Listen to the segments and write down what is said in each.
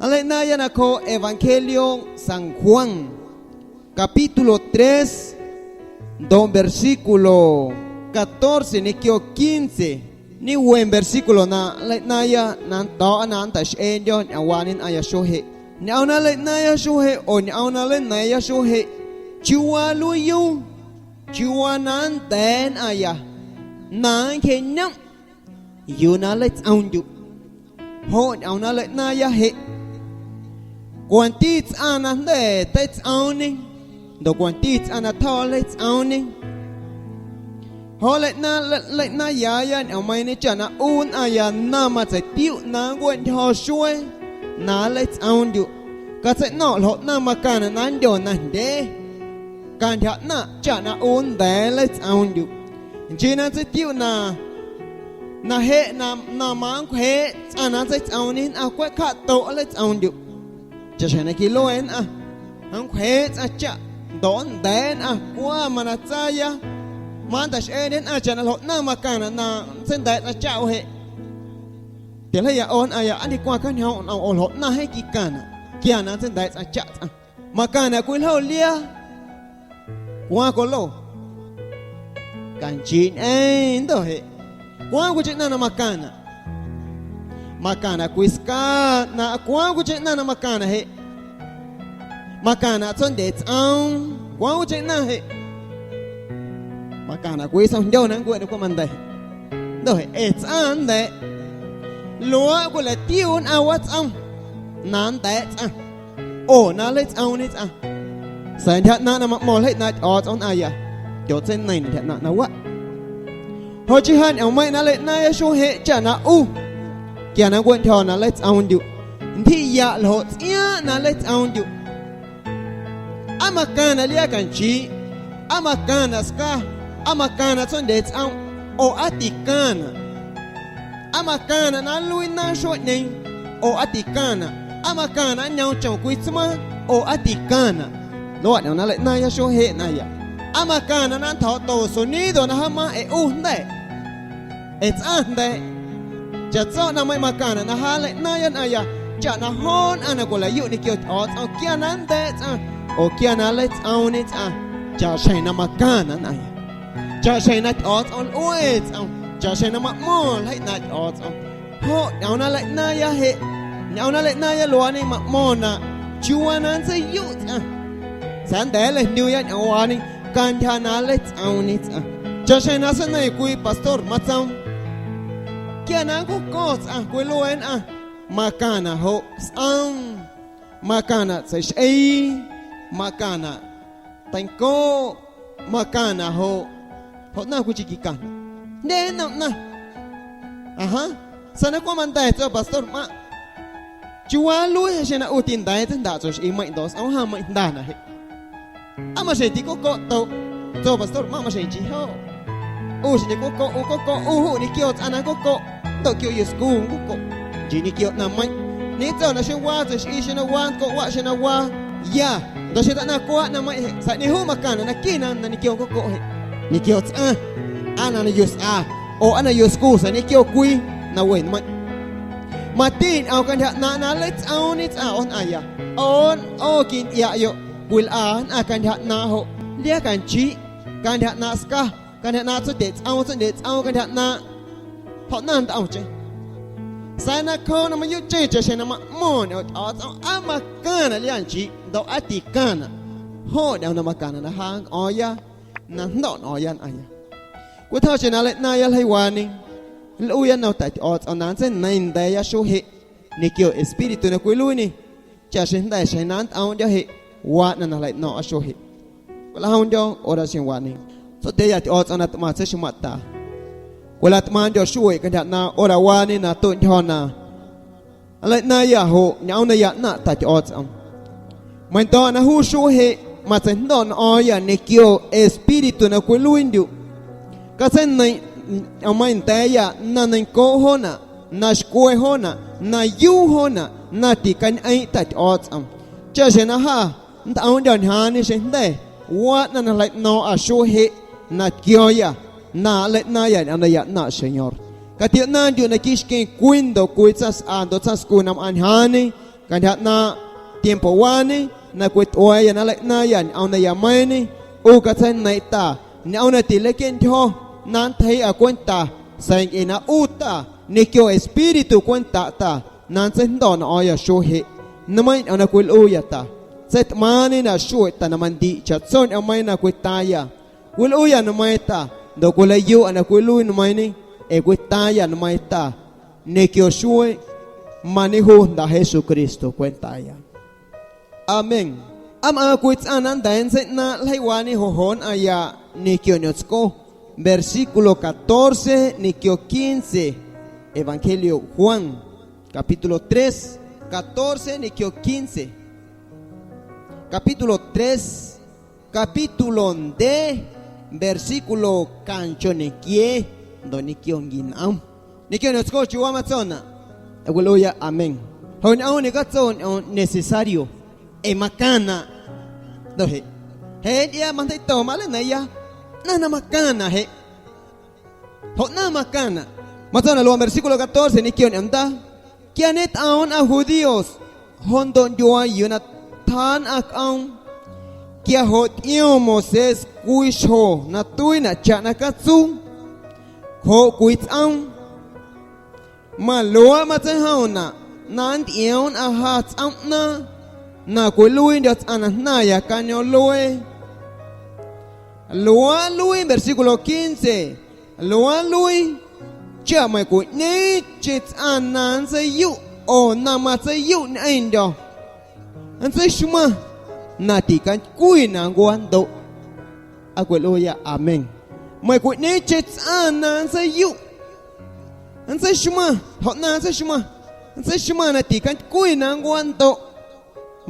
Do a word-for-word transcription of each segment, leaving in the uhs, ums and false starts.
Nleiꞌnaaⁿya nacjooꞌ Evangelio San Juan, capítulo tres, ndoꞌ versículo catorce ñequio quince. Ñewe versículo na nleiꞌnaaⁿya na nnto̱ꞌa na nntaꞌxꞌeeꞌndyo̱ ñꞌoomwaañe nnꞌaⁿya xuee jeꞌ. Ñꞌoom na nleiꞌnaaⁿya xuee jeꞌ oo ñꞌoom na nleina̱a̱ⁿya xuee jeꞌ, ¿chiuu waa nluiiyuu? ¿Chiuu waa na nnda̱a̱ nnꞌaⁿya na nncjeꞌñomꞌ yuu na nleitsꞌoomndyuꞌ? Joꞌ ñꞌoom na nleiꞌnaaⁿya jeꞌ, cwanti tsꞌaⁿ na jnda̱ teitsꞌoomñe ndoꞌ cwanti tsꞌaⁿ na tjaa nleitsꞌoomñe. Joꞌ nleiꞌnaaⁿ, nleiꞌnaaⁿyaaⁿya ñꞌoommeiiⁿñe chaꞌ na ꞌu nnꞌaⁿya na matseitiuꞌ na nncueꞌntyjo̱ xuee na nleitsꞌoomndyuꞌ. Catseiꞌno̱ⁿꞌ ljoꞌ ꞌnaⁿ macaⁿnaꞌ na nndyo najndyee cantyja ꞌnaⁿꞌ chaꞌ na ꞌu nnda̱a̱ nleitsꞌoomndyuꞌ. Nchii na nntseitiuꞌ na, na jeꞌ na, na manncwjeeꞌ tsꞌaⁿ na nntseitsꞌoomñe nnꞌaⁿ cweꞌ cjaꞌtoꞌ nleitsꞌoomndyuꞌ. Chaꞌxjeⁿ na quiluee nnꞌaⁿ, nncwjeeꞌ tsꞌaⁿ chaꞌ ndoꞌ nnda̱a̱ nnꞌaⁿ cwa mana tsaaya, mantaxꞌeeñe nnꞌaⁿ chaꞌ na ljoꞌ ꞌnaⁿ macaⁿnaꞌ na nntseijnda̱a̱ꞌ tsꞌaⁿ chaꞌ ꞌu jeꞌ. Tiljeiya ꞌo nnꞌaⁿya aa ndicwaⁿ cañjoomꞌ nꞌom oo ljoꞌ ꞌnaⁿ jeeⁿ quicaⁿnaꞌ quia na nntseijnda̱a̱ꞌ tsꞌaⁿ chaꞌ tsꞌaⁿ. Macaⁿnaꞌ cwiljoo liaa, cwaaⁿ colo, canchiiꞌ ñꞌeⁿ ndoꞌ jeꞌ cwaaⁿ cwiicheⁿ ꞌnaⁿ na macaⁿnaꞌ. Macaⁿnaꞌ cwii sca na cwaaⁿ cwiicheⁿ ꞌnaⁿ na macaⁿnaꞌ jeꞌ. Macaⁿnaꞌ tsondye tsꞌoom, cwaaⁿ cwiicheⁿ ꞌnaⁿ jeꞌ. Macaⁿnaꞌ cwii sojndyo na nncueꞌ na cweꞌ manda̱. Ndoꞌ jeꞌ ee tsꞌaⁿ nnda̱a̱ꞌ. Luaaꞌ cwilatiu nnꞌaⁿ watsꞌom na nnda̱a̱ꞌ tsꞌaⁿ oo na nleitsꞌoomñe tsꞌaⁿ. Sa̱a̱ ntyja ꞌnaaⁿꞌ na maꞌmo̱ⁿ ljeii ꞌnaaⁿꞌ Tyꞌo̱o̱tsꞌom nnꞌaⁿya, tyotseineiⁿnaꞌ ntyja ꞌnaaⁿꞌ na waꞌ. Joꞌ chii ja ñꞌoommeiⁿꞌ na nleiꞌnaaⁿya xuee jeꞌ chaꞌ na ꞌu, quia na nncueꞌntyjo̱ na nleitsꞌoomndyuꞌ, ntyjiꞌyaꞌ ljoꞌ tsꞌiaaⁿꞌ na nleitsꞌoomndyuꞌ. Aa macaⁿnaꞌ liaa canchiiꞌ, aa macaⁿnaꞌ sca, aa macaⁿnaꞌ tsondye tsꞌoom, oo aa ticaⁿnaꞌ. Aa macaⁿnaꞌ na nluii naaⁿ xueeꞌñeeⁿ, oo aa ticaⁿnaꞌ. Aa macaⁿnaꞌ nñoom chom cwii tsmaaⁿ, oo aa ticaⁿnaꞌ. Luaꞌ ñꞌoom na nleiꞌnaaⁿya xuee jeꞌ ꞌnaⁿya. Aa macaⁿnaꞌ na nntjo̱o̱to sonido na jaamaaⁿ ee ꞌu jnda̱ꞌ, ee tsꞌaⁿ jnda̱a̱ꞌ. Chaꞌtso ꞌnaⁿmeiⁿꞌ macaⁿnaꞌ na ja nleiꞌnaaⁿya nnꞌaⁿya chaꞌ na joo nnꞌaⁿ na cwilaꞌyuꞌ ñequio Tyꞌo̱o̱tsꞌom quia na nnda̱a̱ꞌ tsꞌaⁿ oo quia na nleitsꞌoomñe tsꞌaⁿ, chaꞌxjeⁿ na macaⁿnaꞌ nnꞌaⁿya. Chaꞌxjeⁿ na Tyꞌo̱o̱tsꞌom lꞌue tsꞌom, chaꞌxjeⁿ na maꞌmo̱ⁿ ljeii ꞌnaaⁿꞌ Tyꞌo̱o̱tsꞌom. Joꞌ ñꞌoom na nleiꞌnaaⁿya jeꞌ, ñꞌoom na nleiꞌnaaⁿya luaaꞌñe maꞌmo̱ⁿnaꞌ chiuuwaa na nntseiyuꞌ tsꞌaⁿ, sa̱a̱ nnda̱a̱ nleijndyo̱o̱ya ñꞌoomwaañe cantyja na nleitsꞌoomñe tsꞌaⁿ. Chaꞌxjeⁿ na seineiⁿ cwii pastor matsoom: Quia na nncoco̱ⁿ tsꞌaⁿ cwilue nnꞌaⁿ, macaⁿnaꞌ joꞌ sꞌoom, macaⁿnaꞌ tseixꞌee, macaⁿnaꞌ teincoꞌ, macaⁿnaꞌ joꞌ, joꞌ ꞌnaⁿ cwiicheⁿ quicaⁿnaꞌ. Jndye nnom ꞌnaⁿ. Ajaa, sa̱a̱ na cweꞌ manda̱ tso pastor mꞌaⁿꞌ: Chiuuwaa nluii xeⁿ na ꞌu tinda̱a̱ tseijndaꞌ tso xꞌiimeiⁿꞌ ndoꞌ sꞌoomjaⁿmeiⁿꞌ jndanaꞌ jeꞌ? Aa maxjeⁿ ticocoꞌ toꞌ, tso pastor mꞌaⁿꞌ maxjeⁿ nchii joꞌ. ꞌU xjeⁿ ñecocoꞌ, ꞌu cocoꞌ, ꞌu juꞌ ñequio tsꞌaⁿ na nncocoꞌ, ndoꞌ quio yuscu nncocoꞌ, nchii ñequio ꞌnaⁿmeiⁿꞌ. Ñetso naxeⁿ waa tseixꞌii xeⁿ na waa, nncoꞌwaꞌ xeⁿ na waa, ya, ndoꞌ xeⁿ taꞌnaⁿ cwaaꞌ ꞌnaⁿmeiⁿꞌ jeꞌ, sa̱a̱ ꞌñeeⁿ juu macaⁿnaꞌ na quinaꞌ na ñequio nncocoꞌ jeꞌ, ñequio tsꞌaⁿ, aa na na yuscu sa̱a̱ ñequio cwii na we nmeiⁿꞌ. Mati ñꞌoom cantyja ꞌnaaⁿꞌ na nleitsꞌoomñe tsꞌaⁿ ꞌo nnꞌaⁿya, ꞌo ꞌo quintyꞌiaꞌyoꞌ cwilꞌa nnꞌaⁿ cantyja ꞌnaaⁿꞌ joꞌ liaa canchiiꞌ, cantyja ꞌnaaⁿꞌ sca, cantyja ꞌnaaⁿꞌ tsondye tsꞌoom, tsondye tsꞌoom, cantyja ꞌnaaⁿꞌ joꞌ naⁿ ntꞌomcheⁿ. Sa̱a̱ nacjooꞌ na mayuuꞌcheⁿ chaꞌxjeⁿ na maꞌmo̱ⁿ ñꞌoom Tyꞌo̱o̱tsꞌom aa macaⁿnaꞌ liaa nchiiꞌ ndoꞌ aa ticaⁿnaꞌ, joꞌ ñꞌoom na macaⁿnaꞌ na ja nncꞌo̱o̱ⁿya na jndo̱ꞌ nꞌo̱o̱ⁿya nnꞌaⁿya. Cwitjo̱o̱cheⁿ na nleiꞌnaaⁿya ljeiiwaañe, nlꞌuuya nnom Ta Tyꞌo̱o̱tsꞌom na nntseineiⁿ nda̱a̱ya xuee jeꞌ ñequio espíritu na cwiluiiñe, chaꞌxjeⁿ jnda̱ xjeⁿ na nntꞌoomꞌndyo̱ jeꞌ waa ꞌnaⁿ na jleiꞌno̱o̱ⁿꞌa xuee jeꞌ. Cwilajoomꞌndyo̱ oración waañe. Tsotyꞌeya Tyꞌo̱o̱tsꞌom na tꞌmaⁿ tseixmaⁿꞌta. Cwilatꞌmaaⁿꞌndyo̱ xueeꞌ cantyja ꞌnaaⁿꞌ hora waañe na tueꞌntyjo̱ na nleiꞌnaaⁿya joꞌ ñꞌoom na ya ꞌnaⁿꞌ Ta Tyꞌo̱o̱tsꞌom. Meiⁿndyo̱ na juu xuee jeꞌ matseijndo̱ꞌ nꞌo̱o̱ⁿya ñequio espíritu na cwiluiindyuꞌ. Catseineiⁿ ñꞌoommeiⁿ nda̱a̱ya na neiⁿncooꞌ joonaꞌ, na xcwe joonaꞌ, na yuu joonaꞌ, na ticañꞌeeⁿꞌ Ta Tyꞌo̱o̱tsꞌom. Chaꞌxjeⁿ na jâ nntꞌoomꞌndyo̱ ñjaaⁿñe xeⁿ jnda̱ waa ꞌnaⁿ na jleiꞌno̱o̱ⁿꞌa xuee jeꞌ na tquio̱o̱ⁿyâ na nleiꞌnaaⁿyâ ñꞌoom na ya ꞌnaⁿꞌ Señor. Catioꞌnaaⁿndyuꞌ naquiiꞌ xqueⁿ cwii ndoꞌ cwii tsaⁿsꞌa ndoꞌ tsaⁿscu na mꞌaⁿ ñjaaⁿñe, Cantyja ꞌnaaⁿꞌ tiempowaañe na cwitꞌua̱a̱yâ na nleiꞌnaaⁿyâ ñꞌoom nayameiiⁿñe, ꞌu catseijneiⁿꞌ Ta ñꞌoom na tileiquieꞌntyjo̱ na nntjeiiꞌâ cwenta, sa̱a̱ ncꞌe na ꞌu Ta ñequio Espíritu cwentaꞌ Ta na nntseijndo̱ꞌ nꞌo̱o̱ⁿyâ xuee jeꞌ. Nmeiiⁿ ñꞌoom na cwilꞌuuyâ Ta, tseitꞌmaaⁿñenaꞌ xueꞌ Ta na mandiꞌ chaꞌtso ñꞌoommeiiⁿ na cwitaaⁿyâ. Cwilꞌuuyâ nmeiiⁿ Ta ndoꞌ cwilaꞌyuꞌa na cwiluii nmeiiⁿñe, ee cwitaaⁿyâ nmeiiⁿ Ta ñequio xueeꞌ mañejuu Jnda Jesucristo cwentaya. Amén. Aa mꞌaaⁿ cwii tsꞌaⁿ na nnda̱a̱ nntseiꞌnaaⁿꞌ ljeiiwaañe joꞌ joꞌ nnꞌaⁿya ñequio ñomtsco, versículo catorce ñequio quince, Evangelio Juan, capítulo tres, catorce ñequio quince. Capítulo tres, capítulo ndyee, versículo canchoñequiee ndoꞌ ñequio nquinꞌom. Ñequio ñomtsco chiuu waa matsonaꞌ, cwilꞌuuyâ amén. Joꞌ ñꞌoom ñecatso ñꞌoom necesario, ee macaⁿnaꞌ. Ndoꞌ jeꞌ, jeꞌ ntyꞌiaa majndeiꞌto maleina̱a̱ⁿya ꞌnaⁿ na macaⁿnaꞌ jeꞌ. Joꞌ ꞌnaⁿ macaⁿnaꞌ, matsonaꞌ luaaꞌ versículo catorce ñequio ñꞌoom ndaa: Quia ñetꞌoom nnꞌaⁿ judíos, joꞌ ndoꞌ ndyuaa yuu na tjaa nnꞌaⁿ cꞌoom. Quia joꞌ tyꞌioom Moisés cwii xjo na tuiinaꞌ chaꞌna catsuu, joꞌ cwii tsꞌoom. Maluaaꞌ matseijomnaꞌ na nntyꞌioom nnꞌaⁿ ja tsꞌoom ꞌnaaⁿ na cwiluiindyo̱ tsꞌaⁿ na jnaⁿya cañoomꞌluee. Luaaꞌ nluii versículo quince, luaaꞌ nluii cha meiⁿ cwiꞌñeeⁿcheⁿ tsꞌaⁿ na nntseiyuꞌ oo na matseiyuꞌ ñꞌeⁿndyo̱, nntseixmaⁿ na ticantycwi na nncwandoꞌ. Aa cwilꞌuuyâ amén. Meiⁿ cwiꞌñeeⁿcheⁿ tsꞌaⁿ na nntseiyuꞌ, nntseixmaⁿ, joꞌ na nntseixmaⁿ, nntseixmaⁿ na ticantycwi na nncwandoꞌ.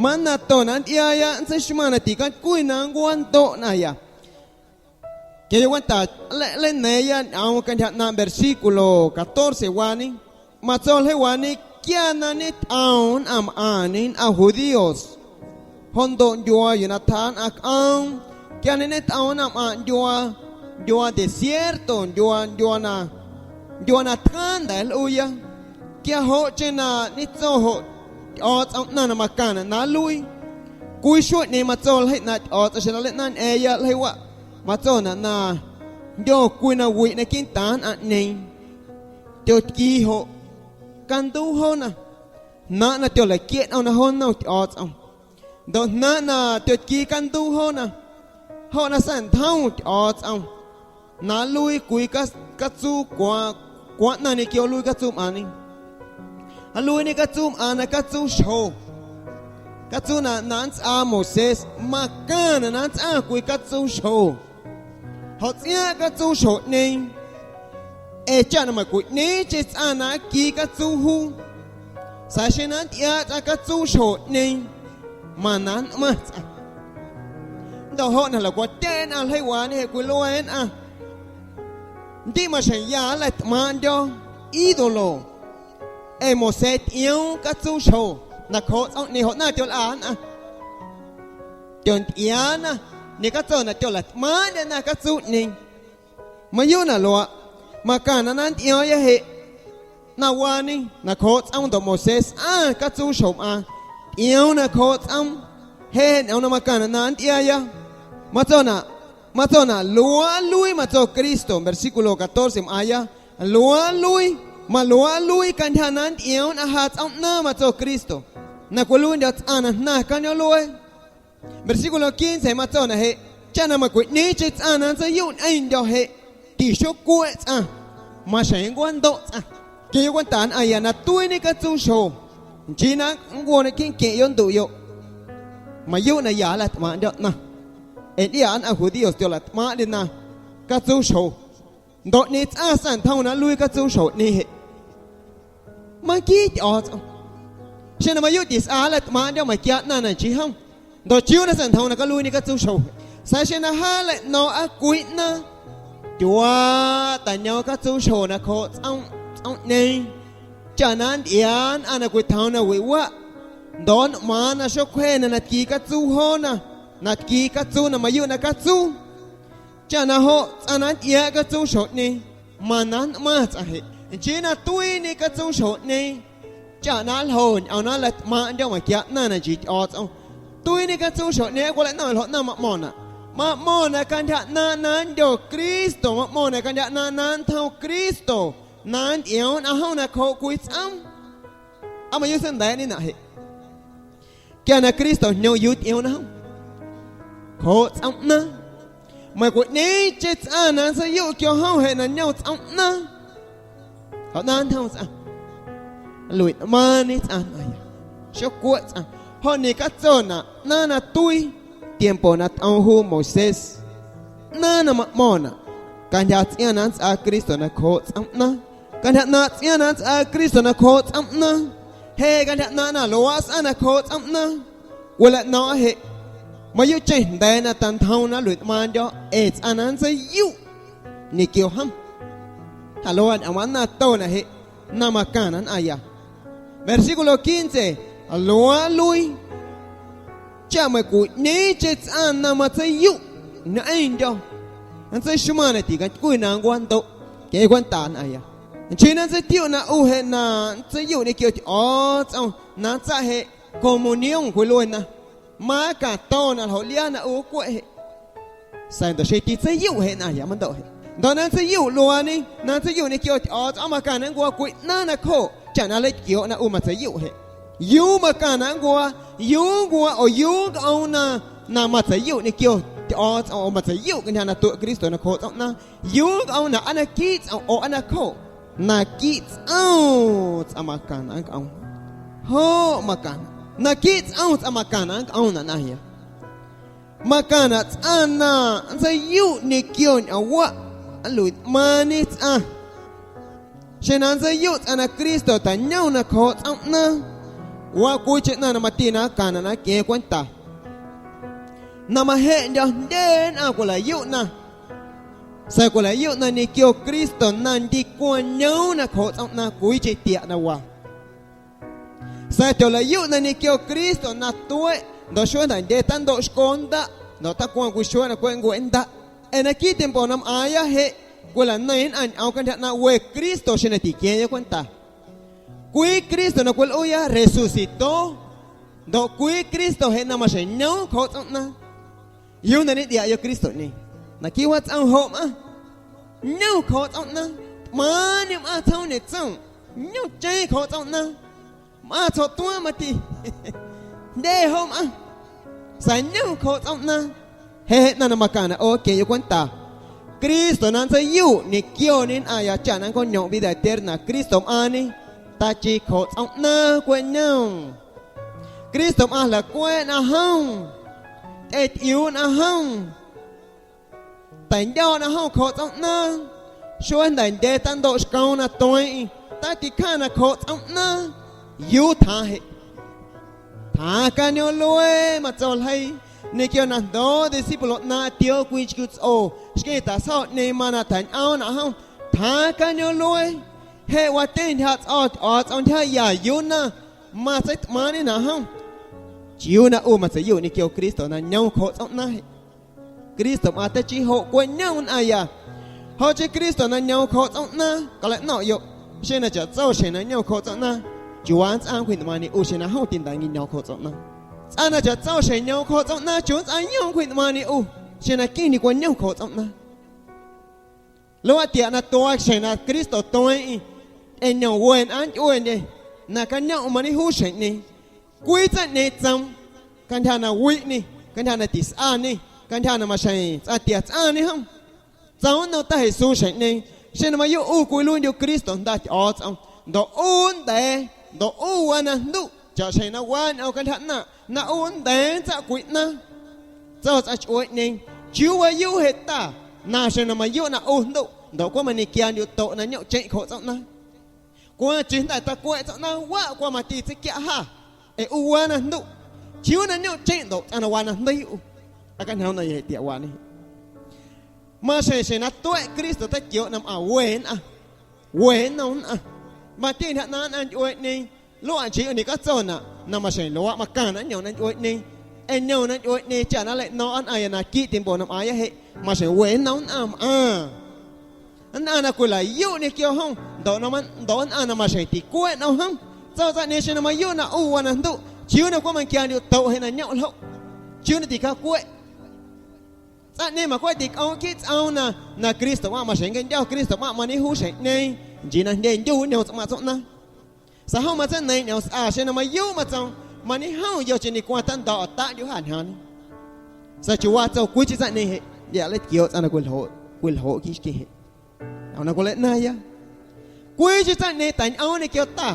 Mannato na nntyꞌiaaya nntseixmaⁿ na ticantycwi na nncwandoꞌ nnꞌaⁿya. Quia cwenta nlei-, nleina̱a̱ⁿya ñꞌoom cantyja ꞌnaaⁿꞌ versículo catorce waañe. Matso ljeiiwaañe: Quia na ñetꞌoom nnꞌaⁿ mꞌaⁿñe nnꞌaⁿ judíos, joꞌ ndoꞌ ndyuaa yuu na tjaa nnꞌaⁿ cꞌoom, quia na ñetꞌoom nnꞌaⁿ mꞌaⁿꞌ ndyuaa, ndyuaa desierto, ndyuaa, ndyuaa na, ndyuaa na tjaaⁿ nda̱a̱ nlꞌuuya. Quia joꞌcheⁿ na ñetso joꞌ Tyꞌo̱o̱tsꞌom ꞌnaⁿ na macaⁿnaꞌ na nluii. Cwii xueeꞌñeeⁿ matso ljeii ꞌnaaⁿꞌ Tyꞌo̱o̱tsꞌom xeⁿ na nleinaⁿꞌa̱ⁿꞌa ñꞌeeⁿꞌeⁿ ljeiiwaꞌ, matsonaꞌ na jndyo cwii na wiꞌ naquiiꞌ ntaaⁿ nnꞌaⁿꞌñeeⁿ. Tyotquii joꞌ canduuꞌ joona, jnaaⁿꞌ na tyolaquieꞌ nꞌomna jo nnom Tyꞌo̱o̱tsꞌom. Ndoꞌ jnaaⁿꞌ na tyotquii canduuꞌ joona, joꞌ na sa̱ꞌntjom Tyꞌo̱o̱tsꞌom na nluii cwii ca-, catsuu cwaaⁿ, cwaaⁿ ꞌnaⁿ ñequio nluii catsuumꞌaaⁿñe. Nluiiñe catsuumꞌaaⁿ na catsuuxjo. Catsuu na, na nntsꞌaa Moisés, macaⁿnaꞌ na nntsꞌaⁿ cwii catsuuxjo. Joꞌ tsꞌiaaⁿꞌ catsuuxjoꞌñeeⁿ, ee chaꞌ na meiⁿ cwiꞌñeeⁿcheⁿ tsꞌaⁿ na nquii catsuu juu. Sa̱a̱ xeⁿ na nntyꞌiaaꞌ tsꞌaⁿ catsuuxjoꞌñeeⁿ, mana nnꞌmaⁿ tsꞌaⁿ. Ndoꞌ joꞌ na jlaꞌcwatyeeꞌ nnꞌaⁿ ljeiiwaañe jeꞌ cwiluee nnꞌaⁿ: Ndiꞌ maxjeⁿ ya nlaꞌtꞌmaaⁿꞌndyo̱ ídolo, ee Moisés tyꞌioom catsuuxjo nacjooꞌ tsꞌoomꞌñeeⁿ, joꞌ na tyolꞌa nnꞌaⁿ. Tyontyꞌiaana ñecatso na tyolaꞌtꞌmaaⁿꞌndyena catsuuꞌñeeⁿ. Mayuuꞌ na luaaꞌ, macaⁿnaꞌ na nntyꞌio̱o̱ⁿya jeꞌ na waañe nacjooꞌ tsꞌoom ndoꞌ Moisés sꞌaaⁿ catsuuxjomꞌaaⁿ, tyꞌioom nacjooꞌ tsꞌoom, jeꞌ ñꞌoom na macaⁿnaꞌ na nntyꞌiaaya. Matsonaꞌ, matsonaꞌ luaaꞌ nluii matso Cristo, versículo catorce mꞌaaⁿya, luaaꞌ nluii, maluaaꞌ nluii cantyja na nntyꞌioom nnꞌaⁿ ja tsꞌoom ꞌnaaⁿ matso Cristo, na cwiluiindyo̱ tsꞌaⁿ na jnaⁿ cañoomꞌluee. Versículo quince matsonaꞌ jeꞌ: Cha na meiⁿ cwiꞌñeeⁿcheⁿ tsꞌaⁿ na nntseiyuꞌ ñꞌeⁿndyo̱ jeꞌ, tixocueꞌ tsꞌaⁿ, maxjeⁿ nncwandoꞌ tsꞌaⁿ. Queⁿyoꞌ cwenta nnꞌaⁿya na tuiiñe catsuuxjo, nchii na nncwo̱ naquiiꞌ nqueⁿꞌyoꞌ nduꞌyoꞌ. Mayuuꞌ na ya nlaꞌtꞌmaaⁿꞌndyo̱ ꞌnaⁿ, ee ntyꞌiaꞌ nnꞌaⁿ judíos tyolaꞌtꞌmaaⁿꞌndyena catsuuxjo. Ndoꞌ ꞌñeeⁿ tsꞌaⁿ sa̱ꞌntjom na nluii catsuuxjoꞌñeeⁿ jeꞌ, manquii Tyꞌo̱o̱tsꞌom. Xeⁿ na mayuuꞌ tisꞌa nlaꞌtꞌmaaⁿꞌndyo̱ meiⁿquia ꞌnaⁿ na nchii jom, ndoꞌ chiuu na sa̱ꞌntjoom na caluiiñe catsuuxjo. Sa̱a̱ xeⁿ na jaa nlaꞌno̱o̱ⁿꞌa cwii ꞌnaⁿ, tyuaaꞌ taꞌñoom catsuuxjo nacjooꞌ tsꞌoom, tsꞌoomꞌñeeⁿ, chaꞌ na nntyꞌiaa nnꞌaⁿ na cwitjoom na wiꞌwaꞌ, ndoꞌ nnꞌmaaⁿ na xocwjena na tquii catsuu joona, na tquii catsuu na mayuuꞌ na catsuu. Chaꞌ na joꞌ tsꞌaⁿ na nntyꞌiaaꞌ catsuuxjoꞌñeeⁿ, mana nnꞌmaⁿ tsꞌaⁿ jeꞌ. Nchii na tuiiñe catsuuxjoꞌñeeⁿ, Chaꞌ na nljo ñꞌoom na nlatꞌmaaⁿꞌndyo̱ meiⁿquia ꞌnaⁿ na nchii Tyꞌo̱o̱tsꞌom. Tuiiñe catsuuxjo̱ꞌñeeⁿ cwilaꞌno̱ⁿꞌ ljoꞌ ꞌnaⁿ maꞌmo̱ⁿnaꞌ. Maꞌmo̱ⁿnaꞌ cantyja ꞌnaaⁿꞌ na nndyo Cristo, maꞌmo̱ⁿnaꞌ cantyja ꞌnaaⁿꞌ na nntjoom Cristo na ntyꞌioom nnꞌaⁿ jom nacjooꞌ cwii tsꞌoom. Aa mayuuꞌ seijnda̱a̱ꞌñenaꞌ jeꞌ. Quia na Cristo jñoom, ¿yuu tyꞌioomna jom? Cjooꞌ tsꞌoom ꞌnaaⁿ. Meiⁿ cwiꞌñeeⁿcheⁿ tsꞌaⁿ na nntseiyuꞌ quia jom jeꞌ na ñom tsꞌoom ꞌnaaⁿ. Joꞌ na nntjoom tsꞌaⁿ, nluiꞌnꞌmaaⁿñe tsꞌaⁿ nnꞌaⁿya, xocueꞌ tsꞌaⁿ. Joꞌ ñecatsonaꞌ ꞌnaaⁿ na tuii tiempo na tꞌoom juu Moisés, ꞌnaaⁿ na maꞌmo̱ⁿnaꞌ cantyja tsꞌiaaⁿ na nntsꞌaa Cristo na cjooꞌ tsꞌoom ꞌnaaⁿ. Cantyja ꞌnaaⁿꞌ tsꞌiaaⁿ na nntsꞌaa Cristo na cjooꞌ tsꞌoom ꞌnaaⁿ. Je cantyja ꞌnaaⁿꞌ na luaaꞌ sꞌaa na cjooꞌ tsꞌoom ꞌnaaⁿ. Cwilaꞌno̱o̱ⁿꞌa jeꞌ, mayuuꞌcheⁿ jnda̱a̱ na tantjoom na nluiꞌnꞌmaaⁿndyo̱ ee tsꞌaⁿ na nntseiyuꞌ ñequio jom. Jnda̱ luaaꞌ ñꞌoom na nnaⁿtonaꞌ jeꞌ na macaⁿnaꞌ nnꞌaⁿya. Versículo quince, luaaꞌ nluii: Cha meiⁿ cwiꞌñeeⁿcheⁿ tsꞌaⁿ na matseiyuꞌ ñꞌeⁿndyo̱, nntseixmaⁿ na ticantycwii na nncwandoꞌ queⁿ cwenta nnꞌaⁿya. Nchii na nntseitiuꞌ na ꞌu jeꞌ na nntseiyuꞌ ñequio Tyꞌo̱o̱tsꞌom na nntsaꞌ jeꞌ comunión cwiluena. Macaⁿtonaꞌ ljoꞌ liaa na ꞌu nncweꞌ jeꞌ. Sa̱a̱ ndoꞌ xeⁿ titseiyuꞌ jeꞌ nnꞌaⁿya mandoꞌ jeꞌ. Ndoꞌ na nntseiyuꞌ luaañe, na nntseiyuꞌ ñequio Tyꞌo̱o̱tsꞌom, macaⁿnaꞌ nncuaa cwii ꞌnaaⁿ nacjooꞌ chaꞌ na nleitquiooꞌ na ꞌu matseiyuꞌ jeꞌ. ¿Yuu macaⁿnaꞌ nncuaa? ¿Yuu nncuaa oo yuu nncꞌoom na, na matseiyuꞌ ñequio Tyꞌo̱o̱tsꞌom oo matseiyuꞌ cantyja na tueꞌ Cristo na cjooꞌ tsꞌoom ꞌnaaⁿ? ¿Yuu nncꞌoom na aa naquiiꞌ tsꞌom oo aa nacjooꞌ? Naquiiꞌ tsꞌoom tsꞌaⁿ macaⁿnaꞌ nncꞌoom. Joꞌ macaⁿnaꞌ. Naquiiꞌ tsꞌoom tsꞌaⁿ macaⁿnaꞌ nncꞌoomnaꞌ nnꞌaⁿya. Macaⁿnaꞌ tsꞌaⁿ na nntseiyuꞌ ñequio ñꞌoomwaꞌ, nluiꞌnꞌmaaⁿñe tsꞌaⁿ. Xeⁿ na nntseiyuꞌ tsꞌaⁿ na Cristo tjañom na cjooꞌ tsꞌoom ꞌnaaⁿ, waa cwiicheⁿ ꞌnaⁿ na mati na nlcaⁿnaꞌ na nqueⁿ cwenta. Na majeꞌndyo̱ jndye nnꞌaⁿ cwilaꞌyuꞌna, sa̱a̱ cwilaꞌyuꞌna ñequio Cristo na ndicwañoom na cjooꞌ tsꞌoom ꞌnaaⁿ cwiicheⁿ tiaꞌ na waa. Sa̱a̱ tyolaꞌyuꞌna ñequio Cristo na tueꞌ ndoꞌ xuee jnda̱ ndye tandoꞌ xco nndaꞌ ndoꞌ tacwaⁿ cwii xueeꞌ na cweꞌ nncueꞌ nndaꞌ. Ee naquiiꞌ tiempo na mꞌaaⁿya jeꞌ cwilaꞌneiⁿ nnꞌaⁿ ñꞌoom cantyja ꞌnaaⁿꞌ we Cristo xeⁿ na tiqueeⁿꞌyoꞌ cwenta. Cwii Cristo na cwilꞌuuya resucitó, ndoꞌ cwii Cristo jeꞌ na maxjeⁿ ñoom cjooꞌ tsꞌoom ꞌnaaⁿ. ¿Yuu na ñeꞌntyꞌiaꞌyoꞌ Cristoꞌñeeⁿ? Naquiiꞌ watsꞌom joꞌ mꞌaⁿ. Ñom cjooꞌ tsꞌoom ꞌnaaⁿ. Tꞌmaaⁿñe mꞌaⁿ tsjoom ñetsoom, ñomcheⁿ cjooꞌ tsꞌoom ꞌnaaⁿ. Mꞌaⁿ tsjo̱ꞌ tuaaⁿ mati. Jndye joꞌ mꞌaⁿ, sa̱a̱ ñom cjooꞌ tsꞌoom ꞌnaaⁿ. Jeꞌ jeꞌ ꞌnaⁿ na macaⁿnaꞌ ꞌo nlquieⁿꞌyoꞌ cwenta. Cristo na nntseiyuꞌ ñequioñe nnꞌaⁿya chaꞌ na nncoñoomꞌ vida eterna, Cristo mꞌaaⁿñe. Tachii cjooꞌ tsꞌoom ꞌnaaⁿ cweꞌ ñom. Cristo mꞌaⁿ jlaꞌcueeꞌ nnꞌaⁿ jom, tyꞌetyꞌiuu nnꞌaⁿ jom, teindyo̱ nnꞌaⁿ jom cjooꞌ tsꞌoom ꞌnaaⁿ. Xuee jnda̱ ndye tandoꞌ xcoom na tueeⁿꞌeⁿ, taticjaⁿ na cjooꞌ tsꞌoom ꞌnaaⁿ. ¿Yuu tjaaⁿ jeꞌ? Tjaaⁿ cañoomꞌluee, matso ljeii, ñequio na jndooꞌ discípulo ꞌnaaⁿꞌaⁿ tioo cwii chquiu tsꞌo, xqueⁿ taꞌsjo̱ꞌñeeⁿ mana tjañꞌoomnaꞌ jom. Tjaaⁿ cañoomꞌluee, jeꞌ watyeⁿ ntyja tsꞌo̱ Tyꞌo̱o̱tsꞌom ntyjaya yuu na matseitꞌmaaⁿꞌñenaꞌ jom. ¿Chiuu na ꞌu matseiyuꞌ ñequio Cristo na ñoom cjooꞌ tsꞌoom ꞌnaaⁿ jeꞌ? Cristomꞌaaⁿ tachii joꞌ cweꞌ ñom nnꞌaⁿya. Joꞌcꞌcheⁿ Cristo na ñoom cjooꞌ tsꞌoom ꞌnaaⁿ, calaꞌno̱ⁿꞌyoꞌ, xeⁿ na chaꞌtso xjeⁿ na ñom cjooꞌ tsꞌoom ꞌnaaⁿ, ¿chiuu nntsꞌaaⁿ nncwjiꞌnꞌmaaⁿñe ꞌu xeⁿ na jom tinda̱a̱ nquinño̱o̱ⁿ cjooꞌ tsꞌoom ꞌnaaⁿ? Tsꞌaⁿ na chaꞌtso xjeⁿ ñoom cjooꞌ tsꞌoom ꞌnaaⁿ, ¿chiuu nntsꞌaaⁿ yom nncwjiꞌnꞌmaaⁿñe ꞌu xeⁿ na queⁿ ñeꞌcwañom cjooꞌ tsꞌoom ꞌnaaⁿ? Luaaꞌ tiaꞌ na tuaa xjeⁿ na Cristo tueeⁿꞌeⁿ, ee ñomwe nnꞌaⁿ nntyꞌueeꞌndye na cañomꞌm mañejuu xjeⁿꞌñeeⁿ. Cwii tsaⁿꞌñeeⁿ tsoom, cantyja na wiꞌñe, cantyja na tisꞌañe, cantyja na maxjeⁿ tsꞌaⁿ tia tsꞌaaⁿñe jom. Tsoom nnom Ta Jesús xjeⁿꞌñeeⁿ, xeⁿ na mayuuꞌ ꞌu cwiluiindyuꞌ Cristo Jnda Tyꞌo̱o̱tsꞌom, ndoꞌ ꞌu nnda̱a̱, ndoꞌ ꞌu waa na jnduꞌ, chaꞌxjeⁿ na waa ñꞌoom cantyja ꞌnaaⁿꞌ na ꞌu nnda̱a̱ nntsaꞌ cwii ꞌnaaⁿ. Tso tsꞌaⁿ chꞌueeꞌñeeⁿ: ¿Chiuu wayuu jeꞌ Ta, na xeⁿ na mayuuꞌ na ꞌu jnduꞌ, ndoꞌ cweꞌ mañequiaandyuꞌ toꞌ na ñomꞌcheⁿꞌ cjooꞌ tsꞌoom ꞌnaaⁿ? Cwaaⁿ chi jnda̱ tacueeꞌ tsꞌoom ꞌnaaⁿ waꞌ cwaaⁿ mati tseiquiaꞌ jâ, ee ꞌu waa na jnduꞌ. ¿Chiuu na ñomꞌcheⁿꞌ ndoꞌ tsꞌaⁿ na waa na jndeii ꞌu? Aa cañjoom na yetiaꞌwaañe. Maxjeⁿ xjeⁿ na tueꞌ Cristo teitquiooꞌ na mꞌaⁿ we nnꞌaⁿ, we nnom nnꞌaⁿ, mati ntyja ꞌnaaⁿ nnꞌaⁿ ntyꞌueeꞌñeeⁿ. Luaꞌ nchii ꞌu ñecatsonaꞌ na maxjeⁿ luaaꞌ macaⁿnaꞌ nñom na ntyꞌueeꞌñeeⁿ, ee ñom na ntyꞌueeꞌñeeⁿ chaꞌ na nleiꞌno̱o̱ⁿꞌa nnꞌaⁿya naquiiꞌ tiempo na mꞌaaⁿya jeꞌ, maxjeⁿ we nnom nnꞌaⁿ mꞌaaⁿ. Nnꞌaⁿ na cwilaꞌyuꞌ ñequio jom, ndoꞌ na ma-, ndoꞌ nnꞌaⁿ na maxjeⁿ ticueeꞌ nꞌom jom, Tso tsaⁿꞌñeeⁿ xeⁿ na mayuuꞌ na ꞌu waa na jnduꞌ, ¿chiuu na cweꞌ maquiandyoꞌ toꞌ jeꞌ na ñomꞌ ljoꞌ? ¿Chiuu na ticjaaꞌcueꞌ? Tsaⁿꞌñeeⁿ majoꞌ ticꞌoom quiiꞌ tsꞌoom na, na Cristoꞌmꞌaⁿꞌ maxjeⁿ nqueⁿndyo̱ Cristoꞌmꞌaⁿꞌ mañejuu xjeⁿ ꞌñeeⁿ, nchii na jndye ndyujuñom tsꞌoom tsaⁿꞌñeeⁿ. Sa̱a̱ jom matseina̱ⁿya ñꞌoom sꞌa xeⁿ na mayuuꞌ matsoom, mañejomyoꞌ chaꞌ na cweꞌ tando̱o̱ꞌa taꞌndyuꞌ jâ ñjaaⁿñe. Sa̱a̱ chiuuwaa tso cwiicheⁿ tsaⁿꞌñeeⁿ jeꞌ, ya nleitquiooꞌ tsꞌaⁿ na cwiljoꞌ, cwiljoꞌ quiiꞌ xqueⁿ jeꞌ. Ñꞌoom na cwilaꞌnaⁿya. Cwiicheⁿ tsaⁿꞌñeeⁿ tañꞌoom ñequio ta.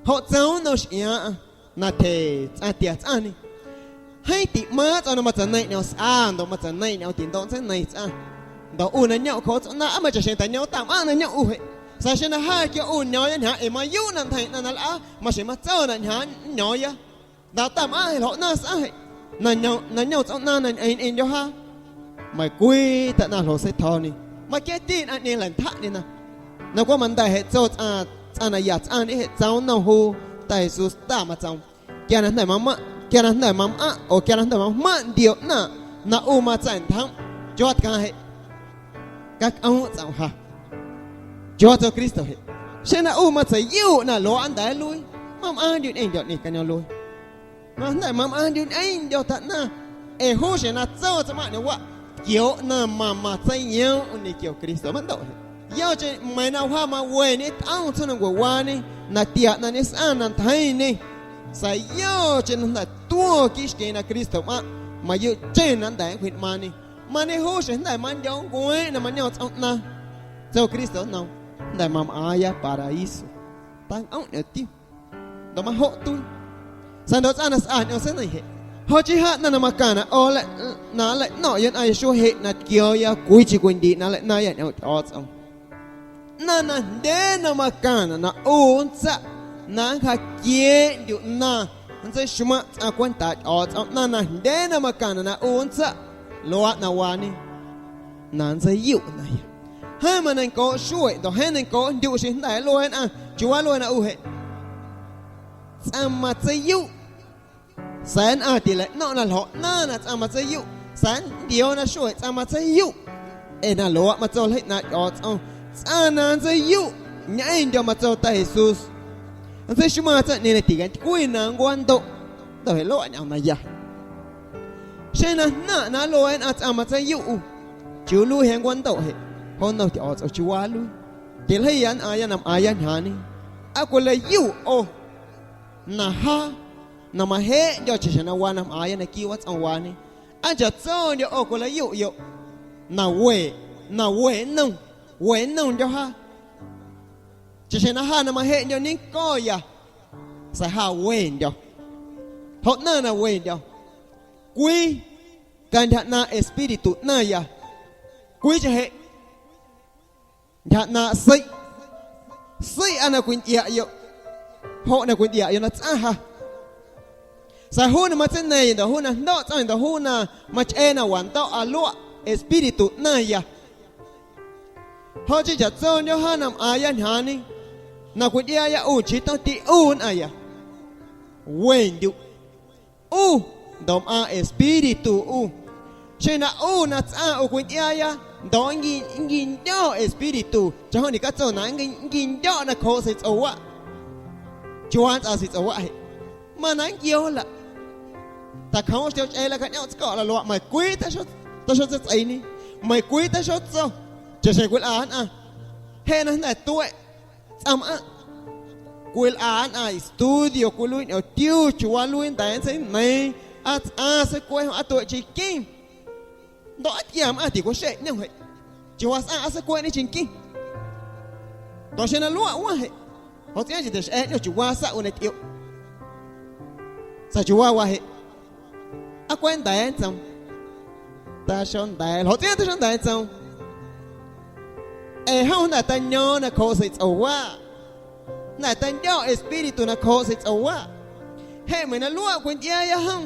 Joꞌ tsoom nnom xꞌiaaⁿꞌaⁿ na tyje tsꞌaⁿ tia tsꞌaⁿñe. Jeeⁿ tiꞌmaaⁿꞌ tsꞌoom na matseina̱ⁿya ñꞌoom sꞌa ndoꞌ matseina̱ⁿya ñꞌoom tindoꞌ nntseineiⁿ tsꞌaⁿ. Ndoꞌ ꞌu na ñomꞌ cjooꞌ tsꞌoom ꞌnaaⁿ, aa, meiⁿ chaꞌxjeⁿ tañoom tamꞌaⁿ na ñomꞌ ꞌu jeꞌ. Sa̱a̱ xeⁿ na jâ quia ꞌu ño̱o̱ⁿya ñjaaⁿ ee mayuuꞌ na ntjeiⁿ ꞌnaⁿ na lꞌaa, maxjeⁿ matsonaꞌ ñjaaⁿ nño̱o̱ⁿya. Jnda̱ tamꞌaⁿ jeꞌ ljoꞌ ꞌnaⁿ sꞌaaⁿ jeꞌ, na ñoom, na ñom tsꞌoom ꞌnaaⁿ na ñꞌeⁿ ñꞌeⁿndyo̱ jaa. Meiⁿcwii taꞌnaⁿ ljoꞌ seitjo̱o̱ñe, maquia̱a̱ⁿti nnꞌaⁿñeeⁿ jlaꞌntjaꞌndyena. Na cweꞌ manda̱ jeꞌ tso tsꞌaⁿ, tsꞌaⁿ na ya tsꞌaⁿñe jeꞌ tsoom nnom juu Ta Jesús ta matsoom: Quia na jnda̱ mamaⁿꞌ, quia na jnda̱ mamꞌaⁿꞌ oo quia na jnda̱ majmaⁿꞌ ntio ꞌnaaⁿꞌ na ꞌu matsa̱ꞌntjomꞌ, chiuuwaa tcaaⁿ jeꞌ cacꞌoomꞌ tsꞌomꞌ ja. Chiuuwaa tso Cristo jeꞌ: Xeⁿ na ꞌu matseiyuꞌ na luaaꞌ nnda̱a̱ nluii, mamꞌaaⁿndyuꞌ ñꞌeⁿndyo̱ ꞌñeeⁿ cañoomꞌluee. Majnda̱ mamꞌaaⁿndyuꞌ ñꞌeⁿndyo̱ taꞌnaⁿ, ee juu xjeⁿ na tso tsꞌaⁿ maꞌñewaꞌ, tquiooꞌ na ma-, matseiyoomꞌm ñequio Cristo mandoꞌ jeꞌ. Yocheⁿ meiiⁿ na wjaamaweñe tꞌom tsjoomnancuewaañe na tia na ñesꞌaⁿ na ntjeiiñe, sa̱a̱ yocheⁿ na jnda̱ tuo̱ quiiꞌ xqueeⁿ na Cristomꞌaⁿꞌ, mayuuꞌcheⁿ na nnda̱a̱ nncwjiꞌnꞌmaaⁿñe. Mañejuu xjeⁿ jnda̱ mandyo̱o̱ ncueeⁿꞌ na mañoom tsꞌoom ꞌnaaⁿ, tso Cristo nnoom, jnda̱ mamꞌaaⁿya paraíso, tancꞌomꞌ ñomtiu. Ndoꞌ majoꞌ tuii. Sa̱a̱ ndoꞌ tsꞌaⁿ na sꞌa ñꞌoom seineiⁿ jeꞌ, joꞌ chii jaa ꞌnaⁿ na macaⁿnaꞌ ꞌo nle-, na nleiꞌno̱ⁿꞌyoꞌ nnꞌaⁿya xuee jeꞌ na tquiooya cwiicheⁿ cwindiiꞌ na nleiꞌnaaⁿya ñꞌoomꞌ Tyꞌo̱o̱tsꞌom. Ꞌnaⁿ na jndye na macaⁿnaꞌ na ꞌu nntsaꞌ na nncjaaquieeꞌndyuꞌ na nntseixmaⁿꞌ tsꞌaⁿ cwentaaꞌ Tyꞌo̱o̱tsꞌom, ꞌnaⁿ na jndye na macaⁿnaꞌ na ꞌu nntsaꞌ luaaꞌ na waañe, na nntseiyuꞌ ꞌnaⁿya. Jeeⁿ maneiⁿcooꞌ xueꞌ ndoꞌ jeeⁿ neiⁿcooꞌ jndyuꞌ xeⁿ jnda̱ nluee nnꞌaⁿ, chiuuwaa nluee na ꞌu jeꞌ? Tsꞌaⁿ matseiyuꞌ. Sa̱a̱ nnꞌaⁿ tileiꞌno̱ⁿꞌ na ljoꞌ ꞌnaaⁿ na tsꞌaⁿ matseiyuꞌ, sa̱a̱ nntioona xueꞌ tsꞌaⁿ matseiyuꞌ. Ee na luaaꞌ matso ljeii ꞌnaaⁿꞌ Tyꞌo̱o̱tsꞌom: Tsꞌaⁿ na nntseiyuꞌ ñꞌeⁿndyo̱, matso Ta Jesús. Nntseixmaⁿ tsaⁿꞌñeeⁿ na ticantycwi na nncwandoꞌ, ndoꞌ jeꞌ luaꞌ ñꞌoom naya. Xeⁿ na jnaⁿꞌ na nluee nnꞌaⁿ tsꞌaⁿ matseiyuꞌ ꞌu, ¿chiuu nluii jeꞌ nncwandoꞌ jeꞌ? Jo nnom Tyꞌo̱o̱tsꞌom chiuuwaa nluii. Tiljeiya nnꞌaaⁿya na mꞌaaⁿya ñjaaⁿñe. ¿Aa cwilaꞌyuꞌ ꞌo na jaa na majeꞌndyo̱ chaꞌxjeⁿ na waa na mꞌaaⁿya naquiiꞌ watsꞌomwaañe? ¿Aa chaꞌtsondyo̱ ꞌo cwilaꞌyuꞌyoꞌ na we, na we nnom, we nnomndyo̱ jaa? Chaꞌxjeⁿ na jaa na majeꞌndyo̱ ñenco̱ya, sa̱a̱ jaa wendyo̱. Joꞌ ꞌnaⁿ na wendyo̱, cwii, cantyja ꞌnaaⁿꞌ Espíritu ꞌnaⁿya, cwiicheⁿ jeꞌ ntyja ꞌnaaⁿꞌ seiꞌ. Seiꞌ aa na cwintyꞌiaꞌyoꞌ, joꞌ na cwintyꞌiaꞌyoꞌ na tsꞌaⁿ ja. Sa̱a̱ juu na matseiꞌna̱ⁿya ndoꞌ juu na jndo̱ꞌ tsꞌaⁿ ndoꞌ juu na machꞌee na wando̱ꞌa luaꞌ Espíritu ꞌnaⁿya. Joꞌ chii chaꞌtsondyo̱ jaa na mꞌaaⁿya ñjaaⁿñe, na cwintyꞌiaaya ꞌu nchii tomti ꞌu nnꞌaⁿya. Wendyuꞌ ꞌu ndoꞌ mꞌaaⁿ Espíritu ꞌu. Xeⁿ na ꞌu na tsꞌaⁿ ꞌu cwintyꞌiaaya ndoꞌ nnqui-, nnquindyo̱ Espíritu, chaꞌjom ñecatso na nnqui-, nnquindyo̱ nacjooꞌ seiꞌtsꞌowaꞌ. ¿Chiuuwaa nntsꞌaa seiꞌtsꞌowaꞌ jeꞌ? Mana nnquio̱laꞌ. Tjacoomꞌ xtyochꞌee lacañꞌoomꞌ tsco̱ꞌ laluaꞌ, meiⁿcwii taxo-, taxotseitsꞌeiiñe, meiⁿcwii taxotso, chaꞌxjeⁿ cwilꞌa nnꞌaⁿ jeꞌ na jnda̱ tueꞌ tsꞌaⁿmꞌaⁿꞌ. Cwilꞌa nnꞌaⁿ estudio, cwiluii ñꞌoomtiu, chiuuwaa nluii nda̱a̱ nntseina̱a̱ⁿ, aa tsꞌaⁿ seicueeꞌ jom aa tueꞌ cheⁿnqueⁿ. Ndoꞌ aa tquia mꞌaⁿ ticwaxeꞌ ꞌñom jeꞌ, chiuuwaa sꞌaaⁿ aa seicueeꞌñe cheⁿnqueⁿ. Ndoꞌ xeⁿ na luaꞌ waⁿ jeꞌ, joꞌ tsꞌiaaⁿ nchii tixꞌa̱a̱ ꞌñom chiuuwaa sa̱ꞌ ꞌu na tyꞌioꞌ. Sa̱a̱ chiuuwaa waa jeꞌ, aa cweꞌ nnda̱a̱ nntsoom, taxonda̱a̱, ljoꞌ tsꞌiaaⁿ taxonda̱a̱ nntsoom. Ee jom jnda̱ teiño̱o̱ⁿ nacjooꞌ seiꞌtsꞌowaꞌ, jnda̱ teindyo̱ Espíritu nacjooꞌ seiꞌtsꞌowaꞌ. Jeꞌ meiⁿ na luaꞌ cwintyꞌiaaya jom,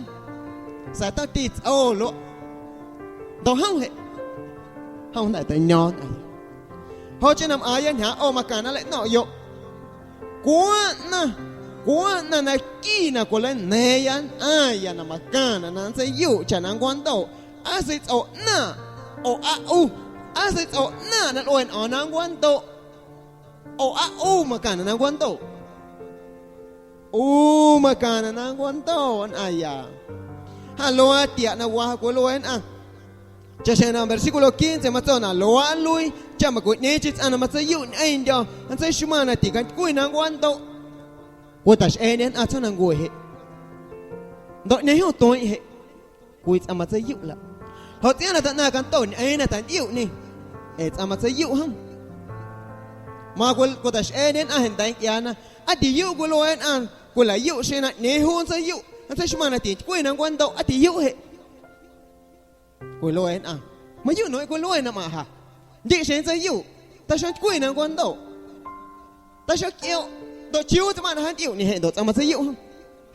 sa̱a̱ tomti tsꞌo luaꞌ. Ndoꞌ jom jeꞌ, jom jnda̱ teiño̱o̱ⁿ nnꞌaⁿya. Joꞌ chii na mꞌaaⁿya ñjaaⁿ ꞌo macaⁿnaꞌ nleiꞌno̱ⁿꞌyoꞌ. Cwaaⁿ ꞌnaⁿ, cwaaⁿ ꞌnaⁿ naquiiꞌ na cwileina̱a̱ⁿya nnꞌaⁿya na macaⁿnaꞌ na nntseiyuꞌ chaꞌ na nncwandoꞌ, aa seiꞌtsꞌo ꞌnaaⁿꞌ oo aa ꞌu, aa seiꞌtsꞌo ꞌnaaⁿꞌ na lꞌue nꞌo̱o̱ⁿ na nncwandoꞌ oo aa ꞌu macaⁿnaꞌ na nncwandoꞌ. ꞌU macaⁿnaꞌ na nncwandoꞌ nnꞌaⁿya. Ja luaaꞌ tiaꞌ na waa cwiluee nnꞌaⁿ. Chaꞌxjeⁿ na versículo quince matso na luaaꞌ nluii cha macuꞌñeeⁿcheⁿ tsꞌaⁿ na matseiyuꞌ ñꞌeⁿndyo̱ nntseixmaⁿ na ticantycwi na nncwandoꞌ. Cwitaxꞌeeꞌñe nnꞌaⁿ tsjoomnancue jeꞌ. Ndoꞌ ꞌñeeⁿ jom tueeⁿꞌ jeꞌ. Cwii tsꞌaⁿ matseiyuꞌ laꞌ. Ljoꞌ tsꞌiaaⁿ na taꞌnaⁿ canto ñꞌeeⁿ na tantꞌiuꞌñê, ee tsꞌaⁿ matseiyuꞌ jom. Macwitaxꞌeeꞌñe nnꞌaⁿ jnda̱a̱ ncꞌiaana, aa tiyuꞌ cwiluee nnꞌaⁿ, cwilaꞌyuꞌ xeⁿ na ꞌñeeⁿ juu nntseiyuꞌ, nntseixmaⁿ na tintycwi na nncwandoꞌ, aa tiyuꞌ jeꞌ. Cwiluee nnꞌaⁿ, mayuuꞌ nueeⁿ cwiluena mꞌaⁿꞌ ja. Ndiꞌ xeⁿ nntseiyuꞌ, taxotycwi na nncwandoꞌ. Taxocꞌioꞌ, ndoꞌ chiuu tsmaⁿ na jaantꞌiuꞌñê jeꞌ ndoꞌ tsꞌaⁿ matseiyuꞌ jom.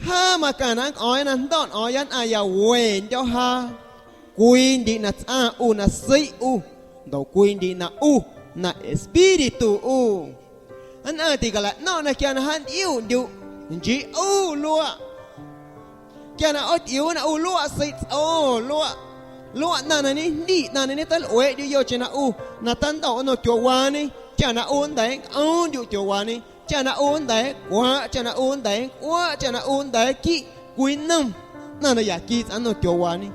Ja macaⁿnaꞌ nncꞌo̱o̱ⁿya na jndo̱ꞌ nꞌo̱o̱ⁿya nnꞌaⁿya wendyo̱ ja. Cwii ndiiꞌ na tsꞌaⁿ ꞌu na seiꞌ ꞌu, ndoꞌ cwii ndiiꞌ na ꞌu na espíritu ꞌu. Nnꞌaⁿ ticalaꞌno̱ⁿꞌ na quia na jaantꞌiuꞌndyuꞌ, nchii ꞌu luaꞌ. Quia na ꞌootꞌiuuna ꞌu luaꞌ seiꞌtsꞌo luaꞌ, luaꞌ ꞌnaⁿ na ñejndiꞌ ꞌnaⁿ na ñeteilꞌueeꞌndyuꞌ yocheⁿ na ꞌu na tandoꞌ nnom tyuaawaañe, cha na ꞌu nnda̱a̱ nncꞌoomndyuꞌ tyuaawaañe, cha na ꞌu nnda̱a̱ nncwaꞌ, cha na ꞌu nnda̱a̱ nncwaꞌ, cha na ꞌu nnda̱a̱ nquiꞌ cwii nnom ꞌnaⁿ na yati tsꞌaⁿ nnom tyuaawaañe.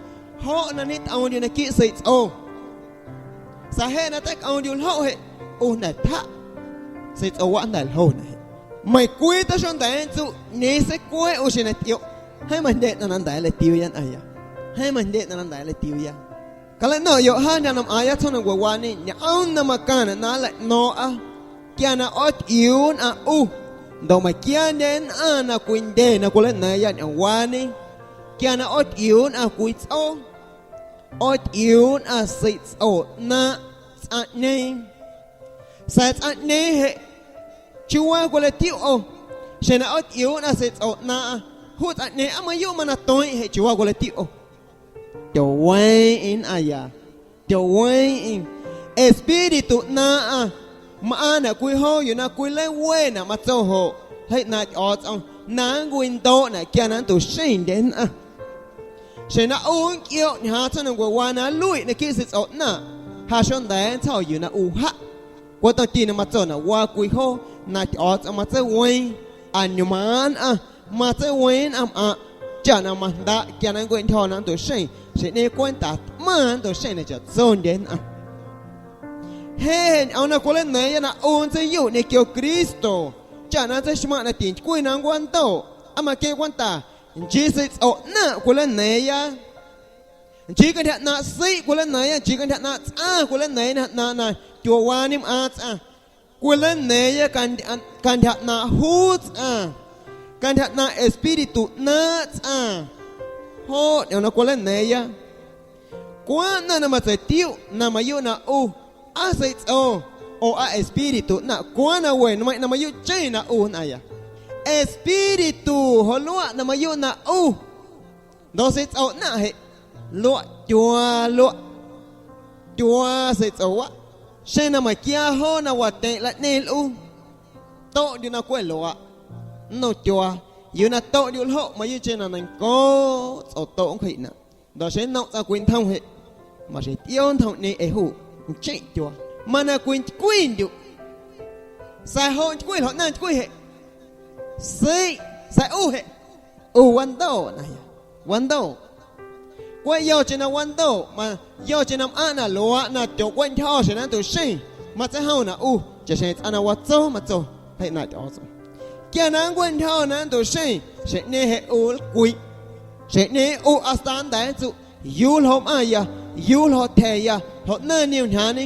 Joꞌ na ñetꞌoomndyuꞌ naquiiꞌ seiꞌtsꞌo. Sa̱a̱ jeꞌ na teicꞌoomndyuꞌ ljoꞌ jeꞌ, ꞌu jnda̱ tjaꞌ. Seiꞌtsꞌowaꞌ jnda̱ ljona jeꞌ. Meiⁿcwii taxonda̱a̱ nntsuꞌ ꞌñeeⁿ seicueeꞌ ꞌu xeⁿ na tꞌioꞌ. Jeeⁿ majndye ꞌnaⁿ na nda̱a̱ nlatiuuya nnꞌaⁿya. Jeeⁿ majndye ꞌnaⁿ na nda̱a̱ nlatiuuya. Calaꞌno̱ⁿꞌyoꞌ ja na mꞌaaⁿya tsjoomnancwewaañe ñꞌoom na macaⁿnaꞌ na nlaꞌno̱o̱ⁿꞌa. Quia na ꞌootꞌiuu nnꞌaⁿ ꞌu, ndoꞌ meiⁿquiandye nnꞌaⁿ na cwindye na cwilaꞌna̱a̱ⁿya ñꞌoomwaañe. Quia na ꞌootꞌiuu nnꞌaⁿ cwii tsꞌoo, ꞌootꞌiuu nnꞌaⁿ seiꞌtsꞌo ꞌnaaⁿꞌ tsꞌaⁿꞌñeeⁿ. Sa̱a̱ tsꞌaⁿꞌñeeⁿ jeꞌ, chiuu waa cwilatiuꞌ ꞌo, xeⁿ na ꞌootꞌiuu nnꞌaⁿ seiꞌtsꞌo ꞌnaaⁿꞌaⁿ, juu tsꞌaⁿꞌñeeⁿ aa mayuuꞌ mana tueeⁿꞌ jeꞌ chiuu waa cwilatiuꞌ ꞌo. Tyoweeⁿꞌeⁿ nnꞌaⁿya, tyoweeⁿꞌeⁿ. Espíritu ꞌnaaⁿꞌaⁿ mꞌaaⁿnaꞌ cwii joo yuu na cwileiwenaꞌ, matso joꞌ ljeii ꞌnaaⁿꞌ Tyꞌo̱o̱tsꞌom, na nncwindooꞌnaꞌ quia na nntuꞌxeⁿndye nnꞌaⁿ. Xeⁿ na ꞌu nncꞌioꞌ ñjaaⁿ tsjoomnancwewaa na nluiꞌ naquiiꞌ seiꞌtsꞌo ꞌnaaⁿꞌ, ja xonda̱a̱ nntsjo̱ yuu na ꞌu jaꞌ. Cweꞌ tomti na matsonaꞌ waa cwii joo na Tyꞌo̱o̱tsꞌom matseiweeⁿ, añmaaⁿ nnꞌaⁿ, matseiweeⁿ nnꞌaⁿmꞌaⁿꞌ, chaꞌ na majndaꞌ quia na nncweꞌntyjo̱ na nntuꞌxeⁿ, xjeⁿꞌñeeⁿ cwenta tꞌmaⁿ nntuꞌxeⁿ na chaꞌtsondye nnꞌaⁿ. Jeꞌ jeꞌ ñꞌoom na cwileina̱a̱ⁿya na ꞌu nntseiyuꞌ ñequio Cristo, chaꞌ na nntseixmaⁿꞌ na tintycwi na nncwandoꞌ, aa maqueⁿ cwenta, nchii seiꞌtsꞌo ꞌnaaⁿꞌ cwileina̱a̱ⁿya. Nchii cantyja ꞌnaaⁿꞌ seiꞌ cwilena̱a̱ⁿya, nchii cantyja ꞌnaaⁿꞌ tsꞌaⁿ cwilena̱a̱ⁿya, na, na, na tyuaawaañe mꞌaaⁿ tsꞌaⁿ. Cwilena̱a̱ⁿya cantyja, cantyja ꞌnaaⁿꞌ juu tsꞌaⁿ, cantyja ꞌnaaⁿꞌ espíritu ꞌnaaⁿꞌ tsꞌaⁿ. Joꞌ ñꞌoom na cwilena̱a̱ⁿya. Cwaaⁿ ꞌnaⁿ na matseitiuꞌ na mayuuꞌ na ꞌu, aa seiꞌtsꞌo, oo aa espíritu ꞌnaⁿꞌ, cwaaⁿ na we nmeiⁿꞌ na mayuuꞌcheⁿ na ꞌu nnꞌaⁿya. Espíritu joꞌ luaꞌ na mayuuꞌ na ꞌu. Ndoꞌ seiꞌtsꞌo ꞌnaⁿꞌ jeꞌ, luaꞌ tyuaa luaꞌ, tyuaa seiꞌtsꞌowaꞌ. Xeⁿ na meiⁿquia joo na watyeⁿ laꞌñeeⁿ lꞌuu, toꞌndyuꞌ na cweꞌ luaaꞌ nnom tyuaa, yuu na toꞌndyuꞌ ljoꞌ mayuuꞌcheⁿ na neiⁿncooꞌ tsꞌotoꞌ nncwjiꞌnaꞌ. Ndoꞌ xeⁿ nnom tsꞌaⁿ cwii ntjom jeꞌ, maxjeⁿ tꞌioo ntjomꞌñeeⁿ ee juu ncheⁿꞌ tyuaa. Mana cwintycwindyuꞌ. Sa̱a̱ joꞌ ntycwi ljoꞌ ꞌnaⁿ ntycwi jeꞌ. Seiꞌ, sa̱a̱ ꞌu jeꞌ, ꞌu wandoꞌ naⁿya. Wandoꞌ. Cweꞌ yocheⁿ na wandoꞌ, ma, yocheⁿ na mꞌaⁿꞌ na luaaꞌ na tyocweꞌntyjo̱ xjeⁿ na nntuꞌxeⁿ, matseijomnaꞌ ꞌu chaꞌxjeⁿ tsꞌaⁿ na watso, matso ljeii ꞌnaaⁿꞌ Tyꞌo̱o̱tsꞌom. Quia na nncueꞌntyjo̱ na nntuꞌxeⁿ, xjeⁿꞌñeeⁿ jeꞌ ꞌu nlcwiꞌ. Xjeⁿꞌñeeⁿ ꞌu hasta nnda̱a̱ nntsuꞌ yuu ljoꞌ mꞌaⁿya, yuu ljoꞌ tja̱ya, ljoꞌ ꞌnaⁿ niom ñjaaⁿñe,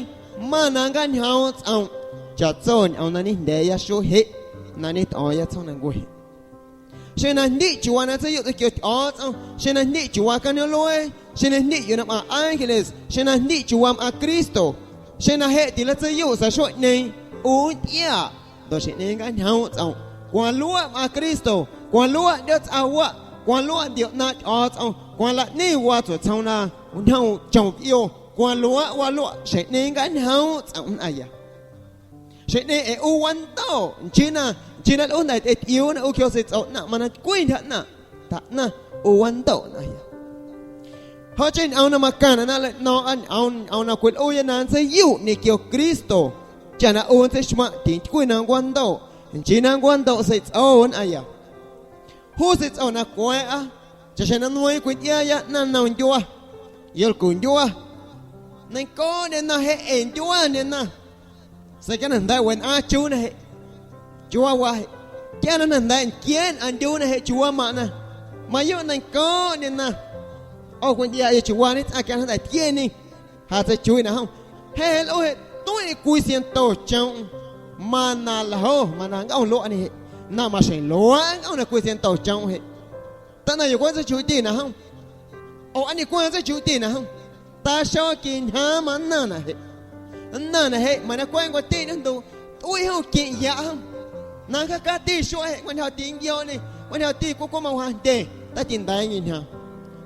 mana nncjaañjoomꞌ tsꞌomꞌ chaꞌtso ñꞌoom na ñejndya̱a̱ya xuee jeꞌ na ñetꞌo̱o̱ⁿya tsjoomnancue jeꞌ. Xeⁿ na jndiꞌ chiuuwaa na tseiyuꞌ tsꞌoom quio Tyꞌo̱o̱tsꞌom, xeⁿ na jndiꞌ chiuuwaa cañoomꞌluee, xeⁿ na jndiꞌ yuu na mꞌaaⁿ ángeles, xeⁿ na jndiꞌ chiuuwaa mꞌaaⁿ Cristo, xeⁿ na jeꞌ tilatseiyuꞌ sa̱a̱ xueeꞌñeeⁿ ꞌu ntyꞌiaꞌ, ndoꞌ xjeⁿꞌñeeⁿ nncjaañjoomꞌ tsꞌomꞌ, cwaaⁿ luaꞌ mꞌaaⁿ Cristo, cwaaⁿ luaꞌ ꞌndyootsꞌa waꞌ, cwaaⁿ luaꞌ ntio ꞌnaaⁿꞌ Tyꞌo̱o̱tsꞌom, cwaaⁿ laꞌñe waa tsueꞌtsjoom na wñoomꞌ chom wꞌio, cwaaⁿ luaaꞌ waa luaꞌ xjeⁿꞌñeeⁿ nncjaañjoomꞌ tsꞌomꞌ nnꞌaⁿya. Xjeⁿꞌñeeⁿ ee ꞌu wandoꞌ, nchii na, nchii na lꞌuu jnda̱ tyꞌetꞌiuu na ꞌu quio seiꞌtsꞌo ꞌnaⁿꞌ, mana cwintyja ꞌnaⁿꞌ, tjaꞌnaⁿ ꞌu wandoꞌ nnꞌaⁿya. Joꞌ chii ñꞌoom na macaⁿnaꞌ na nlaꞌno̱o̱ⁿꞌa ñꞌoom, ñꞌoom na cwilꞌuuya na nntseiyuꞌ ñequio Cristo, chaꞌ na ꞌu nntseixmaⁿꞌ tintycwi na nncwandoꞌ, nchii na nncwandoꞌ seiꞌtsꞌo nnꞌaⁿya. Juu seiꞌtsꞌo na cweeꞌa, chaꞌxjeⁿ na nmeiiⁿ cwintyꞌiaaya ꞌnaⁿ nnom ndyua, yolcu ndyua. Neiⁿncooꞌndyena jeꞌ ee ndyuandyena. Sa̱a̱ quia na jnda̱a̱ꞌ wenꞌaaⁿ chuunaꞌ jeꞌ, chiuuwaa jeꞌ. Quia na jnda̱a̱ꞌ nquiee nnꞌaⁿ ndyuunaꞌ jeꞌ, chiuuwaa maꞌnaⁿ. Mayuuꞌ neiⁿncooꞌndyena. ꞌO cwintyꞌiaaꞌyoꞌ chiuuwaa tsꞌaⁿ quia na jnda̱ tquieñe. Ja tseichuiiꞌnaꞌ jom. Jeꞌ jeꞌ lꞌuu jeꞌ tueⁿꞌeⁿ cwii ciento chomꞌm. Mana ljo, mana nncꞌom luaꞌñe jeꞌ, na maxjeⁿ luaaꞌ nncꞌom na cwii ciento chomꞌm jeꞌ. Tanaⁿ yuu cweꞌ nntseichuiiꞌtinaꞌ jom. Oo aa ñeꞌcweꞌ nntseichuiiꞌtinaꞌ jom. Taxoquintyjaaⁿ mannaⁿnaꞌ jeꞌ. Nnaⁿnaꞌ jeꞌ meiⁿ na cweꞌ nncwati ñoomjndu, tꞌuii jom queⁿꞌyaꞌ jom. Na nncjaacati xueeꞌ jeꞌ, cwantyjati nquio̱o̱ꞌñe, cwantyjati cweꞌ cweꞌ mawaⁿ jndye, tati nda̱a̱ nquintyjaaⁿ.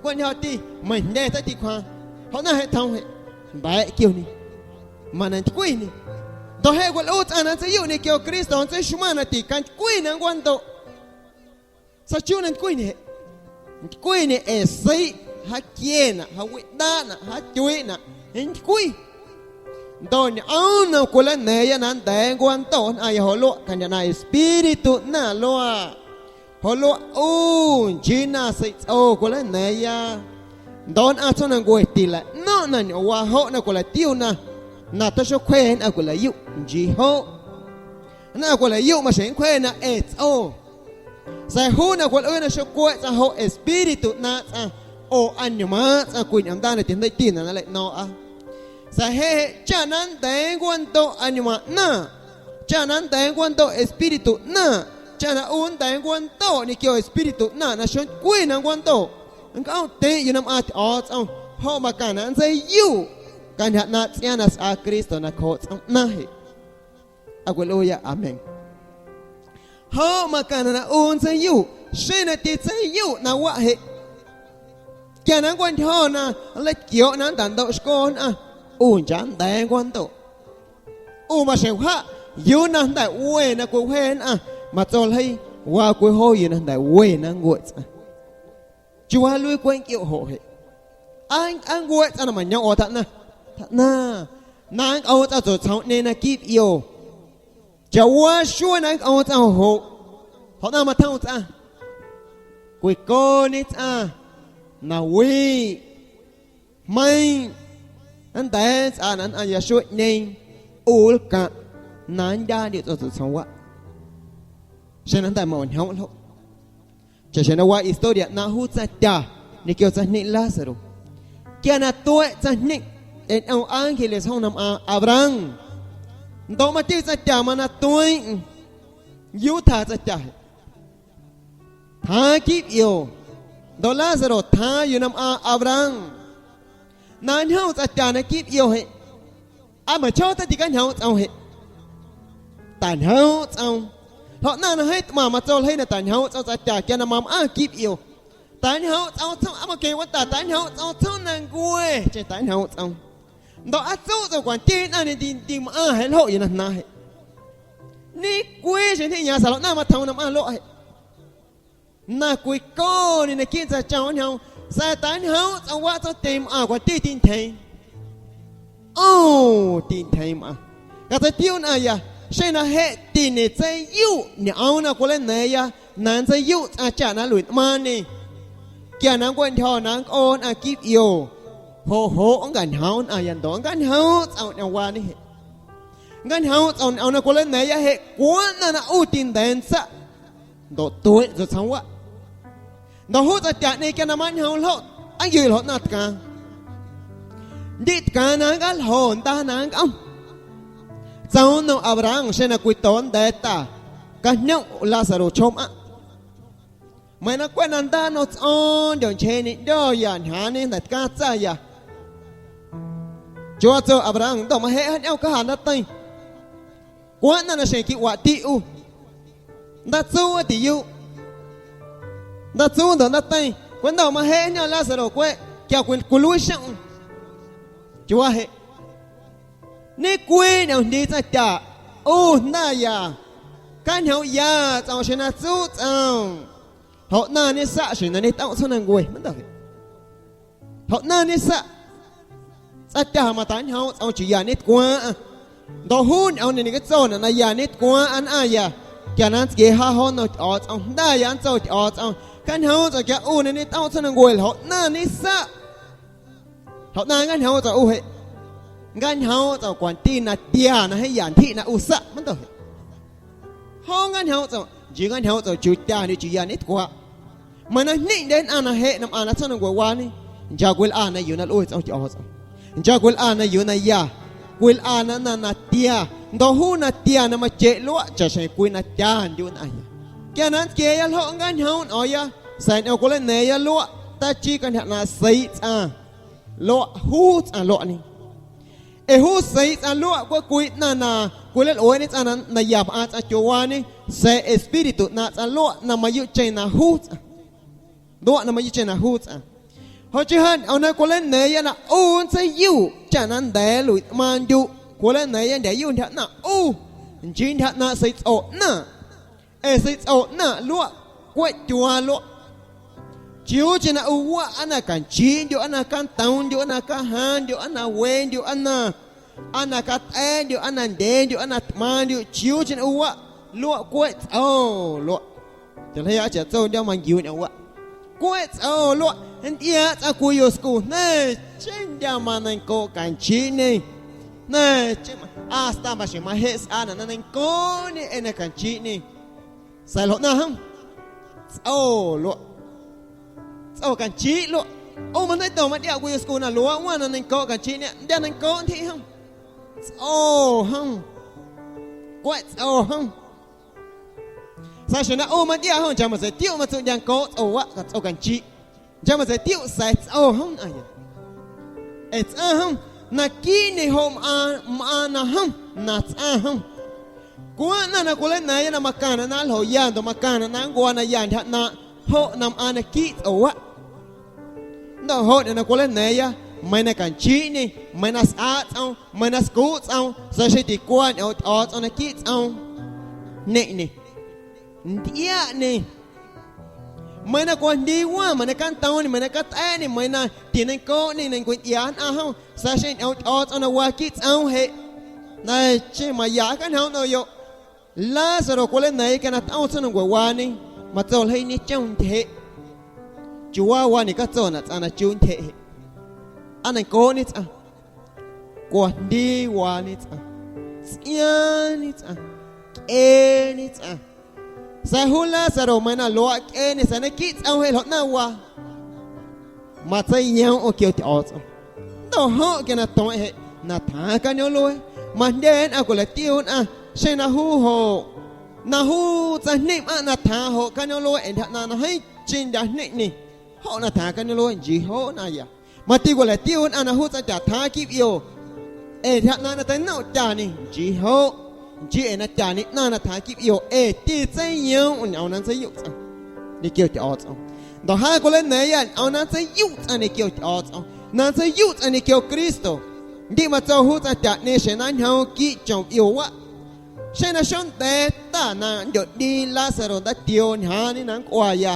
Cwantyjati meiⁿ jndye tati cwjaaⁿ. Joꞌ na jeꞌ tjoom jeꞌ, nda̱a̱ꞌ quioñe. Mana ntycwiñe. Ndoꞌ jeꞌ cwilꞌuu tsꞌaⁿ na nntseiyuꞌ ñequio Cristo nntseixmaⁿ na ticantycwi na nncwandoꞌ. Sa̱a̱ chuu na ntycwiñe jeꞌ, ntycwiñe ee seiꞌ, jaaquienaꞌ, jaawiꞌndaaꞌnaꞌ, jaatyuiiꞌnaꞌ, ntycwi. Ndoꞌ ñꞌoom na cwileina̱a̱ⁿya na nnda̱a̱ nncwandoꞌ nnꞌaⁿya joꞌ luaꞌ cantyja na Espíritu ꞌnaⁿ luaaꞌ. Joꞌ luaꞌ ꞌu nchii na seiꞌtsꞌo cwileina̱a̱ⁿya. Ndoꞌ nnꞌaⁿ tsjoomnancue tilaꞌno̱ⁿꞌ na ñꞌoomwaa joꞌ na cwilaꞌtiuna na taxocwje nnꞌaⁿ cwilaꞌyuꞌ nchii joꞌ. Nnꞌaⁿ cwilaꞌyuꞌ maxjeⁿ nncwje na ee tsꞌo. Sa̱a̱ juu na cwilꞌuuya na xocueeꞌ tsꞌaⁿ joꞌ espíritu ꞌnaaⁿꞌ tsꞌaⁿ oo añmaaⁿꞌ tsꞌaⁿ cwii ñꞌoomndaaꞌ na tijndeiꞌtinaꞌ na nleiꞌno̱o̱ⁿꞌa. Sa̱a̱ jeꞌ jeꞌ cha na nnda̱a̱ nncwandoꞌ añmaaⁿ ꞌnaaⁿꞌ, cha na nnda̱a̱ nncwandoꞌ Espíritu ꞌnaaⁿꞌ, cha na ꞌu nnda̱a̱ nncwandoꞌ ñequio Espíritu ꞌnaaⁿꞌ na xontycwi na nncwandoꞌ, nncꞌomꞌtyeⁿꞌ yuu na mꞌaaⁿ Tyꞌo̱o̱tsꞌom, joꞌ macaⁿnaꞌ na nntseiyuꞌ cantyja ꞌnaaⁿꞌ tsꞌiaaⁿ na sꞌaa Cristo nacjooꞌ tsꞌoom ꞌnaⁿ jeꞌ. Aa cwiluiiya, amén. Joꞌ macaⁿnaꞌ na ꞌu nntseiyuꞌ xeⁿ na titseiyuꞌ na waꞌ jeꞌ. Quia na nncwantyjo̱ na nleitquio̱ꞌ na nntaꞌndoꞌxco nnꞌaⁿ, ꞌu nchaaꞌ nnda̱a̱ nncwandoꞌ. ꞌU maxjeⁿ wjaꞌ yuu na jnda̱ we na cwiwje nnꞌaⁿ, matso ljeii waa cwii joo yuu na jnda̱ we na nncueꞌ tsꞌaⁿ. Chiuuwaa luii cweꞌ nquioꞌ joꞌ jeꞌ. Aa, aa nncueꞌ tsꞌaⁿ na mañoomꞌ oo tjaꞌnaⁿ, tjaꞌnaⁿ, na nncꞌoom tsꞌaⁿ tsueꞌtsjoomꞌñeeⁿ naquiiꞌ ꞌio. Chaꞌwaa xuee na nncꞌoom tsꞌaⁿ joꞌ, joꞌ na matjom tsꞌaⁿ. Cwicoñe tsꞌaⁿ na wiꞌ, jmeiiⁿ, nnda̱a̱ nntsꞌaa na nnꞌaⁿya xueeꞌñeeⁿ, ꞌu nlcaⁿꞌ na nndyaandyoꞌ tsꞌaⁿ tsueꞌtsjoomwaꞌ. Xeⁿ na jnda̱ mañjoomꞌ ljoꞌ. Chaꞌxjeⁿ na waa historia ꞌnaaⁿꞌ juu tsaⁿtya ñequio tsaⁿjñeⁿꞌ Lázaro. Quia na tueꞌ tsaⁿjñeⁿꞌ, tyꞌeñꞌoom ángeles jom na mꞌaaⁿ Abraham. Ndoꞌ mati tsaⁿtya mana tueeⁿꞌeⁿ. ¿Yuu tjaa tsaⁿtya jeꞌ? Tjaaⁿ quiiꞌ ꞌio. Ndoꞌ Lázaro tjaaⁿ yuu na mꞌaaⁿ Abraham. Na ñjom tsaⁿtya naquiiꞌ ꞌio jeꞌ. Aa meiⁿchjoo ta ticañjoomꞌ tsꞌom jeꞌ. Tañjoomꞌ tsꞌom. Ljoꞌ ꞌnaⁿ na jeeⁿ tꞌmaⁿ matso ljeii na tañjoomꞌ tsꞌom tsaⁿtya quia na mamꞌaⁿ quiiꞌ ꞌio. Tañjoomꞌ tsꞌom tsjoom, aa maqueⁿ wantaꞌ tañjoomꞌ tsꞌom tsjoomnancue, cheⁿ tañjoomꞌ tsꞌom. Ndoꞌ aa tsuꞌ tsꞌom cwanti nnꞌaⁿñe ndi, ndimꞌaⁿ jeꞌ ljoꞌ yuu na jnaaⁿ jeꞌ. Ñecwii xjeⁿ ntyjiꞌyaaⁿ sa̱a̱ ljoꞌ ꞌnaⁿ matjoom na mꞌaⁿ luaꞌ jeꞌ. Na cwicoñe naquiiꞌ ntsaachom ñjoom, sa̱a̱ tañjoomꞌ tsꞌom waꞌ tsoom tyeⁿ mꞌaⁿ cwanti tintyjeeⁿ. ꞌOo tintyjeeⁿ mꞌaⁿ. Catseitiu nnꞌaⁿya, xeⁿ na jeꞌ tiñetseiyuꞌ ñꞌoom na cwileina̱a̱ⁿya na nntseiyuꞌ tsꞌaⁿ chaꞌ na nluiꞌnꞌmaaⁿñe. Quia na nncweꞌntyjo̱ na nncꞌoo nnꞌaⁿ quiiꞌ ꞌio, joꞌ joꞌ nncañjoomꞌ nnꞌaⁿya ndoꞌ nncañjoomꞌ tsꞌom ñꞌoomwaañe jeꞌ. Nncañjoomꞌ tsꞌom ñꞌoom na cwileina̱a̱ⁿya jeꞌ cwaaⁿ ꞌnaⁿ na ꞌu tinda̱a̱ ntsaꞌ. Ndoꞌ tueꞌ tsueꞌtsjoomwaꞌ. Ndoꞌ juu tsaⁿtyaꞌñeeⁿ quia na mañjoom ljoꞌ, aa nquiuꞌ ljoꞌ ꞌnaⁿ tcaaⁿ. Ndiꞌ tcaaⁿ na nncaljo nda na nncꞌom. Tsoom nnom Abraham xeⁿ na cwito nda̱a̱ ta, cajñomꞌ Lázaro chjoomꞌaⁿꞌ. Meiiⁿ na cweꞌ na nda nnom tsꞌo̱o̱ⁿndyoꞌ nchjeeñeꞌ ꞌndyo̱ya ñjaaⁿñe jnda̱ tcaaⁿ tsaⁿya. Chiuuwaa tso Abraham, ndoꞌ majeꞌ wjaañꞌom caja ndaateiⁿ. Cwaaⁿ ꞌnaⁿ naxjeⁿ quiwaꞌti ꞌu. Ndaatsuuꞌ tiyuꞌ. Ndaatsuuꞌ ndoꞌ ndaateiⁿ, cweꞌ ndoꞌ majeꞌ ño̱ⁿ Lázaro cweꞌ quia cwi-, cwiluii xomꞌm. Chiuuwaa jeꞌ. Ñecwii ñꞌoom jndii tsaⁿtya, ꞌu jnda̱ya cañjoomꞌya tsꞌom xeⁿ na tsuꞌ tsꞌoom. Joꞌ ꞌnaⁿñe saꞌ xjeⁿ na ñetꞌomꞌ tsjoomnancue, manda̱ jeꞌ. Joꞌ ꞌnaⁿñe saꞌ. Tsaⁿtya matañjoomꞌ tsꞌom chiuu ya ñetcwaaⁿꞌaⁿ. Ndoꞌ juu ñꞌoom na ñequitsonaꞌ na ya ñetcwaaⁿꞌaⁿ nnꞌaⁿya, Quia na nntsquiee jaa jo nnom Tyꞌo̱o̱tsꞌom, jnda̱ya nntso Tyꞌo̱o̱tsꞌom: Cañjoomꞌ tsꞌom quia ꞌu na ñetꞌoom tsjoomnancue, ljoꞌ ꞌnaⁿ ñesaꞌ. Ljoꞌ ꞌnaⁿ nncjaañjoomꞌ tsꞌom ꞌu jeꞌ. Nncjaañjoomꞌ tsꞌom cwanti natia na jeeⁿ ya ntyjiꞌ na ꞌu saꞌ, mando jeꞌ. Jo nncjaañjoomꞌ tsꞌom, nchii nncjaañjoomꞌ tsꞌom chiuu tyandyuꞌ chiuu ya ñetcwaꞌ. Meiiⁿ na jñeꞌndye nnꞌaⁿ na jeꞌ na mꞌaaⁿ na tsjoomnancuewaañe, nchaaꞌ cwilꞌana yuu na lꞌue tsꞌom Tyꞌo̱o̱tsꞌom. Nchaaꞌ cwilꞌana yuu na ya, cwilꞌana nnꞌaⁿ natia, ndoꞌ juu natia na macheꞌ luaꞌ chaꞌxjeⁿ cwii na tyandyuꞌ nnꞌaⁿya. Quia na nntquieeꞌya ljoꞌ nncjaañjoomꞌ nꞌo̱o̱ⁿya, sa̱a̱ ñꞌoom cwileina̱a̱ⁿya luaꞌ, tachii cantyja ꞌnaaⁿꞌ seiiꞌ tsꞌaⁿ luaꞌ juu tsꞌaⁿ luaꞌñe. Ee juu seiiꞌ tsꞌaⁿ luaꞌ cweꞌ cwii ꞌnaⁿ na cwilalꞌueeꞌñe tsꞌaⁿ na, na ya mꞌaaⁿ tsꞌaⁿ tyuaawaañe, sa̱a̱ espíritu ꞌnaaⁿꞌ tsꞌaⁿ luaꞌ na mayuuꞌcheⁿ na juu tsꞌaⁿ. Luaꞌ na mayuuꞌcheⁿ na juu tsꞌaⁿ. Joꞌ chii ja ñꞌoom na cwileina̱a̱ⁿya na ꞌu nntseiyuuꞌ chaꞌ na nnda̱a̱ nluiꞌ tꞌmaaⁿndyuꞌ, cwileina̱a̱ⁿya ndyayuuꞌ ntyja ꞌnaⁿꞌ ꞌu, nchii ntyja ꞌnaaⁿꞌ seiiꞌ tsꞌo ꞌnaⁿꞌ. Ee seiiꞌ tsꞌo ꞌnaⁿꞌ luaꞌ, cweꞌ tyuaa luaꞌ. Chiuucheⁿ na ꞌu waꞌ aa na canchiiꞌndyoꞌ, aa na cantoomndyoꞌ, aa na cajaaⁿndyoꞌ, aa na wendyoꞌ, aa na, aa na catꞌa̱a̱ndyoꞌ, aa na ndyeendyoꞌ, aa na tꞌmaaⁿndyoꞌ, chiuucheⁿ na ꞌu waꞌ luaꞌ, cweꞌ tsꞌo luaꞌ. Chaꞌljeii chaꞌtsondyo̱ manquiuuꞌ ñꞌoom waꞌ. Cweꞌ tsꞌo luaꞌ, ntyꞌiaaꞌ tsꞌaⁿ cwii yuscu, jnda̱cheⁿ ndya maneiⁿcooꞌ canchiiꞌñe. Jnda̱cheⁿ ma-, hasta maxjeⁿ majeꞌ sꞌaanaꞌ na neiⁿncooꞌñe ee na canchiiꞌñe. Sa̱a̱ ljoꞌ ꞌnaⁿ jom, tsꞌo luaꞌ, tsꞌo canchiiꞌ luaꞌ. ꞌU majndeiꞌto matyꞌiaꞌ cwii yuscu na luaaꞌ waⁿ na neiⁿncooꞌ canchiiꞌñe, ndya neiⁿncooꞌ ntyjiꞌ jom. Tsꞌo jom, cweꞌ tsꞌo jom. Sa̱a̱ xjeⁿ na ꞌu matyꞌiaꞌ jom, nchaaꞌ matseitiuꞌ matsuꞌ ndyancooꞌ tsꞌo waꞌ, tsꞌo canchiiꞌ. Nchaaꞌ matseitiuꞌ sa̱a̱ tsꞌo jom nnꞌaⁿya. Ee tsꞌaⁿ jom, naquiiꞌñe joꞌ mꞌaaⁿ, mꞌaaⁿ na jom, na tsꞌaⁿ jom. Cwaaⁿ ꞌnaⁿ na cwileina̱a̱ⁿya na macaⁿnaꞌ na nljoya ndoꞌ macaⁿnaꞌ na nncuaa na ya ntyja ꞌnaaⁿꞌ, joꞌ na mꞌaaⁿ naquiiꞌ tsꞌo waꞌ. Ndoꞌ joꞌ ñꞌoom na cwileina̱a̱ⁿya, meiiⁿ na canchiiꞌñe, meiiⁿ na sꞌaaꞌ tsꞌoom, meiiⁿ na scuuꞌ tsꞌoom, sa̱a̱ xeⁿ ticwa ñꞌoom Tyꞌo̱o̱tsꞌom naquiiꞌ tsꞌoom, jñeꞌñe, ntyꞌiaꞌñe. Meiiⁿ na cwajndii waⁿ, meiiⁿ na cantoomñe, meiiⁿ na catꞌa̱a̱ñe, meiiⁿ na tineiⁿncooꞌñe na cwintyꞌiaa nnꞌaⁿ jom, sa̱a̱ xeⁿ ñꞌoom Tyꞌo̱o̱tsꞌom na waa quiiꞌ tsꞌoom jeꞌ, na nchii mayaꞌ cajñoomꞌ ndoꞌyoꞌ. Lázaro cwileina̱a̱ⁿya quia na tꞌoom tsjoomnancuewaañe, matso ljeii ñechom ntyjeꞌ. Chiuu waa waa ñecatsonaꞌ tsꞌaⁿ na chuu ntyjeꞌ jeꞌ. Aa neiⁿncooꞌñe tsꞌaⁿ, cwajndii waañe tsꞌaⁿ, tsꞌiaaⁿñe tsꞌaⁿ, cꞌeeñe tsꞌaⁿ. Sa̱a̱ juu Lázaro meiiⁿ na luaaꞌ cꞌeeñe sa̱a̱ naquiiꞌ tsꞌoom jeꞌ ljoꞌ ꞌnaⁿ waa. Matseiyom ꞌu quio Tyꞌo̱o̱tsꞌom. Ndoꞌ joꞌ quia na tueⁿꞌ jeꞌ na tjaaⁿ cañoomꞌluee, majndye nnꞌaⁿ cwilaꞌtiuu nnꞌaⁿ xeⁿ na juu joꞌ, na juu tsaⁿjñeⁿ mꞌaⁿꞌ na tjaaⁿ joꞌ cañoomꞌluee ee ntyja ꞌnaaⁿ na jeeⁿcheⁿ ndyaꞌjñeⁿꞌñe, joꞌ na tjaaⁿ cañoomꞌluee, nchii joꞌ nnꞌaⁿya. Mati cwilaꞌtiuu nnꞌaⁿ na juu tsaⁿtya tjaaⁿ quiiꞌ wio ee ntyja ꞌnaaⁿ na teinomꞌ tyañe, nchii joꞌ, nchii ee na tyañe ꞌnaⁿ na tjaaⁿ quiiꞌ wio ee titseiyomꞌ ñꞌoom na nntseiyuꞌ tsꞌaⁿ ñequio Tyꞌo̱o̱tsꞌom. Ndoꞌ ja cwileina̱a̱ⁿya ñꞌoom na nntseiyuꞌ tsꞌaⁿ ñequio Tyꞌo̱o̱tsꞌom, na nntseiyuꞌ tsꞌaⁿ ñequio Cristo. Ndiꞌ matso juu tsaⁿtyaꞌñeeⁿ xjeⁿ na ñjoom quiiꞌ chom wio waꞌ. Xeⁿ na xonda̱a̱ ta na nndyoꞌñꞌeeⁿ Lázaro ndaatioo ñjaaⁿñe na nncꞌuaya,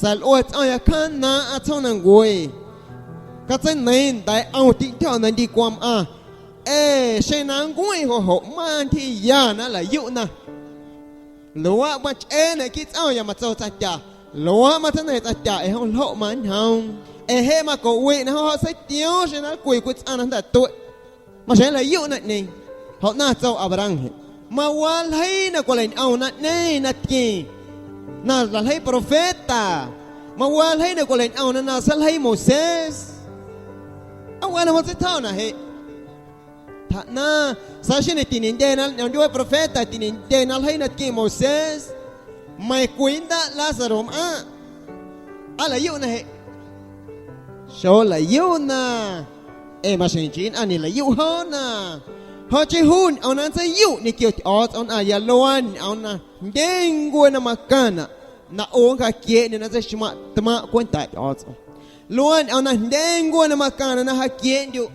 sa̱a̱ lꞌue tsꞌo̱ⁿya cjaanaaⁿꞌaⁿ tsjoomnancue. Catseineiiⁿ nda̱a̱ꞌ ꞌom tiꞌntyjo̱ na ndicwaⁿ mꞌaⁿ, ee xeⁿ na nncueⁿ joꞌ joꞌ mantyjiya na nlaꞌyuꞌna. Luaaꞌ machꞌeenaꞌ quiiꞌ tsꞌo̱ⁿya, matso tsaⁿtya. Luaaꞌ matseina̱ⁿ tsaⁿtya ee jom ljoꞌ manñjoom. Ee jeꞌ macoꞌwiꞌ na jom joꞌ seitioom xeⁿ na nlcwi cwii tsꞌaⁿ na jnda̱ tueꞌ. Maxjeⁿ nlaꞌyuꞌ naⁿꞌñeeⁿ. Joꞌ na tso Abraham jeꞌ, mawaa ljeii na cwilañꞌom naⁿꞌñeeⁿ na tqueⁿ na ljeii profeta. Mawaa ljeii na cwilañꞌom na na saaljeii Moisés. Aa waa na matseitjomnaꞌ jeꞌ. Tjaꞌnaⁿ, sa̱a̱ xeⁿ na tiñendyena ñꞌoom ndyuee profeta, tiñendyena ljeii na tqueⁿ Moisés, meiⁿ cwii ndaꞌ Lázaro mꞌaⁿꞌ. Aa nlaꞌyuꞌna jeꞌ. Xolaꞌyuꞌna, ee maxjeⁿ nchii nnꞌaⁿ ñelaꞌyuꞌ joona. Joꞌ chii juu ñꞌoom na nntseiyuꞌ ñequio Tyꞌo̱o̱tsꞌom nnꞌaⁿya luaa ñꞌoom na jndyencuee na macaⁿnaꞌ na ꞌu nncjaquieeꞌndyuꞌ na tseixmaⁿꞌ tmaaⁿꞌ cwentaꞌ Tyꞌo̱o̱tsꞌom. Luaa ñꞌoom na jndyencuee na macaⁿnaꞌ na jaaquieeꞌndyuꞌ,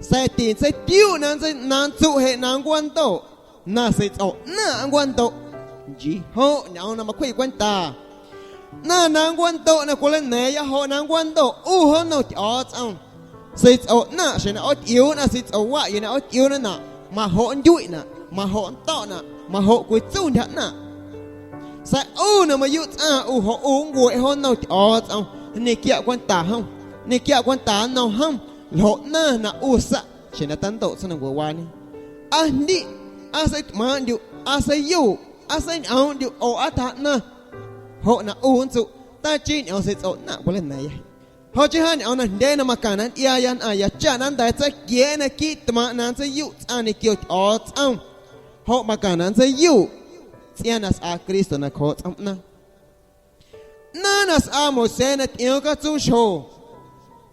sa̱a̱ tintseitiuꞌ na nntse-, na nntsuꞌ jeꞌ na nncwandoꞌ, na seiꞌtsꞌo ꞌnaⁿꞌ nncwandoꞌ. Nchii joꞌ ñꞌoom na macwjiꞌ cwenta. Ꞌnaⁿ na nncwandoꞌ na cwileina̱a̱ⁿya joꞌ na nncwandoꞌ ꞌu jo nnom Tyꞌo̱o̱tsꞌom. Seiꞌtsꞌo ꞌnaⁿꞌ xjeⁿ na ꞌootꞌiuu nnꞌaⁿ seiꞌtsꞌo waꞌ yuu na ꞌootꞌiuunaꞌ, majoꞌ nndyuiꞌnaꞌ, majoꞌ nto̱ꞌnaꞌ. Majoꞌ cwitsu ntyja ꞌnaⁿꞌ. Sa̱a̱ ꞌu na mayuuꞌ tsꞌaⁿ ꞌu joꞌ ꞌu nncueꞌ jo nnom Tyꞌo̱o̱tsꞌom, ñequiaꞌ cwenta jom, ñequiaꞌ cwenta nnom jom, ljoꞌ ꞌnaⁿ na ꞌu saꞌ xjeⁿ na tandoꞌ tsjoomnancuewaañe. Aa jndiꞌ, aa seitꞌmaaⁿꞌndyuꞌ, aa seiyuuꞌ, aa seiñꞌoomꞌndyuꞌ oo aa tjaaꞌnaⁿ. Joꞌ na ꞌu nntsuꞌ, tachii ñꞌoom seitsꞌo ꞌnaⁿꞌ cwilana̱a̱ⁿya. Joꞌ chii ja ñꞌoom najndyee na macaⁿnaꞌ ntyꞌiaaya nnꞌaⁿya chaꞌ na nnda̱a̱ tseicwjiꞌ naquiiꞌ tmaaⁿꞌ na nntseiyu tsꞌaⁿ ñequio Tyꞌo̱o̱tsꞌom. Joꞌ macaⁿnaꞌ nntseiyu tsꞌiaaⁿ na sꞌaa Cristo nacjooꞌ tsꞌoom ꞌnaⁿ. Ꞌnaaⁿ na sꞌaa Moisés na tyꞌioom catsuuxjo,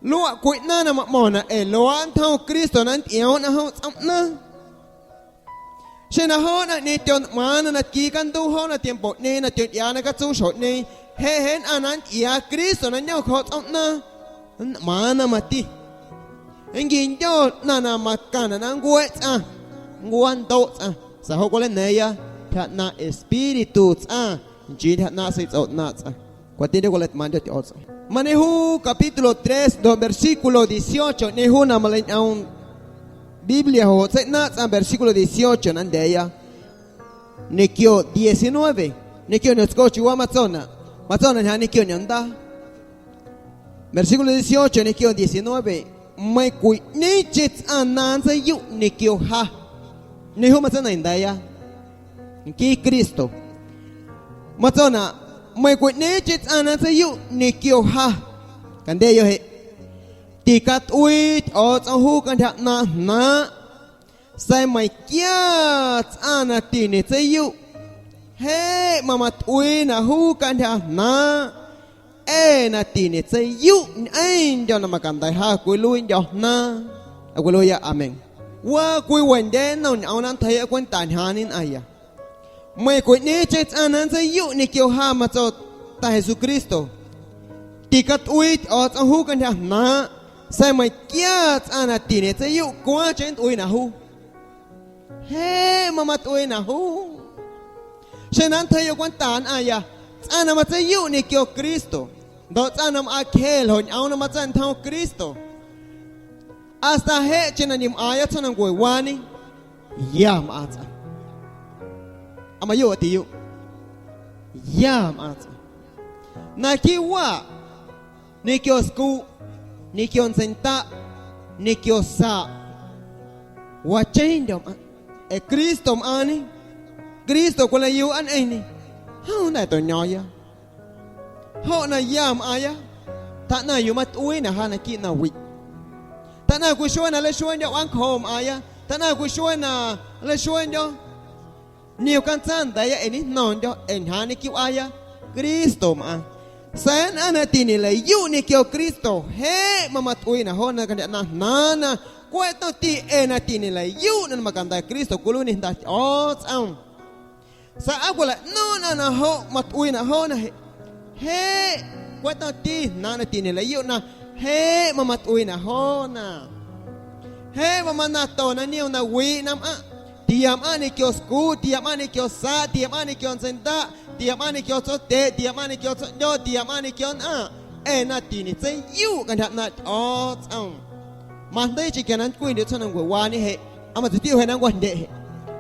luaꞌ cwii ꞌnaaⁿ na maꞌmo̱ⁿnaꞌ ee luaaꞌ nntjom Cristo na nntyꞌiooꞌ na jom tsꞌoom ꞌnaⁿ. Xeⁿ na joo naⁿꞌñeeⁿ tyonꞌmaaⁿna na tquii canduuꞌ joo na tiempoꞌñeeⁿ na tyotyꞌiaana catsuuxjoꞌñeeⁿ, jeꞌ jeꞌ nnꞌaⁿ na ntyꞌiaa Cristo na ñom cjooꞌ tsꞌoom ꞌnaaⁿ, nnꞌmaaⁿna mati. Nnquindyo ꞌnaⁿ na macaⁿnaꞌ na nncueeꞌ tsꞌaⁿ, nncuaandoꞌ tsꞌaⁿ, sa̱a̱ joꞌ cwilana̱a̱ⁿya ntyja ꞌnaaⁿꞌ Espíritu tsꞌaⁿ, nchii ntyja ꞌnaaⁿꞌ seitsꞌo ꞌnaaⁿꞌ tsꞌaⁿ. Cwatyeeⁿ cwilaꞌtꞌmaaⁿꞌndyo̱ Tyꞌo̱o̱tsꞌom. Mañejuu capítulo tres, ndoꞌ versículo dieciocho, ñejuu na maleiñꞌoom Biblia joꞌ tseiꞌnaaⁿꞌ tsꞌaⁿ versículo dieciocho na nda̱a̱ya. Ñequio diecinueve, ñequio ñomtsco chiuu matsonaꞌ, matsonaꞌ ñjaaⁿ ñequio ñomndaa. Versículo dieciocho ñequio diecinueve, meiⁿ cwiꞌñeeⁿcheⁿ tsꞌaⁿ na nntseiyuꞌ ñequio ja, ñejuu matseineiⁿ nda̱a̱ya. Nquii Cristo. Matsonaꞌ, meiⁿ cwiꞌñeeⁿcheⁿ tsꞌaⁿ na nntseiyuꞌ ñequio ja. Candyeyoꞌ jeꞌ. Ticatꞌuii Tyꞌo̱o̱tsꞌom juu cantyja ꞌnaaⁿꞌ jnaaⁿꞌ, sa̱a̱ meiⁿquia tsꞌaⁿ na tiñeꞌtseiyuꞌ, jeꞌ mamatꞌuiinaꞌ juu cantyja jnaaⁿꞌ, ee na tiñeꞌtseiyuꞌ ñꞌeⁿndyo̱ na macanda̱ ja cwiluiindyo̱ jnaaⁿ. Cwiluiiya amén. Waa cwii wendyee nnom ñꞌoom na nntjeiiꞌa cwenta ñjaaⁿñe nnꞌaⁿya. Meiⁿ cwiꞌñeeⁿcheⁿ tsꞌaⁿ na nntseiyuꞌ ñequio ja, matso Ta Jesucristo, ticatꞌuii Tyꞌo̱o̱tsꞌom juu cantyja jnaaⁿꞌ, sa̱a̱ meiⁿquia tsꞌaⁿ na tiñeꞌtseiyuꞌ cwaaⁿcheⁿ nntꞌuiinaꞌ juu. Jeꞌ mamatꞌuiinaꞌ juu. Xeⁿ na nntjeiiꞌyoꞌ cwenta nnꞌaⁿya, tsꞌaⁿ na matseiyuꞌ ñequio Cristo, ndoꞌ tsꞌaⁿ na mꞌaaⁿ cje ljoꞌ ñꞌoom na matsa̱ꞌntjoom Cristo, hasta jeꞌcheⁿ na ñemꞌaaⁿya tsjoomnancuewaañe, ya mꞌaaⁿ tsꞌaⁿ. Aa mayuuꞌ tiyuuꞌ, ya mꞌaaⁿ tsꞌaⁿ. Naquiiꞌ waꞌ, ñequio scuꞌ, ñequio ntseindaꞌ, ñequio saꞌ, wacheⁿndyo̱ mꞌaⁿ, ee Cristo mꞌaaⁿñe. Cristo cwilaꞌyuuꞌ aa ñꞌeⁿñê, jom jnda̱ toꞌño̱o̱ⁿya. Joꞌ na ya mꞌaaⁿya, tjaꞌnaⁿ yuu matꞌuiinaꞌ ja naquiiꞌ nawiꞌ. Tjaꞌnaⁿ cwii xuee na nleixueendyo̱ wꞌaancjo mꞌaaⁿya, tjaꞌnaⁿ cwii xuee na nleixueendyo̱ niom cantsaanda̱a̱ya ee ñejno̱o̱ⁿndyo̱ ee ñjaaⁿ ñequio wꞌaaya, Cristo mꞌaaⁿ. Sa̱a̱ nnꞌaⁿ na tiñeꞌlaꞌyuꞌ ñequio Cristo, jeꞌ mamatꞌuiinaꞌ joona cantyja ꞌnaaⁿꞌ jnaaⁿna, cweꞌ tomti ee na tiñeꞌlaꞌyuꞌna na macanda̱ Cristo cwiluiiñe Jnda Tyꞌo̱o̱tsꞌom. Sa̱a̱ aa cwilaꞌno̱ⁿꞌ nnꞌaⁿ na joꞌ matꞌuiinaꞌ joona jeꞌ. Jeꞌ cweꞌ tomti jnaaⁿ na tiñeꞌlaꞌyuꞌna, jeꞌ mamatꞌuiinaꞌ joona. Jeꞌ mamanato na niom nawiꞌ na mꞌaⁿꞌ, tiamꞌaⁿꞌ ñequio scuuꞌ, tiamꞌaⁿꞌ ñequio saꞌ, tiamꞌaⁿꞌ ñequio ntseindaꞌ, tiamꞌaⁿꞌ ñequio tsotyeꞌ, tiamꞌaⁿꞌ ñequio tsoꞌndyoꞌ, tiamꞌaⁿꞌ ñequio nnꞌaⁿ, ee na tiñeꞌtseiyuꞌ cantyja ꞌnaaⁿꞌ Tyꞌo̱o̱tsꞌom. Majndeiicheⁿ quia na nncwiindyuꞌ tsjoomnancuewaañe jeꞌ, aa matseitiuꞌ jeꞌ na nncwajndyeꞌ jeꞌ.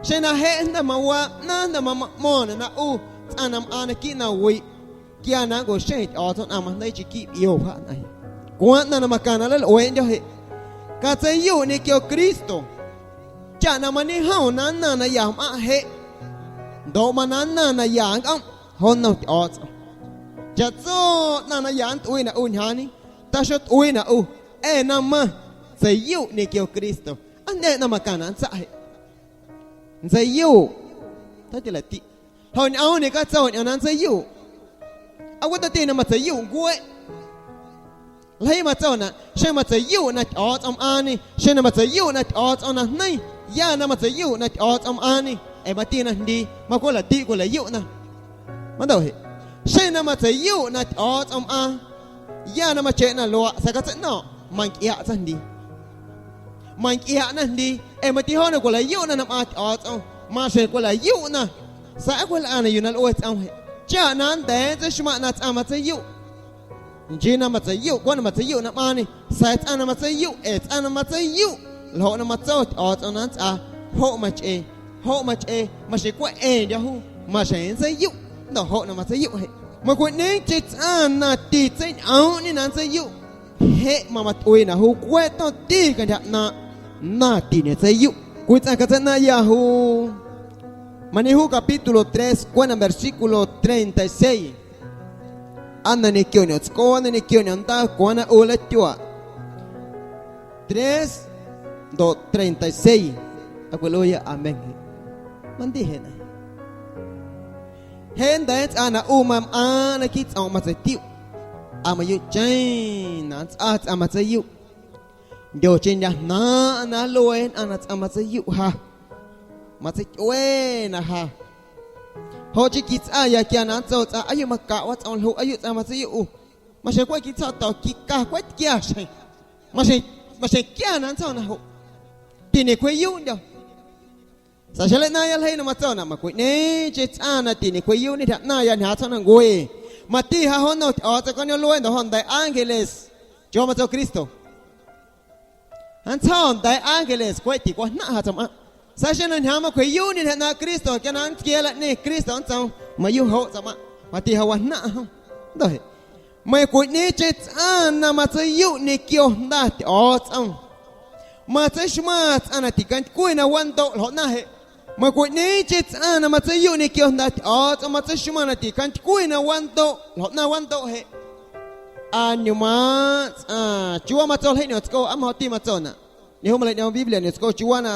Xeⁿ na jeꞌ jnda̱ mawaa ꞌnaⁿ jnda̱ mamaꞌmo̱ⁿnaꞌ na ꞌu tsꞌaⁿ na mꞌaaⁿ naquiiꞌ nawiꞌ, quia na nncwaxeⁿ Tyꞌo̱o̱tsꞌom nnꞌaⁿ majndeiicheⁿ quiiꞌ ꞌio ja nnꞌaⁿya. Cwaaⁿ ꞌnaⁿ na macaⁿnaꞌ nleilꞌueeꞌndyo̱ jeꞌ, catseiyuꞌ ñequio Cristo, chaꞌ na mañejomna nnaⁿ na ya mꞌaⁿꞌ jeꞌ, ndoꞌ mana nnaⁿ na ya nncꞌomꞌ jo nnom Tyꞌo̱o̱tsꞌom. Chaꞌtso ꞌnaⁿ na ya nntꞌuiinaꞌ ꞌu ñjaaⁿñe, taxotꞌuiinaꞌ ꞌu, ee na matseiyuꞌ ñequio Cristo. Aa jndye ꞌnaⁿ macaⁿnaꞌ nntsaꞌ jeꞌ. Ntseiyuꞌ. Tjaa tyolaꞌtiꞌ. Ljoꞌ ñꞌoom ñecatso ñꞌoom na nntseiyuꞌ. Aa cweꞌ tomti na matseiyuꞌ ncueeꞌ. Ljeii matsonaꞌ, xeⁿ matseiyuꞌ na Tyꞌo̱o̱tsꞌom mꞌaaⁿñe, xeⁿ na matseiyuꞌ na Tyꞌo̱o̱tsꞌom na jneiⁿ, ya na matseiyuꞌ na Tyꞌo̱o̱tsꞌom mꞌaaⁿñe, ee mati na jndii macweꞌ latiꞌ cwilaꞌyuꞌna. Mandoꞌ jeꞌ, xeⁿ na matseiyuꞌ na Tyꞌo̱o̱tsꞌom mꞌaaⁿ, ya na macheꞌ na luaaꞌ sa̱a̱ catseiꞌno̱o̱ⁿ, mancꞌiaꞌ tsaⁿjndii. Mancꞌiaꞌ naⁿjndii, ee mati joona cwilaꞌyuꞌna na mꞌaaⁿ Tyꞌo̱o̱tsꞌom, maxjeⁿ cwilaꞌyuꞌna, sa̱a̱ aa cwilꞌana yuu na lꞌue tsꞌoom jeꞌ, chaꞌ na nnda̱a̱ nntseixmaⁿꞌ na tsꞌaⁿ matseiyuꞌ. Nchii na matseiyuꞌ, cweꞌ na matseiyuꞌ na mꞌaaⁿñe, sa̱a̱ tsꞌaⁿ na matseiyuꞌ ee tsꞌaⁿ na matseiyuꞌ ljoꞌ na matso Tyꞌo̱o̱tsꞌom na nntsꞌaa, joꞌ machꞌee Joꞌ machꞌee maxjeⁿ cweꞌ endyo̱ juu, maxjeⁿ nntseiyuꞌ, ndoꞌ joꞌ na matseiyuꞌ jeꞌ. Macwiꞌñeeⁿcheⁿ tsꞌaⁿ na titseiñꞌoomꞌñe na nntseiyuꞌ, jeꞌ mamatꞌuiinaꞌ juu cweꞌ tomti cantyja ꞌnaaⁿꞌ na tiñetseiyuꞌ. Cwii tsꞌaⁿ catseiꞌnaaⁿya juu Mañejuu capítulo tres, cweꞌ na versículo treinta y seis. Aa na ñequio ñomtsco, aa na ñequio ñomnda, cwaaⁿ na ꞌu nletyuaꞌ. Tres ndoꞌ treinta y seis. Aa cwiluiiya amén jeꞌ. Mandiꞌ jeꞌ na. Jeꞌ nda̱a̱ nntsꞌaa na ꞌu mamꞌaaⁿꞌ naquiiꞌ tsꞌomꞌ matseitiuꞌ, aa mayuuꞌcheⁿ na nntsꞌaa tsꞌaⁿ matseiyuꞌ. Ndyocheⁿ na jnaaⁿꞌaⁿ na nluee nnꞌaⁿ na tsꞌaⁿ matseiyuꞌ ja, matseityꞌuena ja. Joꞌ chii quitsꞌaya quia na nntso tsꞌaⁿ: "Ayuꞌ macaꞌ watsꞌom ljuꞌ, ayuꞌ tsꞌaⁿ matseiyuꞌ ꞌu." Maxjeⁿ cweꞌ quitsjo̱ to̱ quica cweꞌ tquia xjeⁿ. Maxjeⁿ, maxjeⁿ quia na nntsjo̱ na joꞌ, tiñecwjiꞌyuuꞌndyo̱. Sa̱a̱ xeⁿ nleiꞌnaaⁿya ljeii na matsonaꞌ: "Macwiꞌñeeⁿcheⁿ tsꞌaⁿ na tiñecwjiꞌyuuꞌ ñejntyja ꞌnaⁿya ñjaaⁿ tsjoomnancue." Mati ja jo nnom tyꞌo̱o̱tsꞌom cañoomꞌluee ndoꞌ jo nda̱a̱ ángeles. Chiuuwaa matso Cristo. Nntsjo̱ nda̱a̱ ángeles cweꞌ ticwajnaⁿꞌ ja tsaⁿmꞌaⁿꞌ. Sa̱a̱ xeⁿ na ñjaaⁿ macwjiꞌyuuꞌ ñejntyja ꞌnaaⁿꞌ Cristo, quia na nntquia̱a̱ laꞌñeⁿ Cristo nntsꞌoom, mayuuꞌ joꞌ tsaⁿmꞌaⁿꞌ, mati ja wajnaⁿꞌ jom. Ndoꞌ jeꞌ, meiⁿ cwiꞌñeeⁿcheⁿ tsꞌaⁿ na matseiyuꞌ ñequio Jnda Tyꞌo̱o̱tsꞌom, matseixmaⁿ tsꞌaⁿ na ticantycwi na wandoꞌ ljoꞌ ꞌnaⁿ jeꞌ. Meiⁿ cwiꞌñeeⁿcheⁿ tsꞌaⁿ na matseiyuꞌ ñequio Jnda Tyꞌo̱o̱tsꞌom, matseixmaⁿ na ticantycwi na wandoꞌ ljoꞌ ꞌnaⁿ wandoꞌ jeꞌ. Añmaaⁿꞌ tsꞌaⁿ, chiuuwaa matso ljeii ñomtsco, aa majoꞌti matsonaꞌ. Ñejuu maleiꞌñꞌoom Biblia ñomtsco chiuuwaa na,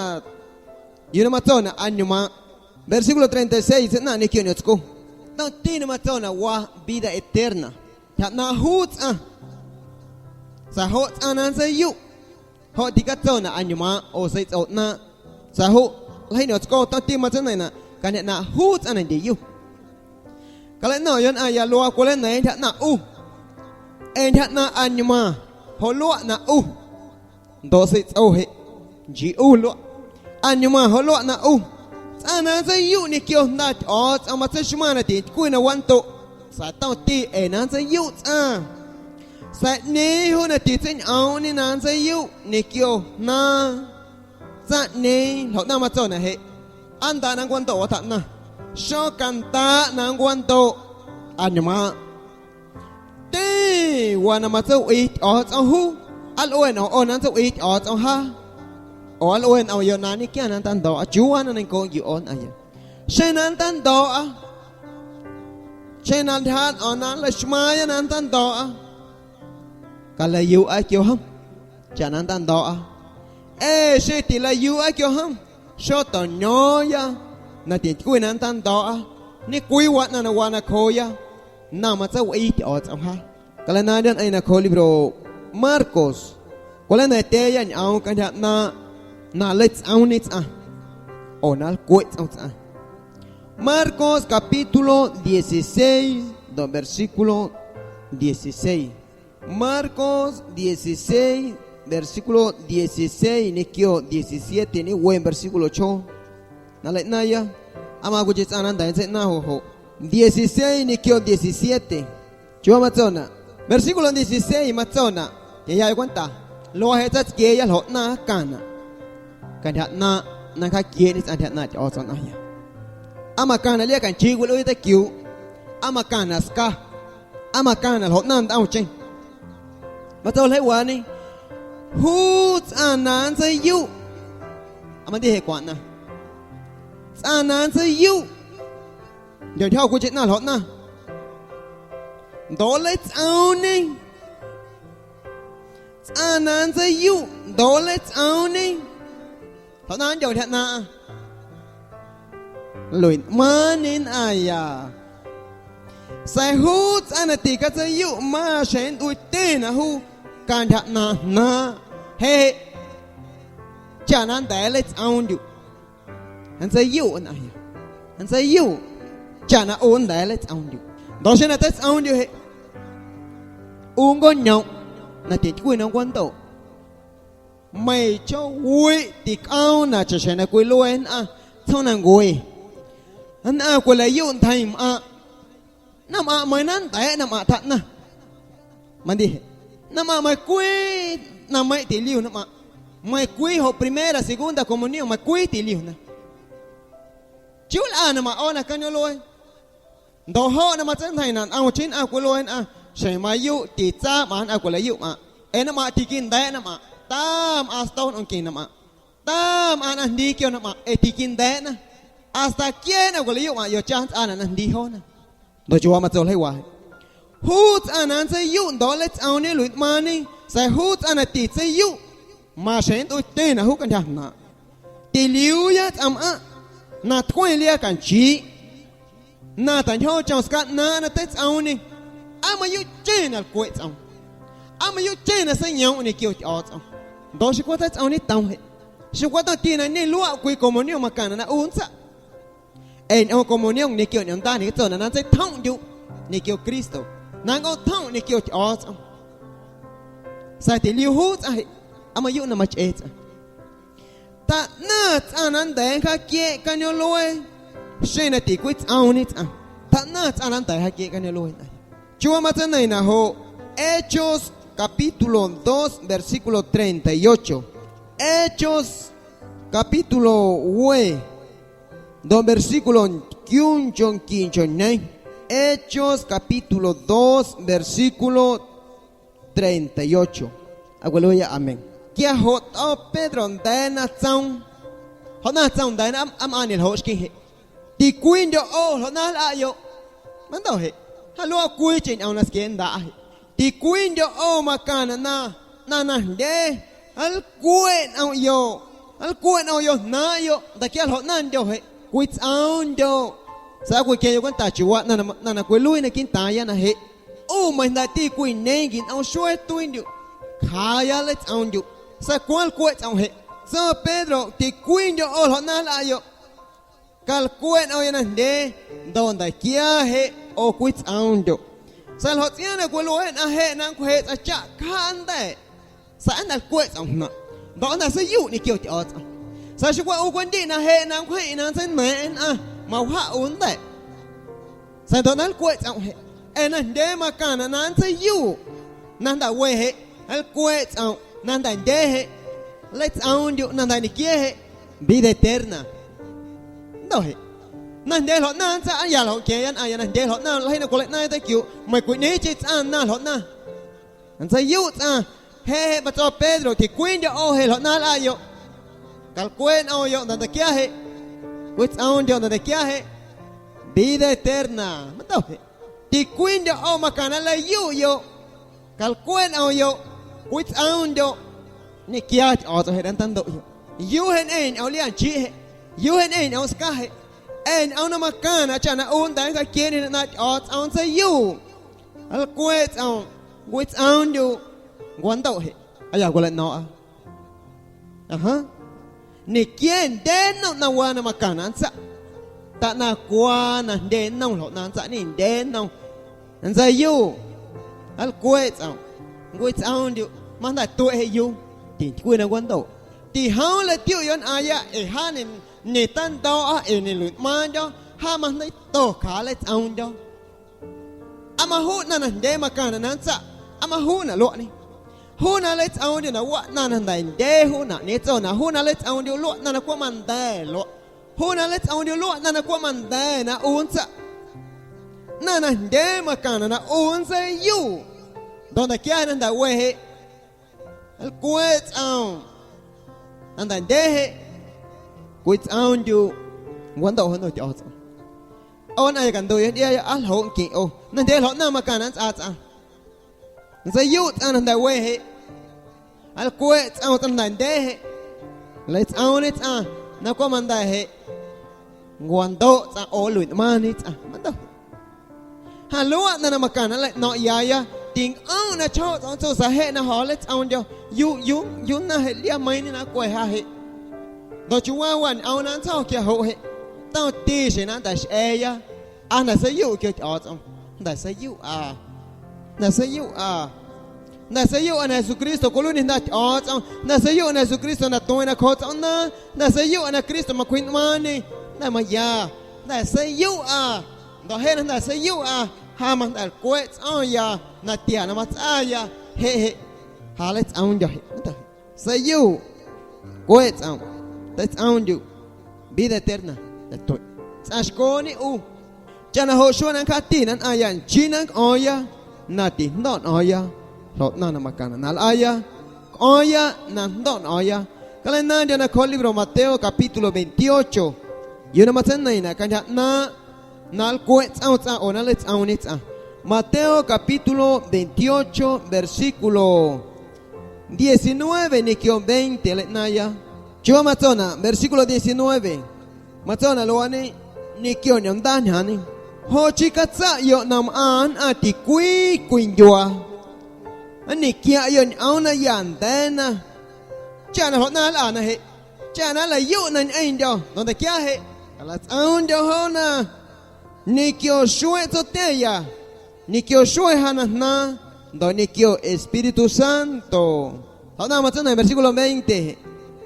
yuu na matsonaꞌ añmaaⁿꞌ. Versículo treinta y seis, tseinaⁿꞌ ñequio ñomtsco. Tomti na matsonaꞌ waa vida eterna, ntyja ꞌnaaⁿꞌ juu tsꞌaⁿ. Sa̱a̱ joꞌ tsꞌaⁿ na nntseiyuꞌ, joꞌ ticatsonaꞌ añmaaⁿꞌ oo seiꞌ tsꞌo ꞌnaaⁿꞌ. Sa̱a̱ joꞌ ljeii ñomtsco tomti matseineiⁿnaꞌ cantyja ꞌnaaⁿꞌ juu tsꞌaⁿ na ndyeyu. Caleiꞌno̱ⁿꞌyoꞌ nnꞌaⁿya luaa cwileina̱a̱ⁿ ntyja ꞌnaaⁿꞌ ꞌu. Ee ntyja ꞌnaaⁿꞌ añmaaⁿ joꞌ luaꞌ na ꞌu, ndoꞌ seiꞌ tsꞌo jeꞌ, nchii ꞌu luaꞌ. Añmaaⁿ joꞌ luaꞌ na ꞌu. Tsꞌaⁿ na nntseiyuꞌ ñequio Jnda Tyꞌo̱o̱tsꞌom matseixmaⁿ na tiñecwjiꞌyuuꞌ na wandoꞌ, sa̱a̱ tomti ee na nntseiyuꞌ tsꞌaⁿ. Sa̱a̱ ꞌñeeⁿ juu na titseiñꞌoomꞌñe na nntseiyuꞌ ñequio Jnaaⁿ. Tsaⁿꞌñeeⁿ ljoꞌ ꞌnaⁿ matsonaꞌ jeꞌ, aa ndaaꞌ na nncwandoꞌ watjaꞌnaⁿ, xocandaaꞌ na nncwandoꞌ añmaaⁿꞌ. Tyeⁿ waa na matseiwꞌii Tyꞌo̱o̱tsꞌom juu, aa lꞌue nꞌom ꞌo na nntseiwꞌii Tyꞌo̱o̱tsꞌom jaa, oo aa lꞌue nꞌomyoꞌ na ñequia na nntando̱o̱ꞌa, chiuuwaa na neiⁿncooꞌ nquiuꞌ ꞌo nnꞌaⁿya. Xeⁿ na nntando̱o̱ꞌa, xeⁿ na ntyjaaꞌ nꞌom na nleixmaaⁿya na nntando̱o̱ꞌa, calaꞌyuuꞌa quio jom chaꞌ na nntando̱o̱ꞌa. Ee xeⁿ tilaꞌyuuꞌa quio jom, xotoꞌño̱o̱ⁿya na tiñecwjiꞌyuuꞌ na nntando̱o̱ꞌa. Ñecwiiwaꞌ ꞌnaⁿ na waa nacjooya, na matseiwꞌii Tyꞌo̱o̱tsꞌom jaa. Calaꞌnaaⁿꞌndyo̱ ñꞌeⁿ nacjooꞌ libro Marcos, cwilana̱a̱ⁿtyeeⁿya ñꞌoom cantyja ꞌnaaⁿꞌ na nleitsꞌoomñe tsꞌaⁿ oo na nlcweꞌ tsꞌom tsꞌaⁿ. Marcos capítulo dieciséis ndoꞌ versículo dieciséis. Marcos dieciséis, versículo dieciséis ñequio diecisiete, ñeweeⁿ versículo chjoo. Na nleiꞌnaⁿya, aa ma cwiicheⁿ tsꞌaⁿ na nnda̱a̱ ntseiꞌnaaⁿ joꞌ joꞌ. Dieciséis ñequio diecisiete. Chiuuwaa matsonaꞌ, versículo dieciséis matsonaꞌ, quia ya cwenta, luaaꞌ jeꞌ tsatsquieeꞌya ljoꞌ ꞌnaⁿ nlcaⁿnaꞌ cantyja ꞌnaaⁿꞌ na nncjaaquieeꞌñe tsꞌaⁿ ntyja ꞌnaaⁿꞌ Tyꞌo̱o̱tsꞌom nnꞌaⁿya. Aa macaⁿnaꞌ liaa canchiiꞌ cwiluiiñe teicquiuuꞌ, aa macaⁿnaꞌ sca, aa macaⁿnaꞌ ljoꞌ ꞌnaⁿ ntꞌomcheⁿ. Matso ljeii waañe: Juu tsꞌaⁿ na nntseiyuꞌ. Aa mati jeꞌ cwaꞌ ꞌnaⁿ: Tsꞌaⁿ na nntseiyuꞌ, ndyoꞌntyjo̱ cwiicheⁿ ꞌnaⁿ ljoꞌ ꞌnaⁿ ndoꞌ nleitsꞌoomñe. Tsꞌaⁿ na nntseiyuꞌ ndoꞌ nleitsꞌoomñe, ljoꞌ ꞌnaⁿ nndyo ntyja ꞌnaaⁿꞌaⁿ. Nluiꞌnꞌmaaⁿñe nnꞌaⁿya. Sa̱a̱ juu tsꞌaⁿ na ticatseiyuꞌ maxjeⁿ nntꞌuiityeⁿnaꞌ juu cantyja ꞌnaaⁿꞌ jnaaⁿꞌ jeꞌ, chaꞌ na nnda̱a̱ nleitsꞌoomndyuꞌ. Nntseiyuꞌ nnꞌaⁿya, nntseiyuꞌ chaꞌ na ꞌu nnda̱a̱ nleitsꞌoomndyuꞌ. Ndoꞌ xeⁿ na teitsꞌoomndyuꞌ jeꞌ, ꞌu nncoñomꞌ na tiñecwjiꞌyuuꞌ na nncwandoꞌ. Meiⁿ chjoowiꞌ ticꞌoom na chaꞌxjeⁿ na cwilue nnꞌaⁿ tsjoomnancue, nnꞌaⁿ cwilaꞌyuꞌ ntjeⁿ mꞌaⁿꞌ. Naⁿmꞌaⁿꞌ meiiⁿ na nnda̱a̱ꞌ naⁿmꞌaⁿꞌ tjaꞌnaⁿ. Mati jeꞌ, naⁿmꞌaⁿꞌ meiⁿ cwii ꞌnaⁿmeiⁿꞌ tiliu naⁿmꞌaⁿꞌ. Meiⁿ cwii joꞌ primera, segunda comunión meiⁿ cwii tiliuna. ¿Chiuu lꞌa na maꞌoo na cañoomꞌluee? Ndoꞌ joꞌ na matseijndeiꞌnaꞌ ntꞌomcheⁿ nnꞌaⁿ cwiluee nnꞌaⁿ, xjeⁿ mayuuꞌ titsaamꞌaⁿ nnꞌaⁿ cwilaꞌyuꞌmꞌaⁿ, ee naⁿmꞌaⁿꞌ tiquinda̱a̱ꞌ naⁿmꞌaⁿ, ta mꞌaaⁿ stojnom nqueⁿ naⁿmꞌaⁿꞌ, ta mꞌaaⁿ na jndii quio naⁿmꞌaⁿꞌ ee tiquinda̱a̱ꞌna. Hasta quiee nnꞌaⁿ cwilaꞌyuꞌmꞌaⁿ yocha nntsꞌaanaꞌ na jndii joona. Ndoꞌ chiuuwaa matso ljeiiwaa jeꞌ: Juu tsꞌaⁿ na nntseiyuꞌ ndoꞌ nleitsꞌoomñe luiꞌnꞌmaaⁿñe, sa̱a̱ juu tsꞌaⁿ na titseiyuꞌ, maxjeⁿ nntꞌuiityeⁿnaꞌ juu cantyja jnaaⁿꞌ. Tiliuuya tsꞌaⁿmꞌaⁿꞌ na tcweⁿ liaa canchiiꞌ, na ta̱ntyjooꞌ chom scaꞌnaaⁿꞌ na teitsꞌoomñe. Aa mayuuꞌcheⁿ na lcweꞌ tsꞌoom, aa mayuuꞌcheⁿ na seiñoomꞌ ñequio Tyꞌo̱o̱tsꞌom. Ndoꞌ xeⁿ cweꞌ teitsꞌoomñetom jeꞌ, xeⁿ cweꞌ tomti na ñeluaꞌ cwii comunión macaⁿnaꞌ na ꞌu nntsaꞌ. Ee ñꞌoom comunión ñequio ñꞌoomnda ñequio tso na na nntseitjomꞌndyuꞌ ñequio Cristo, na nncꞌootjomꞌ ñequio Tyꞌo̱o̱tsꞌom. Sa̱a̱ tiliu juu tsꞌaⁿ jeꞌ, aa mayuuꞌ na machꞌee tsꞌaⁿ. Tjaꞌnaⁿ tsꞌaⁿ na nnda̱a̱ nncjaaquieeꞌ cañoomꞌluee xeⁿ na ticwitsꞌoomñe tsꞌaⁿ. Tjaꞌnaⁿ tsꞌaⁿ na nnda̱a̱ nncjaaquieeꞌ cañoomꞌluee. Chiuuwaa matseina̱ⁿnaꞌ joꞌ Hechos capítulo dos, versículo treinta y ocho. Hechos capítulo we, ndoꞌ versículo ntquioncho nquinchoñeeⁿ. Hechos capítulo dos, versículo treinta y ocho. Aleluya, amén. Quia joꞌ tꞌo̱ Pedro nda̱a̱ na tsoom. Joꞌ naⁿ tsoom nda̱a̱ na aa mꞌaaⁿ ñeljoꞌxqueⁿ jeꞌ. Ticwiindyoꞌ ꞌo ljoꞌ na nlꞌaꞌyoꞌ. Mando jeꞌ, jaaluaꞌ cwiicheⁿ ñꞌoom na squiendaꞌ jeꞌ. Ticwiindyoꞌ ꞌo macaⁿnaꞌ na ꞌnaⁿ najndyee nlcweꞌ nꞌomꞌyoꞌ, nlcweꞌ nꞌomꞌyoꞌ jnaaⁿꞌyoꞌ nda̱ quia ljoꞌnaⁿndyoꞌ jeꞌ, cwitsꞌoomndyoꞌ. Sa̱a̱ cwiqueⁿyoꞌ cwenta chiuuwaa ꞌnaⁿ na, ꞌnaⁿ na cwiluii naquiiꞌntaaⁿya na jeꞌ, ꞌu majndaaꞌti cwiñeeⁿ nquinꞌoom xuee tuiindyuꞌ, cjaaꞌya nleitsꞌoomndyuꞌ. Sa̱a̱ cwaaⁿ lcweꞌ tsꞌoom jeꞌ, tso Pedro: Ticwiindyoꞌ ꞌo ljoꞌ na nlꞌaꞌyoꞌ. Calcweꞌ nꞌomꞌyoꞌ najndyee, ndoꞌ nda̱quia jeꞌ ꞌo cwitsꞌoomndyoꞌ. Sa̱a̱ ljoꞌ tsꞌiaaⁿ na cwiluena jeꞌ na nncwjeeꞌ tsꞌaⁿ chaꞌ cjaaꞌ nda̱ꞌ, sa̱a̱ aa jnda̱ lcweꞌ tsꞌoom jnaⁿꞌ, ndoꞌ jnda̱ seiyuꞌ ñequio Tyꞌo̱o̱tsꞌom. Sa̱a̱ xeⁿ cweꞌ ꞌu cwandiꞌ na jeꞌ na nncwjeeⁿꞌeⁿ na nntseineiⁿꞌeⁿ nnꞌaⁿ, mawajaꞌ ꞌu nda̱ꞌ. Sa̱a̱ ndoꞌ na nlcweꞌ tsꞌoom jeꞌ, ee najndyee macaⁿnaꞌ na nntseiyuꞌ na jnda̱ we jeꞌ, nlcweꞌ tsꞌoom na jnda̱ ndyee jeꞌ, nleitsꞌoomndyuꞌ na jnda̱ ñequiee jeꞌ, vida eterna. Ndoꞌ jeꞌ, najndyee ljoꞌnaⁿ nntsaꞌ ya ljoꞌ nquia̱a̱ⁿya nnꞌaⁿya najndyee ljoꞌnaⁿ ljeii na cwilaꞌnaaⁿya teicꞌuuꞌ, meiⁿ cwiꞌñeeⁿcheⁿ tsꞌaⁿ na ljoꞌnaⁿ. Nntseiyuꞌ tsꞌaⁿ, jeꞌ jeꞌ matso Pedro: Ticwiindyoꞌ ꞌo jeꞌ ljoꞌ na nlꞌaꞌyoꞌ. Calcweꞌ nꞌomꞌyoꞌ ndoꞌ nda̱quia jeꞌ, cwitsꞌoomndyoꞌ ndoꞌ nda̱quia jeꞌ, vida eterna. Mando jeꞌ, ticwiindyoꞌ ꞌo macaⁿnaꞌ nleiyuꞌyoꞌ, calcweꞌ nꞌomꞌyoꞌ, cwitsꞌoomndyoꞌ, ñequia Tyꞌo̱o̱tsꞌom jeꞌ na tandoꞌyoꞌ. ¿Yuu jeꞌ ñꞌeⁿ ñꞌoom liaa nchiiꞌ jeꞌ? ¿Yuu jeꞌ ñꞌeⁿ ñꞌoom sca jeꞌ? Ee ñꞌoom na macaⁿnaꞌ chaꞌ na ꞌu nnda̱a̱ nncjaaquieeꞌñê na Tyꞌo̱o̱tsꞌom nntseiyuꞌ, nlcweꞌ tsꞌoom, cwitsꞌoomndyuꞌ, ncuaandoꞌ jeꞌ. Aa ya cwilaꞌno̱o̱ⁿꞌa. Ajaaⁿ. Ñequiee ndyee nnom ꞌnaⁿwaa na macaⁿnaꞌ nntsaꞌ. Taꞌnaⁿ cwaa na jndye nnom ljoꞌ na nntsaꞌñe ndyee nnom. Nntseiyuꞌ, nlcweꞌ tsꞌoom, nncwitsꞌoomndyuꞌ, majnda̱ tueꞌ jeꞌ yuu, tintycwi na ncuaandoꞌ. Tijoom nleitiuꞌyoꞌ nnꞌaaⁿya ee jaa ñe, ñetando̱o̱ꞌa ee ñeluiꞌnꞌmaaⁿndyo̱, jaa majndeiito cjaaꞌ nleitsꞌoomndyo̱. Aa majuꞌ ꞌnaⁿ najndyee macaⁿnaꞌ na nntsaꞌ, aa majuꞌnaꞌ luaꞌñe. Juu na nleitsꞌoomndyuꞌ na waꞌ ꞌnaⁿ na jnda̱ ndyee juunaꞌ, ñetso na juu na nleitsꞌoomndyuꞌ luaꞌ ꞌnaⁿ na cweꞌ manda̱ luaꞌ. Juu na nleitsꞌoomndyuꞌ luaꞌ ꞌnaⁿ na cweꞌ manda̱ na ꞌu nntsaꞌ. Ꞌnaⁿ najndyee macaⁿnaꞌ na ꞌu nntseiyuꞌ. Ndoꞌ nda̱quia na jnda̱ we jeꞌ, nlcweꞌ tsꞌoom. Na jnda̱ ndyee jeꞌ, cwitsꞌoomndyuꞌ, ncuaandoꞌ jondyo Tyꞌo̱o̱tsꞌom. ꞌO nnꞌaⁿya canduuya ntyꞌiaaya aa ljoꞌ nqueⁿ ꞌo. Najndyee ljoꞌnaⁿ macaⁿnaꞌ nntsꞌaa tsꞌaⁿ. Nntseiyuꞌ tsꞌaⁿ na jnda̱ we jeꞌ. Nlcweꞌ tsꞌoom tsꞌaⁿ na jnda̱ ndyee jeꞌ. Nleitsꞌoomñe tsꞌaⁿ na cweꞌ manda̱ jeꞌ. Ncuaandoꞌ tsꞌaⁿ ꞌo nluiꞌnꞌmaaⁿñe tsꞌaⁿ. Mando. Jaaluaꞌ ꞌnaⁿ na macaⁿnaꞌ nleiꞌno̱ⁿꞌyaaya, tincꞌomꞌ na chjooꞌ tsꞌoom tsuꞌ sa̱a̱ jeꞌ na jo̱o̱ nleitsꞌoomndyo̱, yuu, yuu, yuu naⁿ jeꞌ liaameiiⁿñe na cwe ja jeꞌ. Ndoꞌ chiuuwaa wañꞌoom na nntsjo̱ quia joꞌ jeꞌ, tomti xjeⁿ na nnta̱xꞌa̱a̱ya, aa jnda̱ seiyuꞌ quia Tyꞌo̱o̱tsꞌom, jnda̱ seiyuꞌa, jnda̱ seiyuꞌa. Jnda̱ seiyuꞌa na Jesucristo cwiluiiñê jnda Tyꞌo̱o̱tsꞌom, jnda̱ seiyuꞌa na Jesucristo na tueeⁿ nacjooꞌ tsꞌoomnaaⁿ, jnda̱ seiyuꞌa na Cristo macwjiꞌnꞌmaaⁿñe, jnda̱ maya, jnda̱ seiyuꞌa. Ndoꞌ jeꞌ na jnda̱ seiyuꞌa, ja majnda̱ lcweꞌ tsꞌo̱ⁿya natia na matsꞌaya, jeꞌ jeꞌ ja nleitsꞌoomndyo̱ jeꞌ. Seiyuꞌ, cweꞌ tsꞌoom, teitsꞌoomndyuꞌ, vida eterna, teitueꞌ. tsꞌaxcooñe ꞌu. Chaꞌ na joꞌ xuee na nncjaatinaꞌ nnꞌaⁿya nchii na nncꞌo̱o̱ⁿya na tijndo̱ꞌ nꞌo̱o̱ⁿya, ljoꞌ ꞌnaⁿ na macaⁿnaꞌ na nlꞌaaya, cꞌo̱o̱ⁿya na jndo̱ꞌ nꞌo̱o̱ⁿya. Calenaandyo̱ nacjooꞌ libro Mateo capítulo veintiocho, yuu na matseineiⁿnaꞌ cantyja ꞌnaaⁿꞌ na nlcweꞌ tsꞌom tsꞌaⁿ oo na nleitsꞌoomñe tsꞌaⁿ. Mateo capítulo veintiocho, versículo diecinueve ñequio veinte nleiꞌnaaⁿya. Chiuuwaa matsonaꞌ versículo diecinueve, matsonaꞌ luaaꞌñe ñequio ñꞌoomndaa ñjaaⁿñe: Joꞌ chii catsaꞌyoꞌ na mꞌaaⁿ nnꞌaⁿ ticwii cwindyuaa, nñequiaꞌyoꞌ ñꞌoom na ya nda̱a̱na, chaꞌ na ljoꞌ ꞌnaⁿ nlꞌana jeꞌ, chaꞌ na nlayuꞌna ñꞌeⁿndyo̱. Ndoꞌ nda̱nquia jeꞌ, calatsꞌoomndyo̱ joona ñequio xueeꞌ tso̱tya̱ya, ñequio xuee ja na jnaaⁿ, ndoꞌ ñequio Espíritu Santo. Ljoꞌ ꞌnaⁿ matseineiⁿ versículo veinte: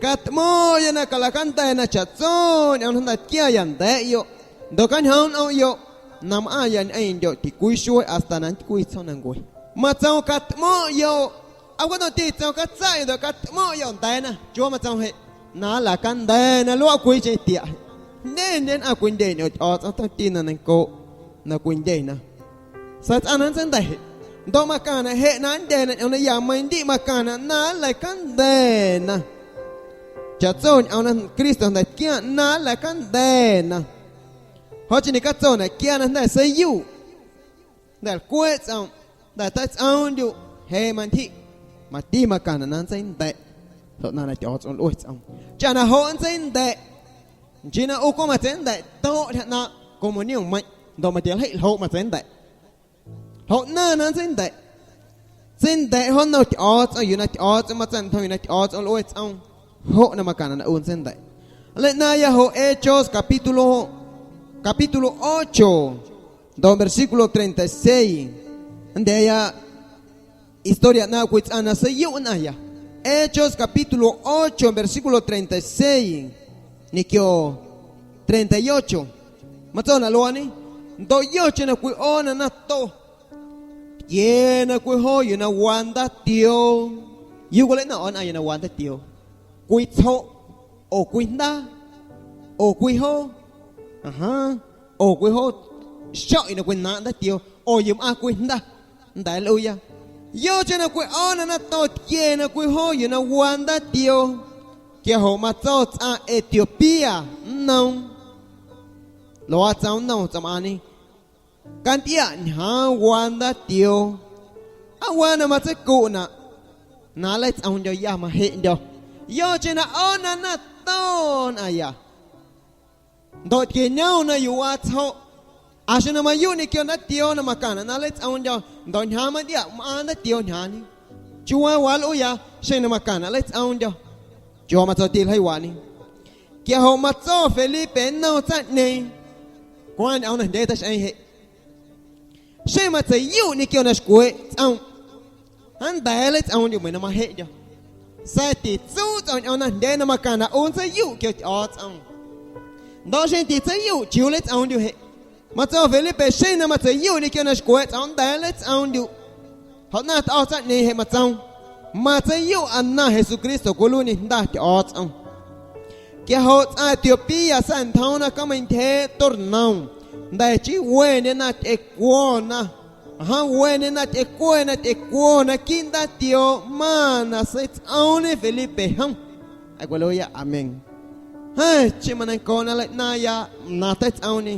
Catꞌmo̱o̱ⁿꞌyoꞌ na calacanda̱ na chaꞌtso ñꞌoom na jnda̱ tquiaya nda̱a̱ꞌyoꞌ, ndoꞌ cañjoom nꞌomꞌyoꞌ na mꞌaⁿya ñꞌeⁿndyoꞌ ticwii xuee hasta na ntycwii tsjoomnancue. Matsoom catꞌmo̱o̱ⁿꞌyoꞌ. Aa cwentati tsoom catsaꞌyoꞌ ndoꞌ catꞌmo̱o̱ⁿꞌyoꞌ nda̱a̱na. Chiuuwaa matsoom jeꞌ na nlacanda̱ na luaꞌ cwiicheⁿ tiaꞌ jeꞌ. Jndyendye nnꞌaⁿ cwindye ñꞌoom Tyꞌo̱o̱tsꞌom tomti na neiⁿncooꞌ na cwindyena. Sa̱a̱ tsꞌaⁿ na nntseinda̱ꞌ jeꞌ, ndoꞌ macaⁿnaꞌ jeꞌ na nndya̱na ñꞌoom na ya meiiⁿ ndiꞌ macaⁿnaꞌ na nlacanda̱na. Chaꞌtso ñꞌoom na Cristo jnda̱ tquiaⁿ na nlacanda̱na. Joꞌ chii ñecatsonaꞌ quia na jnda̱ seiyuꞌ, jnda̱ lcweꞌ tsꞌomꞌ, jnda̱ teitsꞌoomndyuꞌ, jeꞌ mantyjiꞌ, mati macaⁿnaꞌ na nntseinda̱ꞌ. Ljoꞌ ꞌnaⁿ na Tyꞌo̱o̱tsꞌom lꞌue tsꞌoom. Chaꞌ na joꞌ nntseinda̱ꞌ, nchii na ꞌu cweꞌ matseinda̱ꞌ toꞌ ntyja ꞌnaaⁿꞌ comunionmeiⁿꞌ, ndoꞌ mati ljeii ljoꞌ matseinda̱ꞌ. Ljoꞌ ꞌnaⁿ na nntseinda̱ꞌ, tseinda̱ꞌ jo nnom Tyꞌo̱o̱tsꞌom yuu na Tyꞌo̱o̱tsꞌom matsa̱ꞌntjom, yuu na Tyꞌo̱o̱tsꞌom lꞌue tsꞌoom, joꞌ na macaⁿnaꞌ na ꞌu nntseinda̱ꞌ. Nleiꞌnaaⁿya joꞌ Hechos capítulo, capítulo ocho, ndoꞌ versículo treinta y seis. Nnda̱a̱ya historia ꞌnaaⁿꞌ cwii tsꞌaⁿ na seiyuꞌ nnꞌaⁿya. Hechos capítulo ocho, versículo treinta y seis ñequio treinta y ocho. Matsonaꞌ luaaꞌñe: Ndoꞌ yocheⁿ na cwiꞌoo na nato, tquiee na cwijoo yuu na waa ndaatioo. ¿Yuu cwileiꞌno̱ⁿꞌa nnꞌaⁿya na waa ndaatioo? Cwii tsjoꞌ, oo cwii jndaa, oo cwii joo, ajaaⁿ, oo cwii joo xoꞌ yuu na cwinaaⁿꞌ ndaatioo, oo yuu mꞌaaⁿ cwii jnda, nnda̱a̱ nlꞌuuya. Yocheⁿ na cwiꞌoo na nato, tquiee na cwijoo yuu na waa ndaatioo. Quia joꞌ matso tsꞌaⁿ Etiopía nnoom: Luaa tsoom nnom tsaⁿmꞌaaⁿñe: Cantyꞌiaꞌ ñjaaⁿ waa ndaatioo. ¿Aa waa na matseicuꞌnaꞌ na nleitsꞌoomndyo̱ ya majeꞌndyo̱? Yocheⁿ na ꞌoo na nato nnꞌaⁿya, ndoꞌ tquieñom na yuu waa tsjoꞌ. Aa xeⁿ na mayuuꞌ ñequio ndaatioo na macaⁿnaꞌ na nleitsꞌoomndyo̱, ndoꞌ ñjaaⁿ mantyꞌiaꞌ mꞌaaⁿ ndaatioo ñjaaⁿñe. ¿Chiuu waa waa nlꞌuuya xeⁿ na macaⁿnaꞌ nleitsꞌoomndyo̱? Chiuu waa matsoti ljeii waaꞌñe. Quia joꞌ matso Felipe nnom tsaⁿꞌñeeⁿ: Cwaaⁿ ñꞌoom najndyee teixꞌeeⁿ jeꞌ. Xeⁿ matseiyuꞌ ñequio na xcweeꞌ tsꞌomꞌ, nnda̱a̱ nleitsꞌoomndyuꞌ meiⁿ na majeꞌndyo̱. Sa̱a̱ titsuuꞌ tsꞌom ñꞌoom najndyee na macaⁿnaꞌ ꞌu nntseiyuꞌ quia Tyꞌo̱o̱tsꞌom. Ndoꞌ xeⁿ titseiyuꞌ, ¿chiuu nleitsꞌoomndyuꞌ jeꞌ? Matso Felipe: Xeⁿ na matseiyuꞌ ñequio na xcweeꞌ tsꞌomꞌ, nnda̱a̱ nleitsꞌoomndyuꞌ. Joꞌ naⁿ tꞌo̱ tsaⁿꞌñeeⁿ jeꞌ matsoom: Matseiyuꞌ na Jesucristo cwiluiiñe Jnda Tyꞌo̱o̱tsꞌom. Quia joꞌ tsꞌaⁿ Etiopía sa̱ꞌntjoom na cameintyjeeꞌ tornom, jnda̱ chii wendyena tyꞌecwona. Jom wendyena tyꞌecwena, tyꞌecwona naquiiꞌ ndaatioo mana seitsꞌoomñe Felipe jom. Aleluya, amén. Jeeⁿcheⁿ maneiⁿncooꞌ na nleiꞌnaaⁿya na teitsꞌoomñe.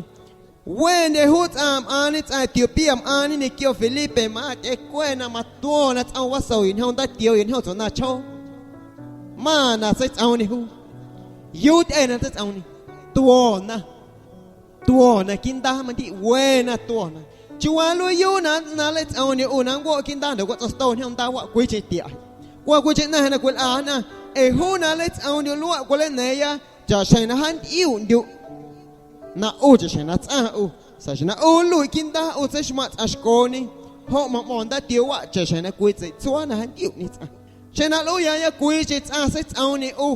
Wendye juu tsꞌaⁿ mꞌaaⁿñe, tsꞌaⁿ Etiopía mꞌaaⁿñe ñequio Felipe, mꞌaaⁿ tyꞌecwena, matuona tsꞌom waso, yuꞌ ñjom ndaatioo, yuꞌ ñjom tsuaꞌnaⁿchjoo. Mana seitsꞌoomñe juu. ¿Yuu tyꞌe na seitsꞌoomñe? Tuona. Tuona naquiiꞌ ndaa, mandiꞌ wena tuona. ¿Chiuu waa nluiiyuu na, na nleitsꞌoomñe ꞌu na nncuaꞌ quiiꞌ ndaa ndoꞌ cwatsotona ñjom ndaa waꞌ cwiicheⁿ tiaꞌ? Cwaa cwiicheⁿ ꞌnaⁿ na cwilꞌana, ee juu na nleitsꞌoomndyuꞌ luaꞌ cwilena̱a̱ⁿya chaꞌxjeⁿ na jaantyꞌiuꞌndyuꞌ na ꞌu chaꞌxjeⁿ na tsꞌaⁿ ꞌu. Sa̱a̱ xeⁿ na ꞌu nluiꞌ quiiꞌ ndaa ꞌu tseixmaⁿꞌ tsꞌaⁿ xcooñe, joꞌ maꞌmo̱ⁿ ndaatioo waꞌ chaꞌxjeⁿ na cwii tseiꞌtsuaa na jaantyꞌiuꞌñe tsꞌaⁿ. Xeⁿ na nlꞌuuyaya cwiicheⁿ tsꞌaⁿ seitsꞌoomñe ꞌu,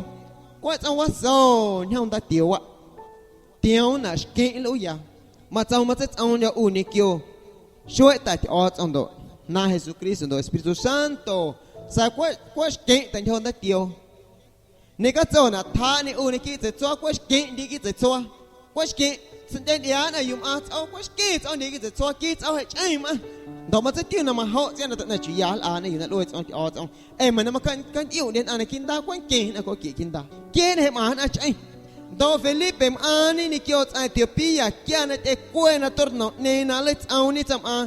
cweꞌ tsꞌom waso ñjom ndaatioo waꞌ. Tioom naxqueⁿꞌ nlꞌuuya. Matsoom matseitsꞌoomndyo̱ ꞌu ñequio xueeꞌ Ta Tyꞌo̱o̱tsꞌom ndoꞌ Jnaaⁿ Jesucristo ndoꞌ Espíritu Santo, sa̱a̱ cweꞌ, cweꞌ xqueⁿꞌ ta̱ntyjo ndaatioo. Ñecatsonaꞌ tjaaꞌñe ꞌu naquiiꞌ tseitsuaa, cweꞌ xqueⁿꞌ ndi quiiꞌ tseitsuaa. Cweꞌ xqueⁿꞌ Seiꞌndye ntyꞌiaaꞌ nnꞌaⁿ yuu mꞌaaⁿ tsꞌoo, cweꞌ xqueⁿ tsꞌoo, ndyee quiiꞌ tseiꞌ tsꞌoo jeꞌ chꞌeⁿ mꞌaⁿ. Ndoꞌ matseitiuu na majoꞌ tsꞌiaaⁿ na teijnda̱ chiuu ya nlꞌana yuu na lꞌue tsꞌoom tyꞌo̱o̱tsꞌom. Ee meiⁿ na macantyꞌiuꞌndye nnꞌaⁿ naquiiꞌ ndaaꞌ, cweꞌ nqueⁿ nnꞌaⁿ cweꞌ quiiꞌ ndaaꞌ. Quieeꞌ jeꞌ mꞌaⁿ nnꞌaⁿ chꞌeⁿ. Ndoꞌ Felipe mꞌaaⁿñe ñequio tsꞌaⁿ Etiopía quia na tyꞌecweꞌ na tornoꞌñeeⁿ na nleitsꞌoomñe tsꞌaⁿmꞌaaⁿ,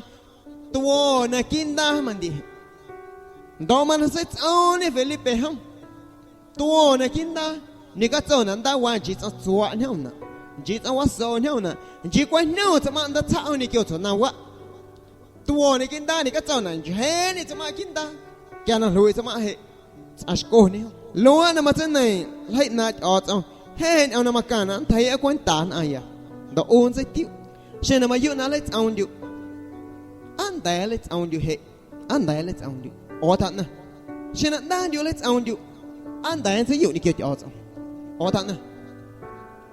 two̱ naquiiꞌ ndaaꞌ mandii jeꞌ. Ndoꞌ mana seitsꞌoomñe Felipe jom, two̱ naquiiꞌ ndaaꞌ, ñecatsonaꞌ ndaawaa nchii tsꞌoom tsuaꞌ ñjomnaꞌ, nchii tsꞌoom waso ñjomnaꞌ, nchii cwajñom tsaⁿmaⁿꞌ ndaatsaꞌ jom ñequio tsuaꞌ na waꞌ. Two̱ naquiiꞌ ndaaꞌ, ñecatsonaꞌ nchjeeñe tsaⁿmaⁿꞌ quiiꞌ ndaaꞌ, quia na jluiꞌ tsaⁿmaⁿꞌ jeꞌ tsꞌaⁿ xcone jom. Luaaꞌ na matseineiⁿ ljeiꞌ ꞌnaaⁿꞌ Tyꞌo̱o̱tsꞌom, jeꞌ ñꞌoom na macaⁿnaꞌ nntjeiiꞌa cwenta nnꞌaⁿya, ndoꞌ ꞌu nntseitiuꞌ. Xeⁿ na mayuuꞌ na nleitsꞌoomndyuꞌ, aa nda̱a̱ nleitsꞌoomndyuꞌ jeꞌ? Aa nda̱a̱ nleitsꞌoomndyuꞌ? ꞌO tjaꞌnaⁿ. Xeⁿ na ꞌndaandyuꞌ nleitsꞌoomndyuꞌ, aa nda̱a̱ nntseiyuꞌ ñequio Tyꞌo̱o̱tsꞌom? ꞌO tjaꞌnaⁿ.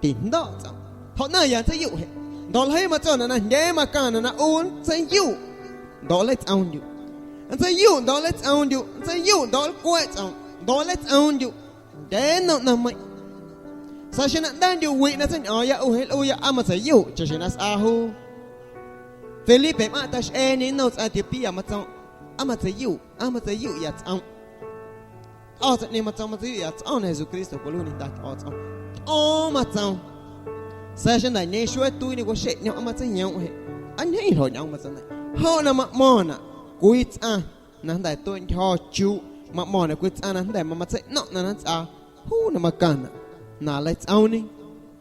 Tijndo̱ꞌ tsꞌom. Joꞌ naⁿya nntseiyuꞌ jeꞌ. Ndoꞌ ljeii matsonaꞌ na jndyee macaⁿnaꞌ na ꞌu nntseiyuꞌ ndoꞌ nleitsꞌoomndyuꞌ. Nntseiyuꞌ ndoꞌ nleitsꞌoomndyuꞌ, nntseiyuꞌ ndoꞌ nlcweꞌ tsꞌom ndoꞌ nleitsꞌoomndyuꞌ. Ndyee nnom ꞌnaⁿmeiⁿꞌ. Sa̱a̱ xeⁿ na ꞌndaandyuꞌ wiꞌ na tseiñꞌo̱o̱ⁿya ꞌu jeꞌ lꞌuuya aa matseiꞌyuꞌ, chaꞌxjeⁿ na sꞌaa juu Felipe mꞌaⁿꞌ taxꞌeeñe nnom tsꞌaⁿ Etiopía, matsoom: Aa matseiꞌyuꞌ, aa matseiꞌyuꞌya tsꞌomꞌ. Tꞌo̱ tsaⁿꞌñeeⁿ, matsoom: Matseiꞌyuꞌya tsꞌo̱o̱ⁿ na Jesucristo cwiluiiñe Jnda Tyꞌo̱o̱tsꞌom. Tꞌo̱o̱ⁿ, matsoom. Sa̱a̱ xeⁿ jnda̱ ñeeⁿ xuee tuiiñe cwaxeꞌ ꞌñom aa matseiyomꞌ jeꞌ, aa ñjeeⁿ ljoꞌñꞌoom, matseina̱ⁿꞌ. Joꞌ na maꞌmo̱ⁿnaꞌ cwii tsꞌaⁿ na jnda̱ tueꞌntyjo̱ chuuꞌ, maꞌmo̱ⁿnaꞌ cwii tsꞌaⁿ na jnda̱ mamatseinaꞌnaꞌ na nntsꞌaa, juu na macaⁿnaꞌ na nleitsꞌoomñe,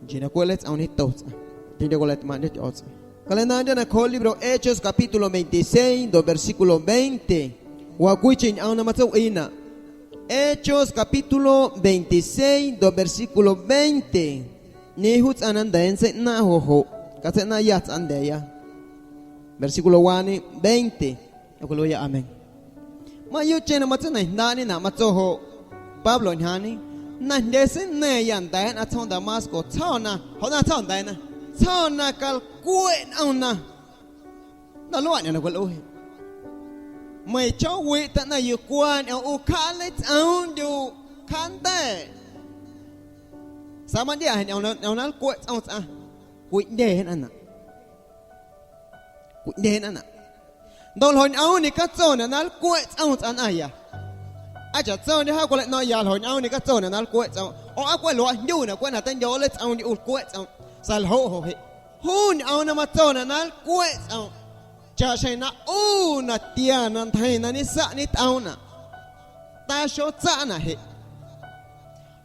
nchii na cweꞌ nleitsꞌoomñeto tsꞌaⁿ. Tiño̱o̱ⁿ cwilaꞌtꞌmaaⁿꞌndyo̱ Tyꞌo̱o̱tsꞌom. Calendaaꞌndyo̱ nacjooꞌ libro Hechos capítulo veintiséis ndoꞌ versículo veinte, waa cwiicheⁿ ñꞌoom na matseiwꞌiinaꞌ. Hechos capítulo veintiséis ndoꞌ versículo veinte, ꞌñeeⁿ juu tsꞌaⁿ na nnda̱a̱ nntseiꞌnaaⁿꞌ joꞌ joꞌ, catseiꞌnaaⁿꞌya tsꞌaⁿ nda̱a̱ya. Versículo wani, veinte. Cwiluiiya amén. Mayuuꞌcheⁿ na matseineiⁿjndaaꞌñenaꞌ, matso joꞌ Pablo ñjaaⁿñe: Najndyee seineiⁿya nda̱a̱ nnꞌaⁿ tsjoom Damasco tsjo̱ꞌ na, joꞌ na tsjo̱ꞌ nda̱a̱na, tsjo̱ꞌ na calcweꞌ nꞌom na. Jnda̱ luaꞌ ñꞌoom na cwilꞌuu jeꞌ. Meiⁿ chjoowiꞌ taꞌnaⁿ yuu cwaa ñꞌoom ꞌu cjaa nleitsꞌoomndyuꞌ, cjaa nda̱. Sa̱a̱ mandiaꞌ jeꞌ ñꞌoom na, ñꞌoom na nlcweꞌ tsꞌoom tsꞌaⁿ, cwiꞌndye nnꞌaⁿnaꞌ. Cwiꞌndye nnꞌaⁿnaꞌ. Ndoꞌ ljoꞌñꞌoom ñecatsonaꞌ na nlcweꞌ tsꞌoom tsꞌaⁿ nnꞌaⁿya. Aa chaꞌtsondye jaa cwilaꞌno̱ⁿꞌya ljoꞌñꞌoom ñecatsonaꞌ na nlcweꞌ tsꞌoom. Oo aa cweꞌ luaaꞌ jndyunaꞌ cweꞌ na teindyo̱o̱ nleitsꞌoomndyuꞌ ꞌu nlcweꞌ tsꞌoom. Sa̱a̱ ljoꞌ joꞌ jeꞌ, juu ñꞌoom na matsonaꞌ na nlcweꞌ tsꞌoom, chaꞌxjeⁿ na ꞌu natia na ntjeiⁿ na ñesaꞌ ñetꞌoomnaꞌ, taxotsaꞌnaꞌ jeꞌ.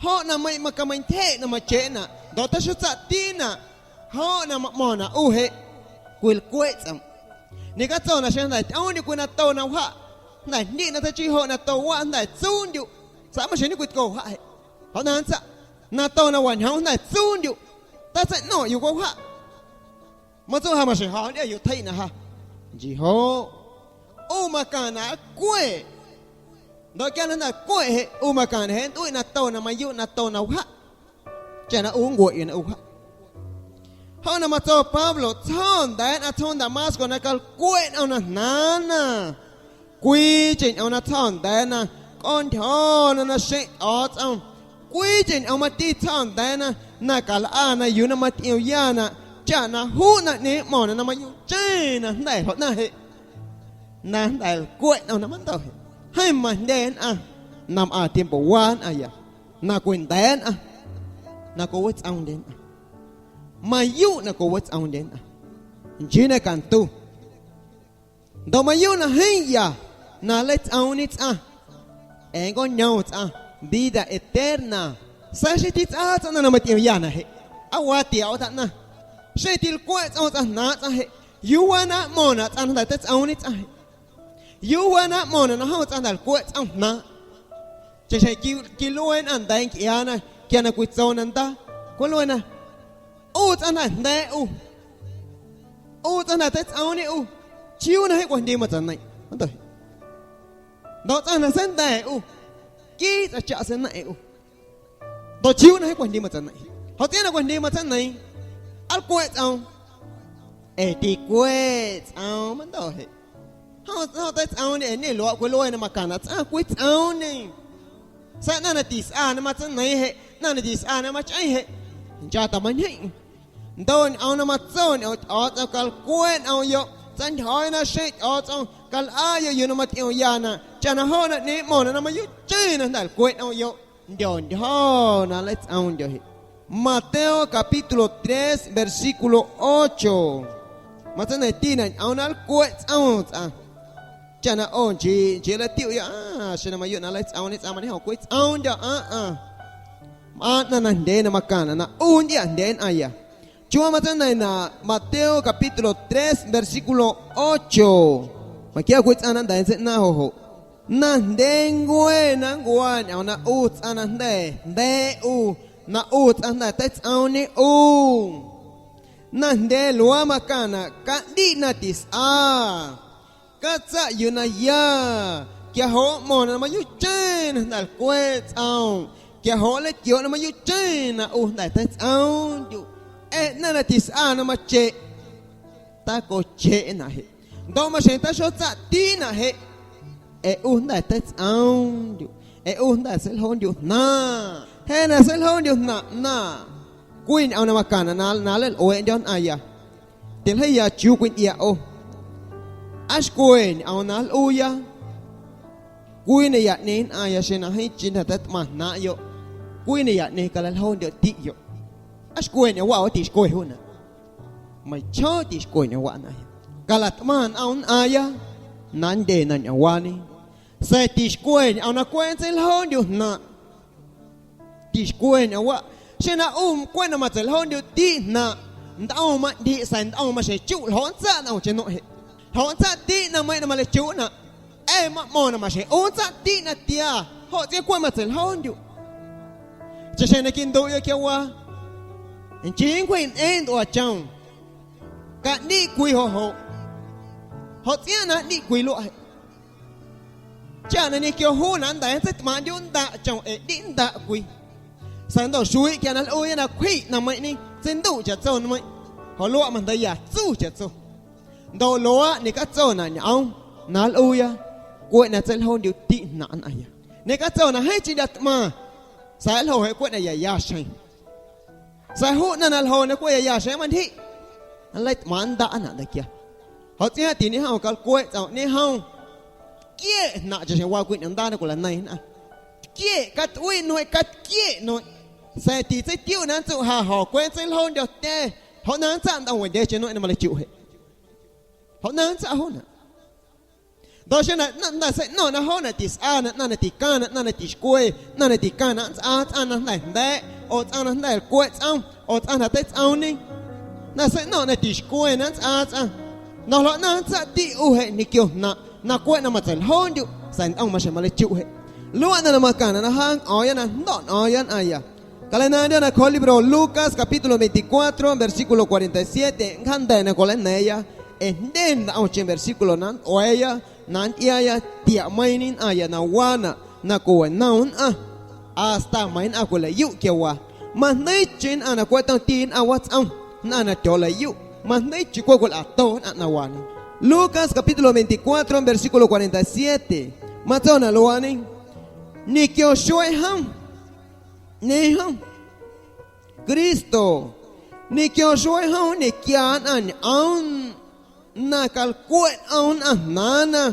Joꞌ na meiⁿ macameintyjeꞌ na macheꞌnaꞌ ndoꞌ taxotsaꞌtiinaꞌ, joꞌ na maꞌmo̱ⁿnaꞌ ꞌu jeꞌ cwilcweꞌ tsꞌoom. Ñecatso na xeⁿ jnda̱ tyꞌoomndyuꞌ cwii nato na wjaꞌ, jnda̱ jndiꞌ na teichii joꞌ nato waꞌ jnda̱ tsuundyuꞌ, sa̱a̱ maxjeⁿ ñecwitco wjaꞌ jeꞌ. Joꞌ na nntsaꞌ, nato na wañjoomꞌ jnda̱ tsuundyuꞌ, tatseiꞌno̱ⁿꞌ yuu cwawjaꞌ. Matsuꞌ ja maxjeⁿ ja ntyꞌiayu tjeiꞌnaꞌ ja. Nchii joꞌ, ꞌu macaⁿnaꞌ nlcweꞌ. Ndoꞌ quia na jnda̱ nlcweꞌ jeꞌ, ꞌu macaⁿnaꞌ jeꞌ nntꞌuiꞌ nato na mayuuꞌ nato na wjaꞌ, chaꞌ na ꞌu nncua̱ꞌ yuu na ꞌu wjaꞌ. Joꞌ na matso Pablo: Tsjo̱ꞌ nda̱a̱ nnꞌaⁿ tsjoom Damasco na calcweꞌ nꞌom na jnaaⁿna. Cwiicheⁿ ñꞌoom na tsjo̱ꞌ nda̱a̱ na cꞌoontyjo̱na naxeⁿꞌ Tyꞌo̱o̱tsꞌom. Cwiicheⁿ ñꞌoom mati tsjo̱ꞌ nda̱a̱ na, na calꞌana yuu na matyꞌiomyanaꞌ, chaꞌ na juu naⁿꞌñeeⁿ mꞌmo̱ⁿnaꞌ na mayuuꞌcheⁿ na jnda̱ ljoꞌnaⁿ jeꞌ na jnda̱ lcweꞌ nꞌom na mandooꞌ jeꞌ. Jeeⁿ majndye nnꞌaⁿ na mꞌaⁿ tiempowaꞌ nnꞌaⁿya na cwinda̱a̱ nnꞌaⁿ na cwiwetsꞌoomndye nnꞌaⁿ. Mayuuꞌ na cwiwetsꞌoomndye nnꞌaⁿ, nchii na cantu. Ndoꞌ mayuuꞌ na jeeⁿ ya na nleitsꞌoomñe tsꞌaⁿ ee nncjoñoom tsꞌaⁿ vida eterna. Sa̱a̱ xeⁿ titsꞌaa tsꞌaⁿ ꞌnaⁿ na matyꞌiomyanaꞌ jeꞌ, aa waa tiaꞌ ꞌo tjaꞌnaⁿ. Xeⁿ tilcweꞌ tsꞌoom tsꞌaⁿ jnaaⁿꞌ tsꞌaⁿ jeꞌ, ¿yuu waa na mꞌmo̱ⁿnaꞌ tsꞌaⁿ na jnda̱ teitsꞌoomñe tsꞌaⁿ jeꞌ? ¿Yuu waa na mꞌmo̱ⁿnaꞌ na jom tsꞌaⁿ jnda̱ lcweꞌ tsꞌoom jnaaⁿꞌ? Chaꞌxjeⁿ qui, quilue nnꞌaⁿ nda̱a̱ ncꞌiaana quia na cwitso na ndaa, cwiluena: ꞌU tsꞌaⁿ jnda̱ jnda̱a̱ ꞌu, ꞌu tsꞌaⁿ jnda̱ teitsꞌoomñe ꞌu, ¿chiuu na jeeⁿ cwajndii matsaneiⁿ? Ndoꞌ tsꞌaⁿ jnda̱ seinda̱ ꞌu, nquii tsꞌaⁿ chaꞌ seineiⁿꞌ ꞌu. Ndoꞌ ¿chiuu na jeeⁿ cwajndii matsaneiⁿ? Joꞌ tsꞌiaaⁿ na cwajndii matsaneiⁿ, ¿aa lcweꞌ tsꞌoom? Ee ticweꞌ tsꞌoom, mandooꞌ jeꞌ. Jom, jom teitsꞌoomñe ee ñeluaaꞌ cwilue na macaⁿnaꞌ tsꞌaⁿ cwitsꞌoomñe. Sa̱a̱ ꞌnaⁿ na tisꞌa na matsaneiⁿ jeꞌ, ꞌnaⁿ na tisꞌa na machꞌeⁿ jeꞌ, nchaaꞌ tamajñeⁿꞌ. Ndoꞌ ñꞌoom na matso ñꞌoom Tyꞌo̱o̱tsꞌom calcweꞌ nꞌomꞌyoꞌ, tsaantyjo̱o̱ya naxeⁿ Tyꞌo̱o̱tsꞌom calꞌaaꞌyoꞌ yuu na matyꞌiomyanaꞌ, chaꞌna joꞌ naⁿꞌñeeⁿ mꞌmo̱ⁿnaꞌ na mayuuꞌcheⁿ na jnda̱ lcweꞌ nꞌomꞌyoꞌ. Ndyontyjo̱ na nleitsꞌoomndyo̱ jeꞌ. Mateo capítulo tres, versículo ocho. Matseina̱ⁿtinaꞌ ñꞌoom na nlcweꞌ tsꞌoom tsꞌaⁿ. Chaꞌ na ꞌo nchii, nchii nlatiuꞌya, aa, xeⁿ na mayuuꞌ na nleitsꞌoomñe tsꞌaⁿ, mañejom cwii tsꞌoomndyo̱, aa, aa. Mꞌaaⁿ ꞌnaⁿ najndyee na macaⁿnaꞌ na ꞌu nntꞌiaꞌjndyee nnꞌaⁿya. Chiuuwaa matseina̱ⁿnaꞌ Mateo capítulo tres, versículo ocho. Maquia̱ cwii tsꞌaⁿ na nnda̱a̱ nntseinaⁿ joꞌ joꞌ. Najndyee ncuee na nncua̱a̱ ñꞌoom na ꞌu tsꞌaⁿ na jnda̱ jnda̱a̱ꞌ ꞌu, na ꞌu tsꞌaⁿ jnda̱ teitsꞌoomñe ꞌu. Najndyee luaaꞌ macaⁿnaꞌ caꞌndiꞌ na tisꞌa. Catsaꞌ yuu na ya, quia joꞌ mꞌmo̱ⁿnaꞌ na mayuuꞌcheⁿ na jnda̱ lcweꞌ tsꞌoom, quia joꞌ nleitquiooꞌ na mayuuꞌcheⁿ na ꞌu jnda̱ teitsꞌoomndyuꞌ. Ee ꞌnaⁿ na tisꞌa na macheꞌ, tacocheꞌnaꞌ jeꞌ. Ndoꞌ maxjeⁿ taxotsaꞌtiꞌnaꞌ jeꞌ, ee ꞌu jnda̱ teitsꞌoomndyuꞌ, ee ꞌu jnda̱ seiljoondyuꞌ jnaⁿꞌ. Jeꞌ na seiljoondyuꞌ jnaⁿꞌ ꞌnaⁿꞌ, cwii ñꞌoom na macaⁿnaꞌ na, na nleilꞌueeꞌndyo̱ nnꞌaⁿya. Tiljeiya chiuu cwintyꞌia ꞌo. Aa xcwe ñꞌoom na nlꞌuuya. Cwii nayaꞌñeeⁿ nnꞌaⁿya xeⁿ na jeeⁿ chii jnda̱ teitꞌmaⁿ jnaaⁿꞌyoꞌ, cwii nayaꞌñeeⁿ calaljoondyoꞌtiꞌyoꞌ. Aa xcwe ñꞌoom waꞌ oo tixcwe juunaꞌ. Meiⁿchjoo tixcwe ñꞌoom waꞌ nnꞌaⁿya. Calatꞌmaⁿ nꞌom nnꞌaaⁿya na nndye na ñꞌoomwaañe. Sa̱a̱ tixcwe ñꞌoom na cweꞌ nntseiljoondyuꞌ jnaⁿꞌ. Tixcwe ñꞌoom waꞌ. Xeⁿ na ꞌu cweꞌ na matseiljoondyuꞌtiꞌ jnaⁿꞌ, ntꞌom maꞌndiꞌ sa̱a̱ ntꞌom maxjeⁿ chuꞌ ljoꞌ nntsaꞌ ntꞌomcheⁿ nueⁿꞌ jeꞌ. Ljoꞌ nntsaꞌtiꞌ na meiⁿꞌ na maleichuꞌnaꞌ. Ee maꞌmo̱ⁿ na maxjeⁿ ꞌu nntsaꞌtiꞌ na tia, joꞌ tsꞌiaaⁿ cweꞌ matseiljoondyuꞌ. Chaꞌxjeⁿ na quinduꞌyoꞌ quiawaa, nchii nncwjiꞌñꞌeeⁿ ntuaachom. Caꞌndiꞌ cwii joꞌ joꞌ. Joꞌ tsꞌiaaⁿ na ꞌndiꞌ cwii luaꞌ jeꞌ. Chaꞌ na ñequio juunaꞌ nnda̱a̱ nntseitꞌmaaⁿꞌndyuꞌ ndaꞌ chom ee ꞌndiꞌ ndaꞌ cwii. Sa̱a̱ ndoꞌ xuiiꞌ quia na nlꞌuuya na cwjiꞌ ꞌnaⁿmeiⁿꞌñe, tseinduꞌ chaꞌtso nmeiⁿꞌ. Joꞌ luaꞌ majndeiya tsu chaꞌtso. Ndoꞌ luaaꞌ ñecatsonaꞌ ñꞌoom na nlꞌuuya, cweꞌ na tseiljoondyuꞌtiꞌ jnaⁿꞌ nnꞌaⁿya. Ñecatsonaꞌ jeeⁿcheⁿ ꞌndyatꞌmaⁿ, sa̱a̱ nljo jeꞌ cweꞌ na ya ya xjeⁿ. Sa̱a̱ juu ꞌnaⁿ na ljoona cweꞌ ya ya xjeⁿ mantyjiꞌ, nleitꞌmaaⁿꞌ nndaꞌnaꞌ nda̱quia. Joꞌ tsꞌiaaⁿ tiñejom calcweꞌ tsꞌomꞌ, ñejom. Tquieꞌ jnaⁿꞌ chaꞌxjeⁿ waa cwii ñꞌoom ndaañe na cwilaneiⁿ nnꞌaⁿ. Tquieꞌ catꞌuiꞌ nueⁿꞌ, catquieꞌ nueⁿꞌ. Sa̱a̱ titseitiuꞌ na nntsuꞌ ja jo̱ cweꞌ nntseiljoondyo̱ tya̱. Joꞌ na nntsaꞌ ntꞌom wendyee cheⁿ nueⁿꞌ na maleichuꞌ jeꞌ. Joꞌ na nntsaꞌ juunaꞌ. Ndoꞌ xeⁿ na jnda̱ seiꞌno̱ⁿꞌna joonaꞌ tisꞌaanaꞌ ꞌnaⁿ na ticaⁿnaꞌ, ꞌnaⁿ na tixcwe, ꞌnaⁿ na ticaⁿnaꞌ nntsꞌaa tsꞌaⁿ na jnda̱ jnda̱a̱ꞌ, oo tsꞌaⁿ na jnda̱ lcweꞌ tsꞌoom, oo tsꞌaⁿ na teitsꞌoomñe. Jnda̱ seiꞌno̱ⁿꞌ na tixcwe na nntsꞌaa tsꞌaⁿ. Ndoꞌ ljoꞌ na nntsaꞌtiꞌ ꞌu jeꞌ ñequio jnaⁿꞌ na cweꞌ na matseiljoondyuꞌ, sa̱a̱ ntꞌom maxjeⁿ maleichuꞌ jeꞌ. Luaꞌ ꞌnaⁿ na macaⁿnaꞌ na jaa nꞌo̱o̱ⁿya na jndo̱ꞌ nꞌo̱o̱ⁿya nnꞌaⁿya. Calaꞌnaaⁿꞌndyo̱ nacjooꞌ libro Lucas capítulo veinticuatro, versículo cuarenta y siete, nncjaanda̱ na cwilana̱a̱ⁿya, ee jndye ntꞌomcheⁿ versículo na nntꞌua̱a̱ya na ntyꞌiaaya tiameiiⁿñe nnꞌaⁿya na waanaꞌ na cwiweinom nnꞌaⁿ, hasta meiiⁿ nnꞌaⁿ cwilaꞌyuꞌ quiawaa. Majndeiicheⁿ nnꞌaⁿ na cweꞌ tomti nnꞌaⁿ watsꞌom, nnꞌaⁿ na tyooꞌlaꞌyuꞌ, majndeiicheⁿ cweꞌ cwilꞌato nnꞌaⁿ na wañe. Lucas capítulo veinticuatro, versículo cuarenta y siete, matsonaꞌ luaañe: Ñequio xueeꞌ jom, ꞌñeeⁿ jom, Cristo, ñequio xueeꞌ jom nñequia nnꞌaⁿ ñꞌoom na calcweꞌ nꞌom nnꞌaⁿ jnaaⁿna,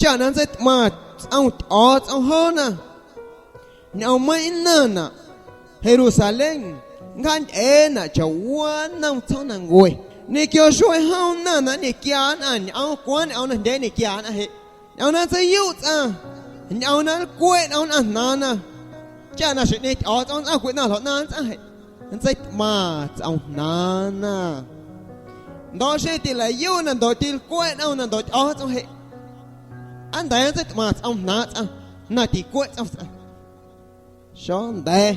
chaꞌ na nntseitꞌmaⁿ tsꞌom Tyꞌo̱o̱tsꞌom joona. Ñꞌoommeiⁿꞌ nnaⁿnaꞌ Jerusalén, nncjaañꞌeenaꞌ chaꞌwaa nnom tsjoomnancue. Ñequio xueeꞌ jom nnaⁿ na nñequia nnꞌaⁿ ñꞌoom, cwaaⁿ ñꞌoom najndyee nñequia nnꞌaⁿ jeꞌ. Ñꞌoom na nntseiyuꞌ tsꞌaⁿ, ñꞌoom na nlcweꞌ nꞌom nnꞌaⁿ jnaaⁿna, chaꞌ na xjeⁿꞌñeeⁿ Tyꞌo̱o̱tsꞌom nntsꞌaⁿ cwiꞌnaⁿ ljoꞌ ꞌnaaⁿ nntsꞌaⁿ jeꞌ, nntseitꞌmaⁿ tsꞌom jnaaⁿna. Ndoꞌ xeⁿ tilaꞌyuꞌ na ndoꞌ tilcweꞌ nꞌom na ndoꞌ Tyꞌo̱o̱tsꞌom jeꞌ, aa nda̱a̱ nntseitꞌmaⁿ tsꞌom jnaaⁿ tsꞌaⁿ na ticweꞌ tsꞌom tsꞌaⁿ? Xonda̱a̱.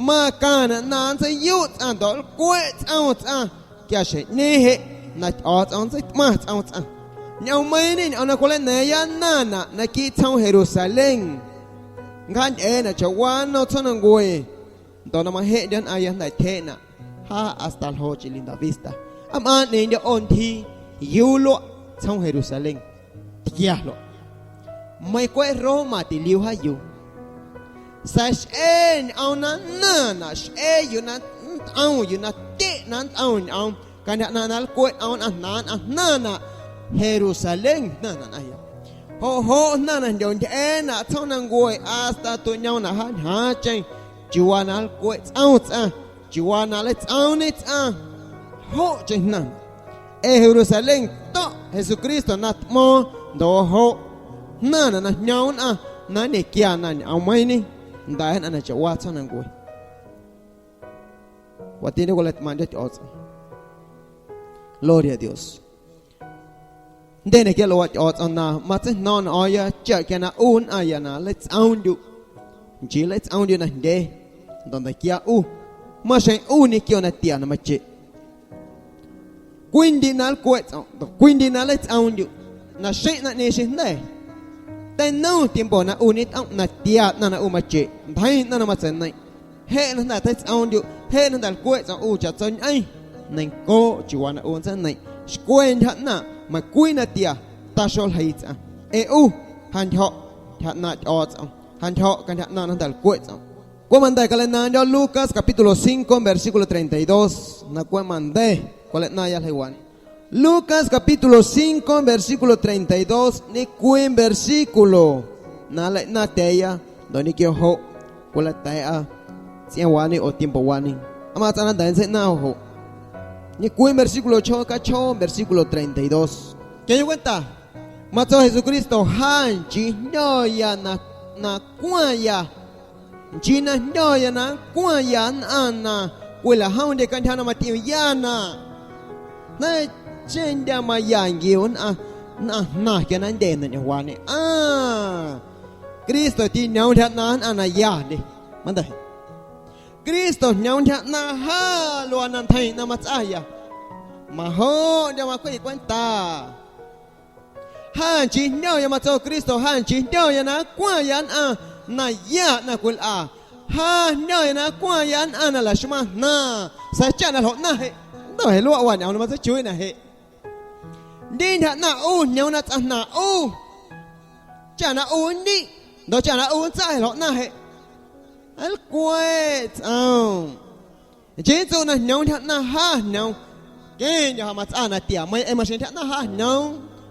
Macaⁿnaꞌ na nntseiyuꞌ tsꞌaⁿ ndoꞌ nlcweꞌ tsꞌom tsꞌaⁿ, quia xjeⁿꞌñeeⁿ jeꞌ na Tyꞌo̱o̱tsꞌom nntseitꞌmaⁿ tsꞌom tsꞌaⁿ. Ñꞌoommeiiⁿñe ñꞌoom na cwilana̱a̱ⁿya nnaⁿnaꞌ naquiiꞌ tsjoom Jerusalén, nncjaañꞌeenaꞌ chaꞌwaa nnom tsjoomnancue, ndoꞌ na majeꞌndyo̱ nnꞌaⁿya jnda̱ tyjeeꞌnaꞌ jaa hasta ljoꞌ chi Linda Vista. Aa mꞌaaⁿꞌ ꞌñeeⁿꞌndyo̱ ꞌo ntyjii yuu luaꞌ tsjoom Jerusalén. Tquia ljoꞌ. Meiⁿ cweꞌ Roma tiliu jaa yuu. Sa̱a̱ xꞌee ñꞌoom na nnaⁿnaꞌ, xꞌee yuu na nntꞌom, yuu na tyeꞌ na nntꞌom ñꞌoom cantyja ꞌnaaⁿꞌ na nlcweꞌ nꞌom nnꞌaⁿ jnaaⁿ nnꞌaⁿ jnaⁿnaꞌ Jerusalén jnaⁿnaꞌ nꞌomya. Joꞌ joꞌ jnaⁿ na jndyoꞌntyꞌiaanaꞌ tsjoomnancue hasta tuꞌñoomnaꞌ jaañjaaⁿcheⁿ chiuuwaa na nlcweꞌ tsꞌom tsꞌaⁿ, chiuuwaa na nleitsꞌoomñe tsꞌaⁿ. Joꞌcheⁿ jnaⁿnaꞌ. Ee Jerusalén to̱ꞌ Jesucristo na tꞌmo̱o̱ⁿ ndoꞌ joꞌ jnaⁿnaꞌ na jñoom nnꞌaⁿ na nñequianaꞌ ñꞌoommeiiⁿñe nda̱a̱ nnꞌaⁿ na chaꞌwaa tsjoomnancue. Watiñe cwilaꞌtꞌmaaⁿꞌndyo̱ Tyꞌo̱o̱tsꞌom. Gloria a Dios. Jndye na quiaꞌ luaaꞌ Tyꞌo̱o̱tsꞌom na matseijno̱o̱ⁿ nꞌo̱o̱ⁿya chaꞌ quia na ꞌu nnꞌaⁿya na nleitsꞌoomndyuꞌ. Nchii nleitsꞌoomndyuꞌ najndyee, ndoꞌ nda̱quia ꞌu, maxjeⁿ ꞌu ñequio natia na macheꞌ. Cwii ndiiꞌ na nlcweꞌ tsꞌom ndoꞌ cwii ndiiꞌ na nleitsꞌoomndyuꞌ, naxeⁿ naⁿꞌñeeⁿ xeⁿjnda̱. Teinom tiempo na ꞌu ñetꞌomꞌ natia ꞌnaⁿ na ꞌu macheꞌ, ntjeiⁿ ꞌnaⁿ na matseineiⁿ. Jeꞌ na jnda̱ teitsꞌoomndyuꞌ, jeꞌ na jnda̱ lcweꞌ tsꞌom ꞌu chaꞌtsoñꞌeⁿ, neiⁿncooꞌ chiuuwaa na ꞌu nntseijneiⁿ. Xcwe ntyja ꞌnaaⁿꞌ meiⁿcwii natia taxoljeii tsꞌaⁿ. Ee ꞌu, jaantyjo̱ꞌ ntyja ꞌnaaⁿꞌ Tyꞌo̱o̱tsꞌom, jaantyjo̱ꞌ cantyja ꞌnaaⁿꞌ na jnda̱ lcweꞌ tsꞌom. Cweꞌ manda̱ caleꞌnaaⁿndyo̱ Lucas capítulo cinco versículo treinta y dos, na cweꞌ manda̱ cwaleꞌnaaⁿya ljeii waañe. Lucas capítulo cinco versículo treinta y dos, ñecwii versículo na nleiꞌnaaⁿtya̱a̱ya ndoꞌ ñequio joꞌ cwilata̱a̱ꞌa tsꞌiaaⁿwaañe oo tiempowaañe. Mꞌaⁿ tsꞌaⁿ na nda̱a̱ nntseiꞌnaaⁿ joꞌ. Ñecwii versículo chjoo cachjoo versículo treinta y dos. Quia yoꞌ cwenta, matso Jesucristo: Ja nchii jño̱ya na, na cwaⁿya. Nchii na jño̱ya na nncwaⁿya nnꞌaⁿ na cwilaꞌjomndye cantyja na matyꞌiomyanaꞌ. Jnda̱cheⁿndyaꞌ maya nquiu nnꞌaⁿ, nnꞌaⁿ jnaⁿ quia na nndye na ñꞌoomwaañe. Aa, Cristo tiñoom ntyja ꞌnaaⁿ nnꞌaⁿ na yandye. Manda̱. Cristo jñoom ntyja ꞌnaaⁿ ja luaa na ntjeiⁿ na matsꞌaya. Majoꞌndyo̱ macwjiꞌ cwenta. Ja nchii jño̱ya, matso Cristo, ja nchii jño̱ya na nncwaⁿya nnꞌaⁿ na ya ꞌnaⁿ cwilꞌa. Ja jño̱ya na nncwaⁿya nnꞌaⁿ na laxmaⁿ jnaaⁿ, sa̱a̱ chaꞌ na ljoꞌ ꞌnaⁿ jeꞌ, ndoꞌ jeꞌ luaꞌ waa ñꞌoom na matseichuiiꞌnaꞌ jeꞌ. Ndiꞌ ntyja ꞌnaⁿ ꞌu jñoom na tsꞌaⁿ jnaaⁿ ꞌu, chaꞌ na ꞌu nndiꞌ, ndoꞌ chaꞌ na ꞌu nntsaꞌ jeꞌ ljoꞌ ꞌnaⁿ jeꞌ. Nlcweꞌ tsꞌoom. Nchii nntsuꞌ na jñoom ntyja ꞌnaⁿ ja jñoom, queⁿndyo̱ ja matsꞌaa natia meiiⁿ ee maxjeⁿ ntyja ꞌnaⁿ ja jñoom.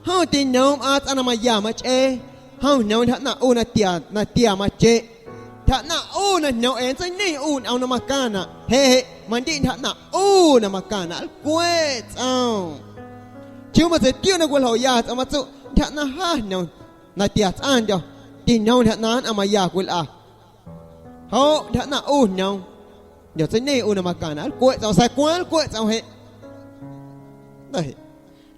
Jom tiñoom mꞌaaⁿ tsꞌaⁿ na maya machꞌee, jom jñoom ntyja ꞌnaⁿ ꞌu natia, natia macheꞌ. Ntyja ꞌnaⁿ ꞌu na jñoom ee nntseiñe ꞌu ñꞌoom na macaⁿnaꞌ, jeꞌ jeꞌ mandiꞌ ntyja ꞌnaⁿ ꞌu na macaⁿnaꞌ, nlcweꞌ tsꞌoom. Chuu matseitiuꞌ na cwiljoya tsꞌaⁿ matsuꞌ ntyja ꞌnaⁿ ja jñoom natia tsꞌaⁿndyo̱, tiñoom ntyja ꞌnaⁿ nnꞌaⁿ maya cwilꞌa. Joꞌ ntyja ꞌnaⁿ ꞌu jñoom, jndyotseijndye ꞌu na macaⁿnaꞌ nlcweꞌ tsꞌoom, sa̱a̱ cwaaⁿ nlcweꞌ tsꞌoom jeꞌ.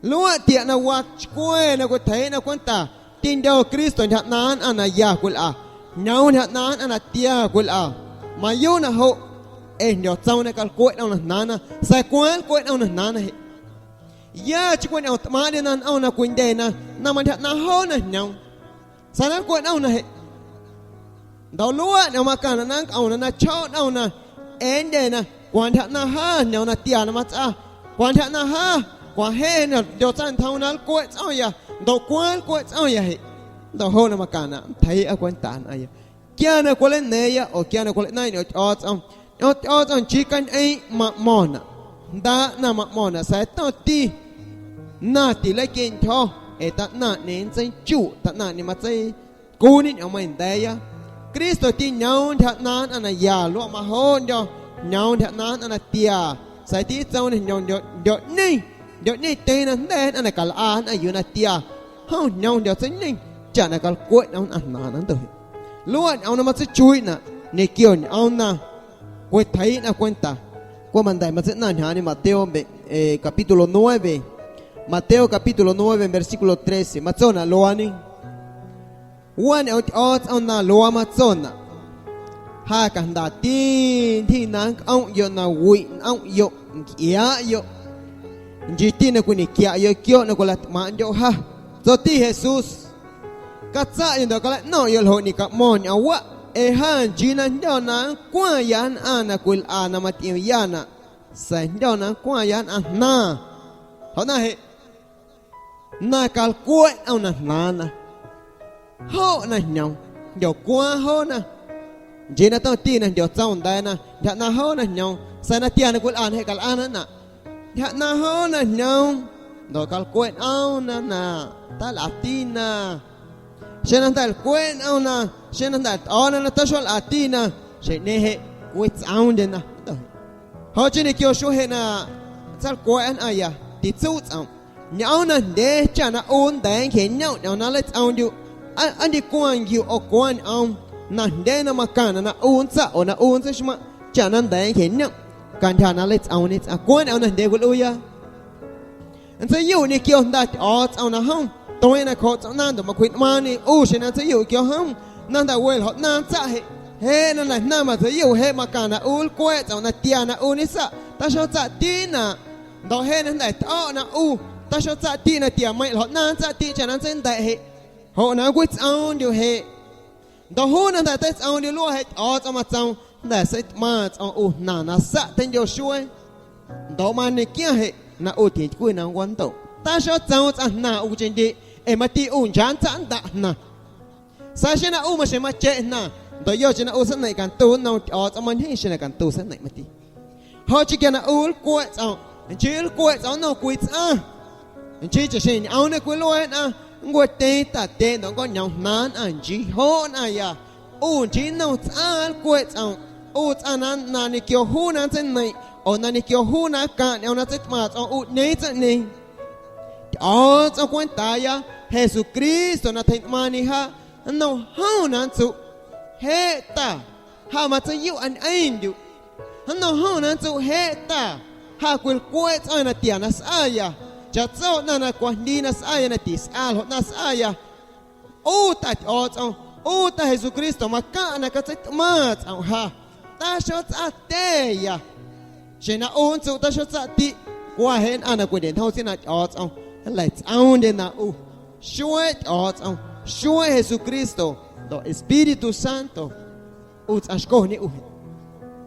Luaꞌ tiaꞌ na waa xcwe na cwitjeiiꞌna cwenta, tindyo Cristo ntyja ꞌnaaⁿ nnꞌaⁿ na ya cwilꞌa, jñoom ntyja ꞌnaaⁿ nnꞌaⁿ na tia cwilꞌa. Mayuuꞌ na joꞌ, ee jndyotsoom na calcweꞌ nꞌom na jnaaⁿna, sa̱a̱ cwaaⁿ nlcweꞌ nꞌom na jnaaⁿna jeꞌ. Ya chii cwañꞌoom tꞌmaaⁿꞌndyena nꞌom na cwindyena na mantyja ꞌnaaⁿ joona jñoom. Sa̱a̱ na nlcweꞌ nꞌomna jeꞌ. Ndoꞌ luaꞌ ñꞌoom macaⁿnaꞌ na nncꞌomna na chjooꞌ nꞌomna ee nndyena cwantyja ꞌnaⁿ ja jñoom natia na matsꞌa, cwantyja ꞌnaⁿ ja, cwajeꞌ jndyo tsaⁿntjoom na nlcweꞌ tsꞌo̱ⁿya, ndoꞌ cwaaⁿ nlcweꞌ tsꞌo̱ⁿya jeꞌ. Ndoꞌ joꞌ na macaⁿnaꞌ nntjeiiꞌa cwenta nnꞌaⁿya. Quia na cwaleina̱a̱ⁿya oo quia na cwaleꞌnaaⁿya ñꞌoom Tyꞌo̱o̱tsꞌom, ñꞌoom Tyꞌo̱o̱tsꞌom nchii cañꞌeeⁿ maꞌmo̱ⁿnaꞌ, jnda ꞌnaⁿ maꞌmo̱ⁿnaꞌ, sa̱a̱ tomti na tileiquieꞌntyjo̱ ee taꞌnaⁿꞌñeeⁿ nntseichuꞌ, taꞌnaⁿꞌñeeⁿ matseicuuñe ñꞌoommeiⁿ nda̱a̱ya. Cristo tiñoom ntyja ꞌnaaⁿ nnꞌaⁿ na ya, luaꞌ majoꞌndyo̱ ñoom ntyja ꞌnaaⁿ nnꞌaⁿ na tia, sa̱a̱ titsoom ñoom ndyo-, ndyoꞌñeeⁿ, ndyoꞌñeeⁿtyeⁿ na jnda̱ nnꞌaⁿ na calꞌa nnꞌaⁿ yuu na tia, jom jñoom jndyotseijndye chaꞌ na calcweꞌ nꞌom nnꞌaⁿ jnaaⁿ na nntjo. Luaꞌ ñꞌoom na matseichuiiꞌnaꞌ ñequio ñꞌoom na cwitjeiiꞌna cwenta. Cweꞌ manda̱ matseiꞌnaⁿ ñjaaⁿñe Mateo ve-, eh, capítulo nueve. Mateo capítulo nueve versículo trece matsonaꞌ luaañe: Waa ñꞌoom Tyꞌo̱o̱tsꞌom na luaa matsonaꞌ: Ja cajndati ntyji na nncꞌomꞌyoꞌ na wiꞌ nꞌomꞌyoꞌ ncꞌiaaꞌyoꞌ, nchiiti na cwiñequiaꞌyoꞌ quioꞌ na cwilatꞌmaaⁿꞌndyoꞌ ja. Tsoti Jesús: Catsaꞌyoꞌ ndoꞌ calaꞌno̱ⁿꞌyoꞌ ljoꞌ ñeꞌcaꞌmo̱ⁿ ñꞌoomwaꞌ, ee ja nchii na jndyo̱ na nncwaⁿya nnꞌaⁿ na cwilꞌa na matyꞌiomyanaꞌ, sa̱a̱ jndyo̱ na nncwaⁿya nnꞌaⁿ jnaaⁿ. Joꞌ na jeꞌ, na calcweꞌ nꞌom na jnaaⁿna, joꞌ na jñoom, jndyocwaaⁿ joona. Nchii na tomti na jndyo tsoom nda̱a̱na, ntyja ꞌnaaⁿ joo na jñoom, sa̱a̱ natia na cwilꞌana jeꞌ calꞌana nnꞌaⁿ. Ntyja ꞌnaaⁿ joo na jñoom, ndoꞌ calcweꞌ nꞌomna na talꞌatina. Xeⁿ na jnda̱ lcweꞌ nꞌomna, xeⁿ na jnda̱ tꞌo̱o̱na na taxolꞌatina, xjeⁿꞌñeeⁿ jeꞌ cwitsꞌoomndyena. Joꞌ chii ñequio xuee jeꞌ na tsalcweꞌ nnꞌaⁿya, titsuꞌ tsꞌomꞌ. Ñꞌoom najndyee chaꞌ na ꞌu nnda̱a̱ nncjeꞌñomꞌ ñꞌoom na nleitsꞌoomndyuꞌ, aa, aa ndicwaⁿ nquiu oo cwaaⁿ ñꞌoom najndyee na macaⁿnaꞌ na ꞌu nntsaꞌ oo na ꞌu nntseixmaⁿꞌ chaꞌ na nnda̱a̱ nncjeꞌñomꞌ cantyja na nleitsꞌoomñe tsꞌaⁿ. Cwaaⁿ ñꞌoom najndyee cwilꞌuuyâ. Nntseiyuꞌ ñequio Jnda Tyꞌo̱o̱tsꞌom na jom tueeⁿ nacjooꞌ tsꞌo̱nꞌnaaⁿ ndoꞌ macwjiꞌnꞌmaaⁿñe ꞌu xeⁿ na nntseiyuꞌ quio jom, na jnda̱ we ljoꞌ ꞌnaaⁿ ntsaꞌ jeꞌ. Jeꞌ na jla̱jnaⁿ matseiꞌyuꞌ jeꞌ macaⁿnaꞌ ꞌu nlcweꞌ tsꞌomꞌ na tia na ꞌu ñesaꞌ, taxotsaꞌtiꞌnaꞌ. Ndoꞌ jeꞌ na jnda̱ tꞌo̱ꞌ na ꞌu, taxotsaꞌtiꞌ na tiameiⁿꞌ ljoꞌ ꞌnaaⁿ ntsaꞌtiꞌ chaꞌ na nntseinda̱ꞌ jeꞌ, joꞌ na nncwitsꞌoomndyuꞌ jeꞌ. Ndoꞌ juu na jnda̱ teitsꞌoomndyuꞌ luaꞌ jeꞌ Tyꞌo̱o̱tsꞌom matsoom jnda̱ seitꞌmaaⁿꞌ tsꞌom ꞌu jnaⁿ na saꞌ teindyo xuee. Ndoꞌ mañequiaⁿ jeꞌ na ꞌu tintycwi na nncwandoꞌ. Taxotsoom tsꞌaⁿ jnaⁿ ꞌu cwiicheⁿ ndyeꞌ, ee mati ꞌu nchaaꞌ nntsaꞌ nndaꞌ jnaⁿ. Sa̱a̱ xeⁿ na ꞌu maxjeⁿ macheꞌ jnaⁿ, ndoꞌ yocheⁿ na ꞌu seineiⁿ cantu nnom Tyꞌo̱o̱tsꞌom, mañjeeⁿ xeⁿ na cantu seineiⁿ mati. Joꞌ chii quia na ꞌu nlcweꞌ tsꞌomꞌ, nchii nlcweꞌ tsꞌomꞌ nnom cwii tsꞌaⁿ. Nchii chaꞌxjeⁿ ñꞌoomñe cwiluee nnꞌaⁿ, nncwatyeeⁿ taꞌtyeeꞌ ndoꞌ nncꞌooñoom jnaaⁿ nnꞌaⁿ, nchii joꞌ nnꞌaⁿya. ꞌU nchii nnom tsꞌaⁿ nlcweꞌ tsꞌomꞌ, ꞌu tsꞌaⁿ na, na ñequio juu na nntseineiⁿꞌ, oo na ñequio juu na nlcaⁿꞌ ñꞌoom na tseitꞌmaaⁿꞌ tsꞌom ꞌu ꞌñeeⁿ tsaⁿꞌñeeⁿ. Tyꞌo̱o̱tsꞌom cwentaaya, Jesucristo na tjeiꞌnꞌmaaⁿñe jaa, nnom jom na nntsuꞌ, jeꞌ ta, ja matseiyuꞌa ñꞌeⁿndyuꞌ. Nnom jom na nntsuꞌ jeꞌ ta, ja cwilcweꞌ tsꞌaⁿ natia na sꞌaya. Chaꞌtso ꞌnaⁿ na cwajndii na sꞌaya na tisꞌa ljoꞌ ꞌnaⁿ sꞌaya. ꞌU ta Tyꞌo̱o̱tsꞌom, ꞌu ta Jesucristo macaⁿꞌa na catseitꞌmaaⁿꞌ tsꞌomꞌ ja. Taxotsꞌatyeya. Xeⁿ na ꞌu nntsuꞌ taxotsaꞌtiꞌ, cwa jeꞌ nnꞌaⁿ na cwindyeꞌntjom tsinaaⁿ Tyꞌo̱o̱tsꞌom nleitsꞌoomndyena ꞌu. Xueeꞌ Tyꞌo̱o̱tsꞌom, xueeꞌ Jesucristo, ndoꞌ Espíritu Santo, ꞌu tsꞌaⁿ xcoñe ꞌu jeꞌ.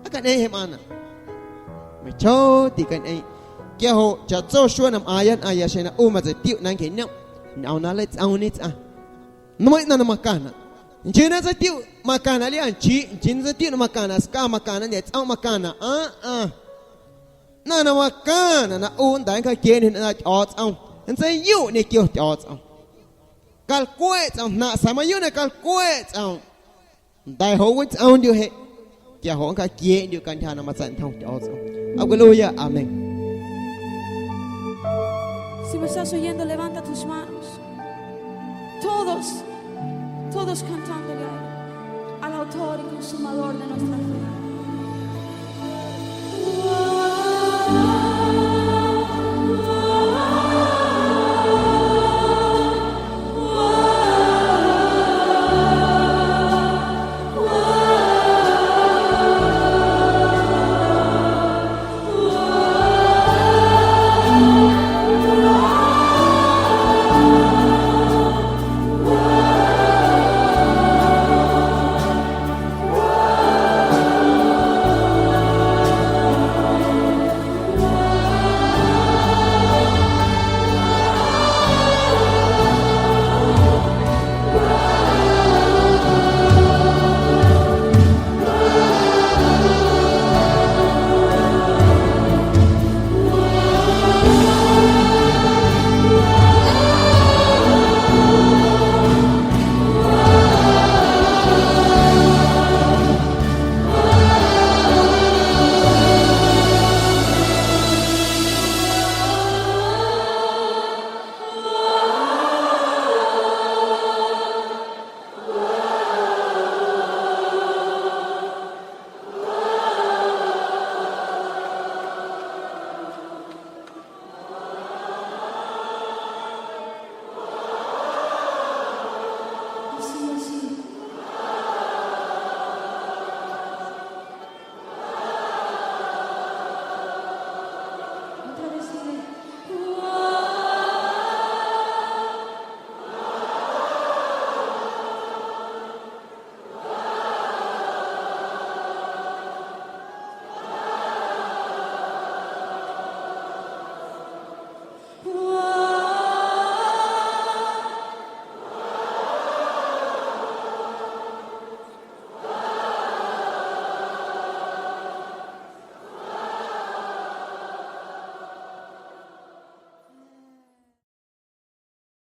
Aa cañꞌeeⁿ jeꞌ mꞌaaⁿnaꞌ. Meiⁿchjoo ticañꞌeeⁿ. Quia joꞌ chaꞌtso xuee na mꞌaaⁿya nnꞌaⁿya xeⁿ na ꞌu matseitiuꞌ na nncjeꞌñomꞌ ñꞌoom na nleitsꞌoomñe tsꞌaⁿ. Nmeiⁿꞌ ꞌnaⁿ na macaⁿnaꞌ. Nchii na tseitiuꞌ macaⁿnaꞌ liaa nchiiꞌ, nchii na tseitiuꞌ na macaⁿnaꞌ sca, macaⁿnaꞌ ndye tsꞌomꞌ, macaⁿnaꞌ ꞌaaⁿꞌaⁿ. Ꞌnaⁿ na macaⁿnaꞌ na ꞌu nnda̱a̱ nncjaaquieeꞌndyuꞌ ñꞌeⁿ na Tyꞌo̱o̱tsꞌom, nntseiyuꞌ ñequio Tyꞌo̱o̱tsꞌom. Calcweꞌ tsꞌom jnaⁿꞌ, sa̱a̱ mayuuꞌ na calcweꞌ tsꞌom, nda̱ joꞌ nncwitsꞌoomndyuꞌ jeꞌ, quia joꞌ nncjaaquieeꞌndyuꞌ cantyja na matsa̱ꞌntjom Tyꞌo̱o̱tsꞌom. Aa cwiluiiya, amén. Si me estás oyendo, levanta tus manos. Todos, todos cantándole a Él, al autor y consumador de nuestra fe.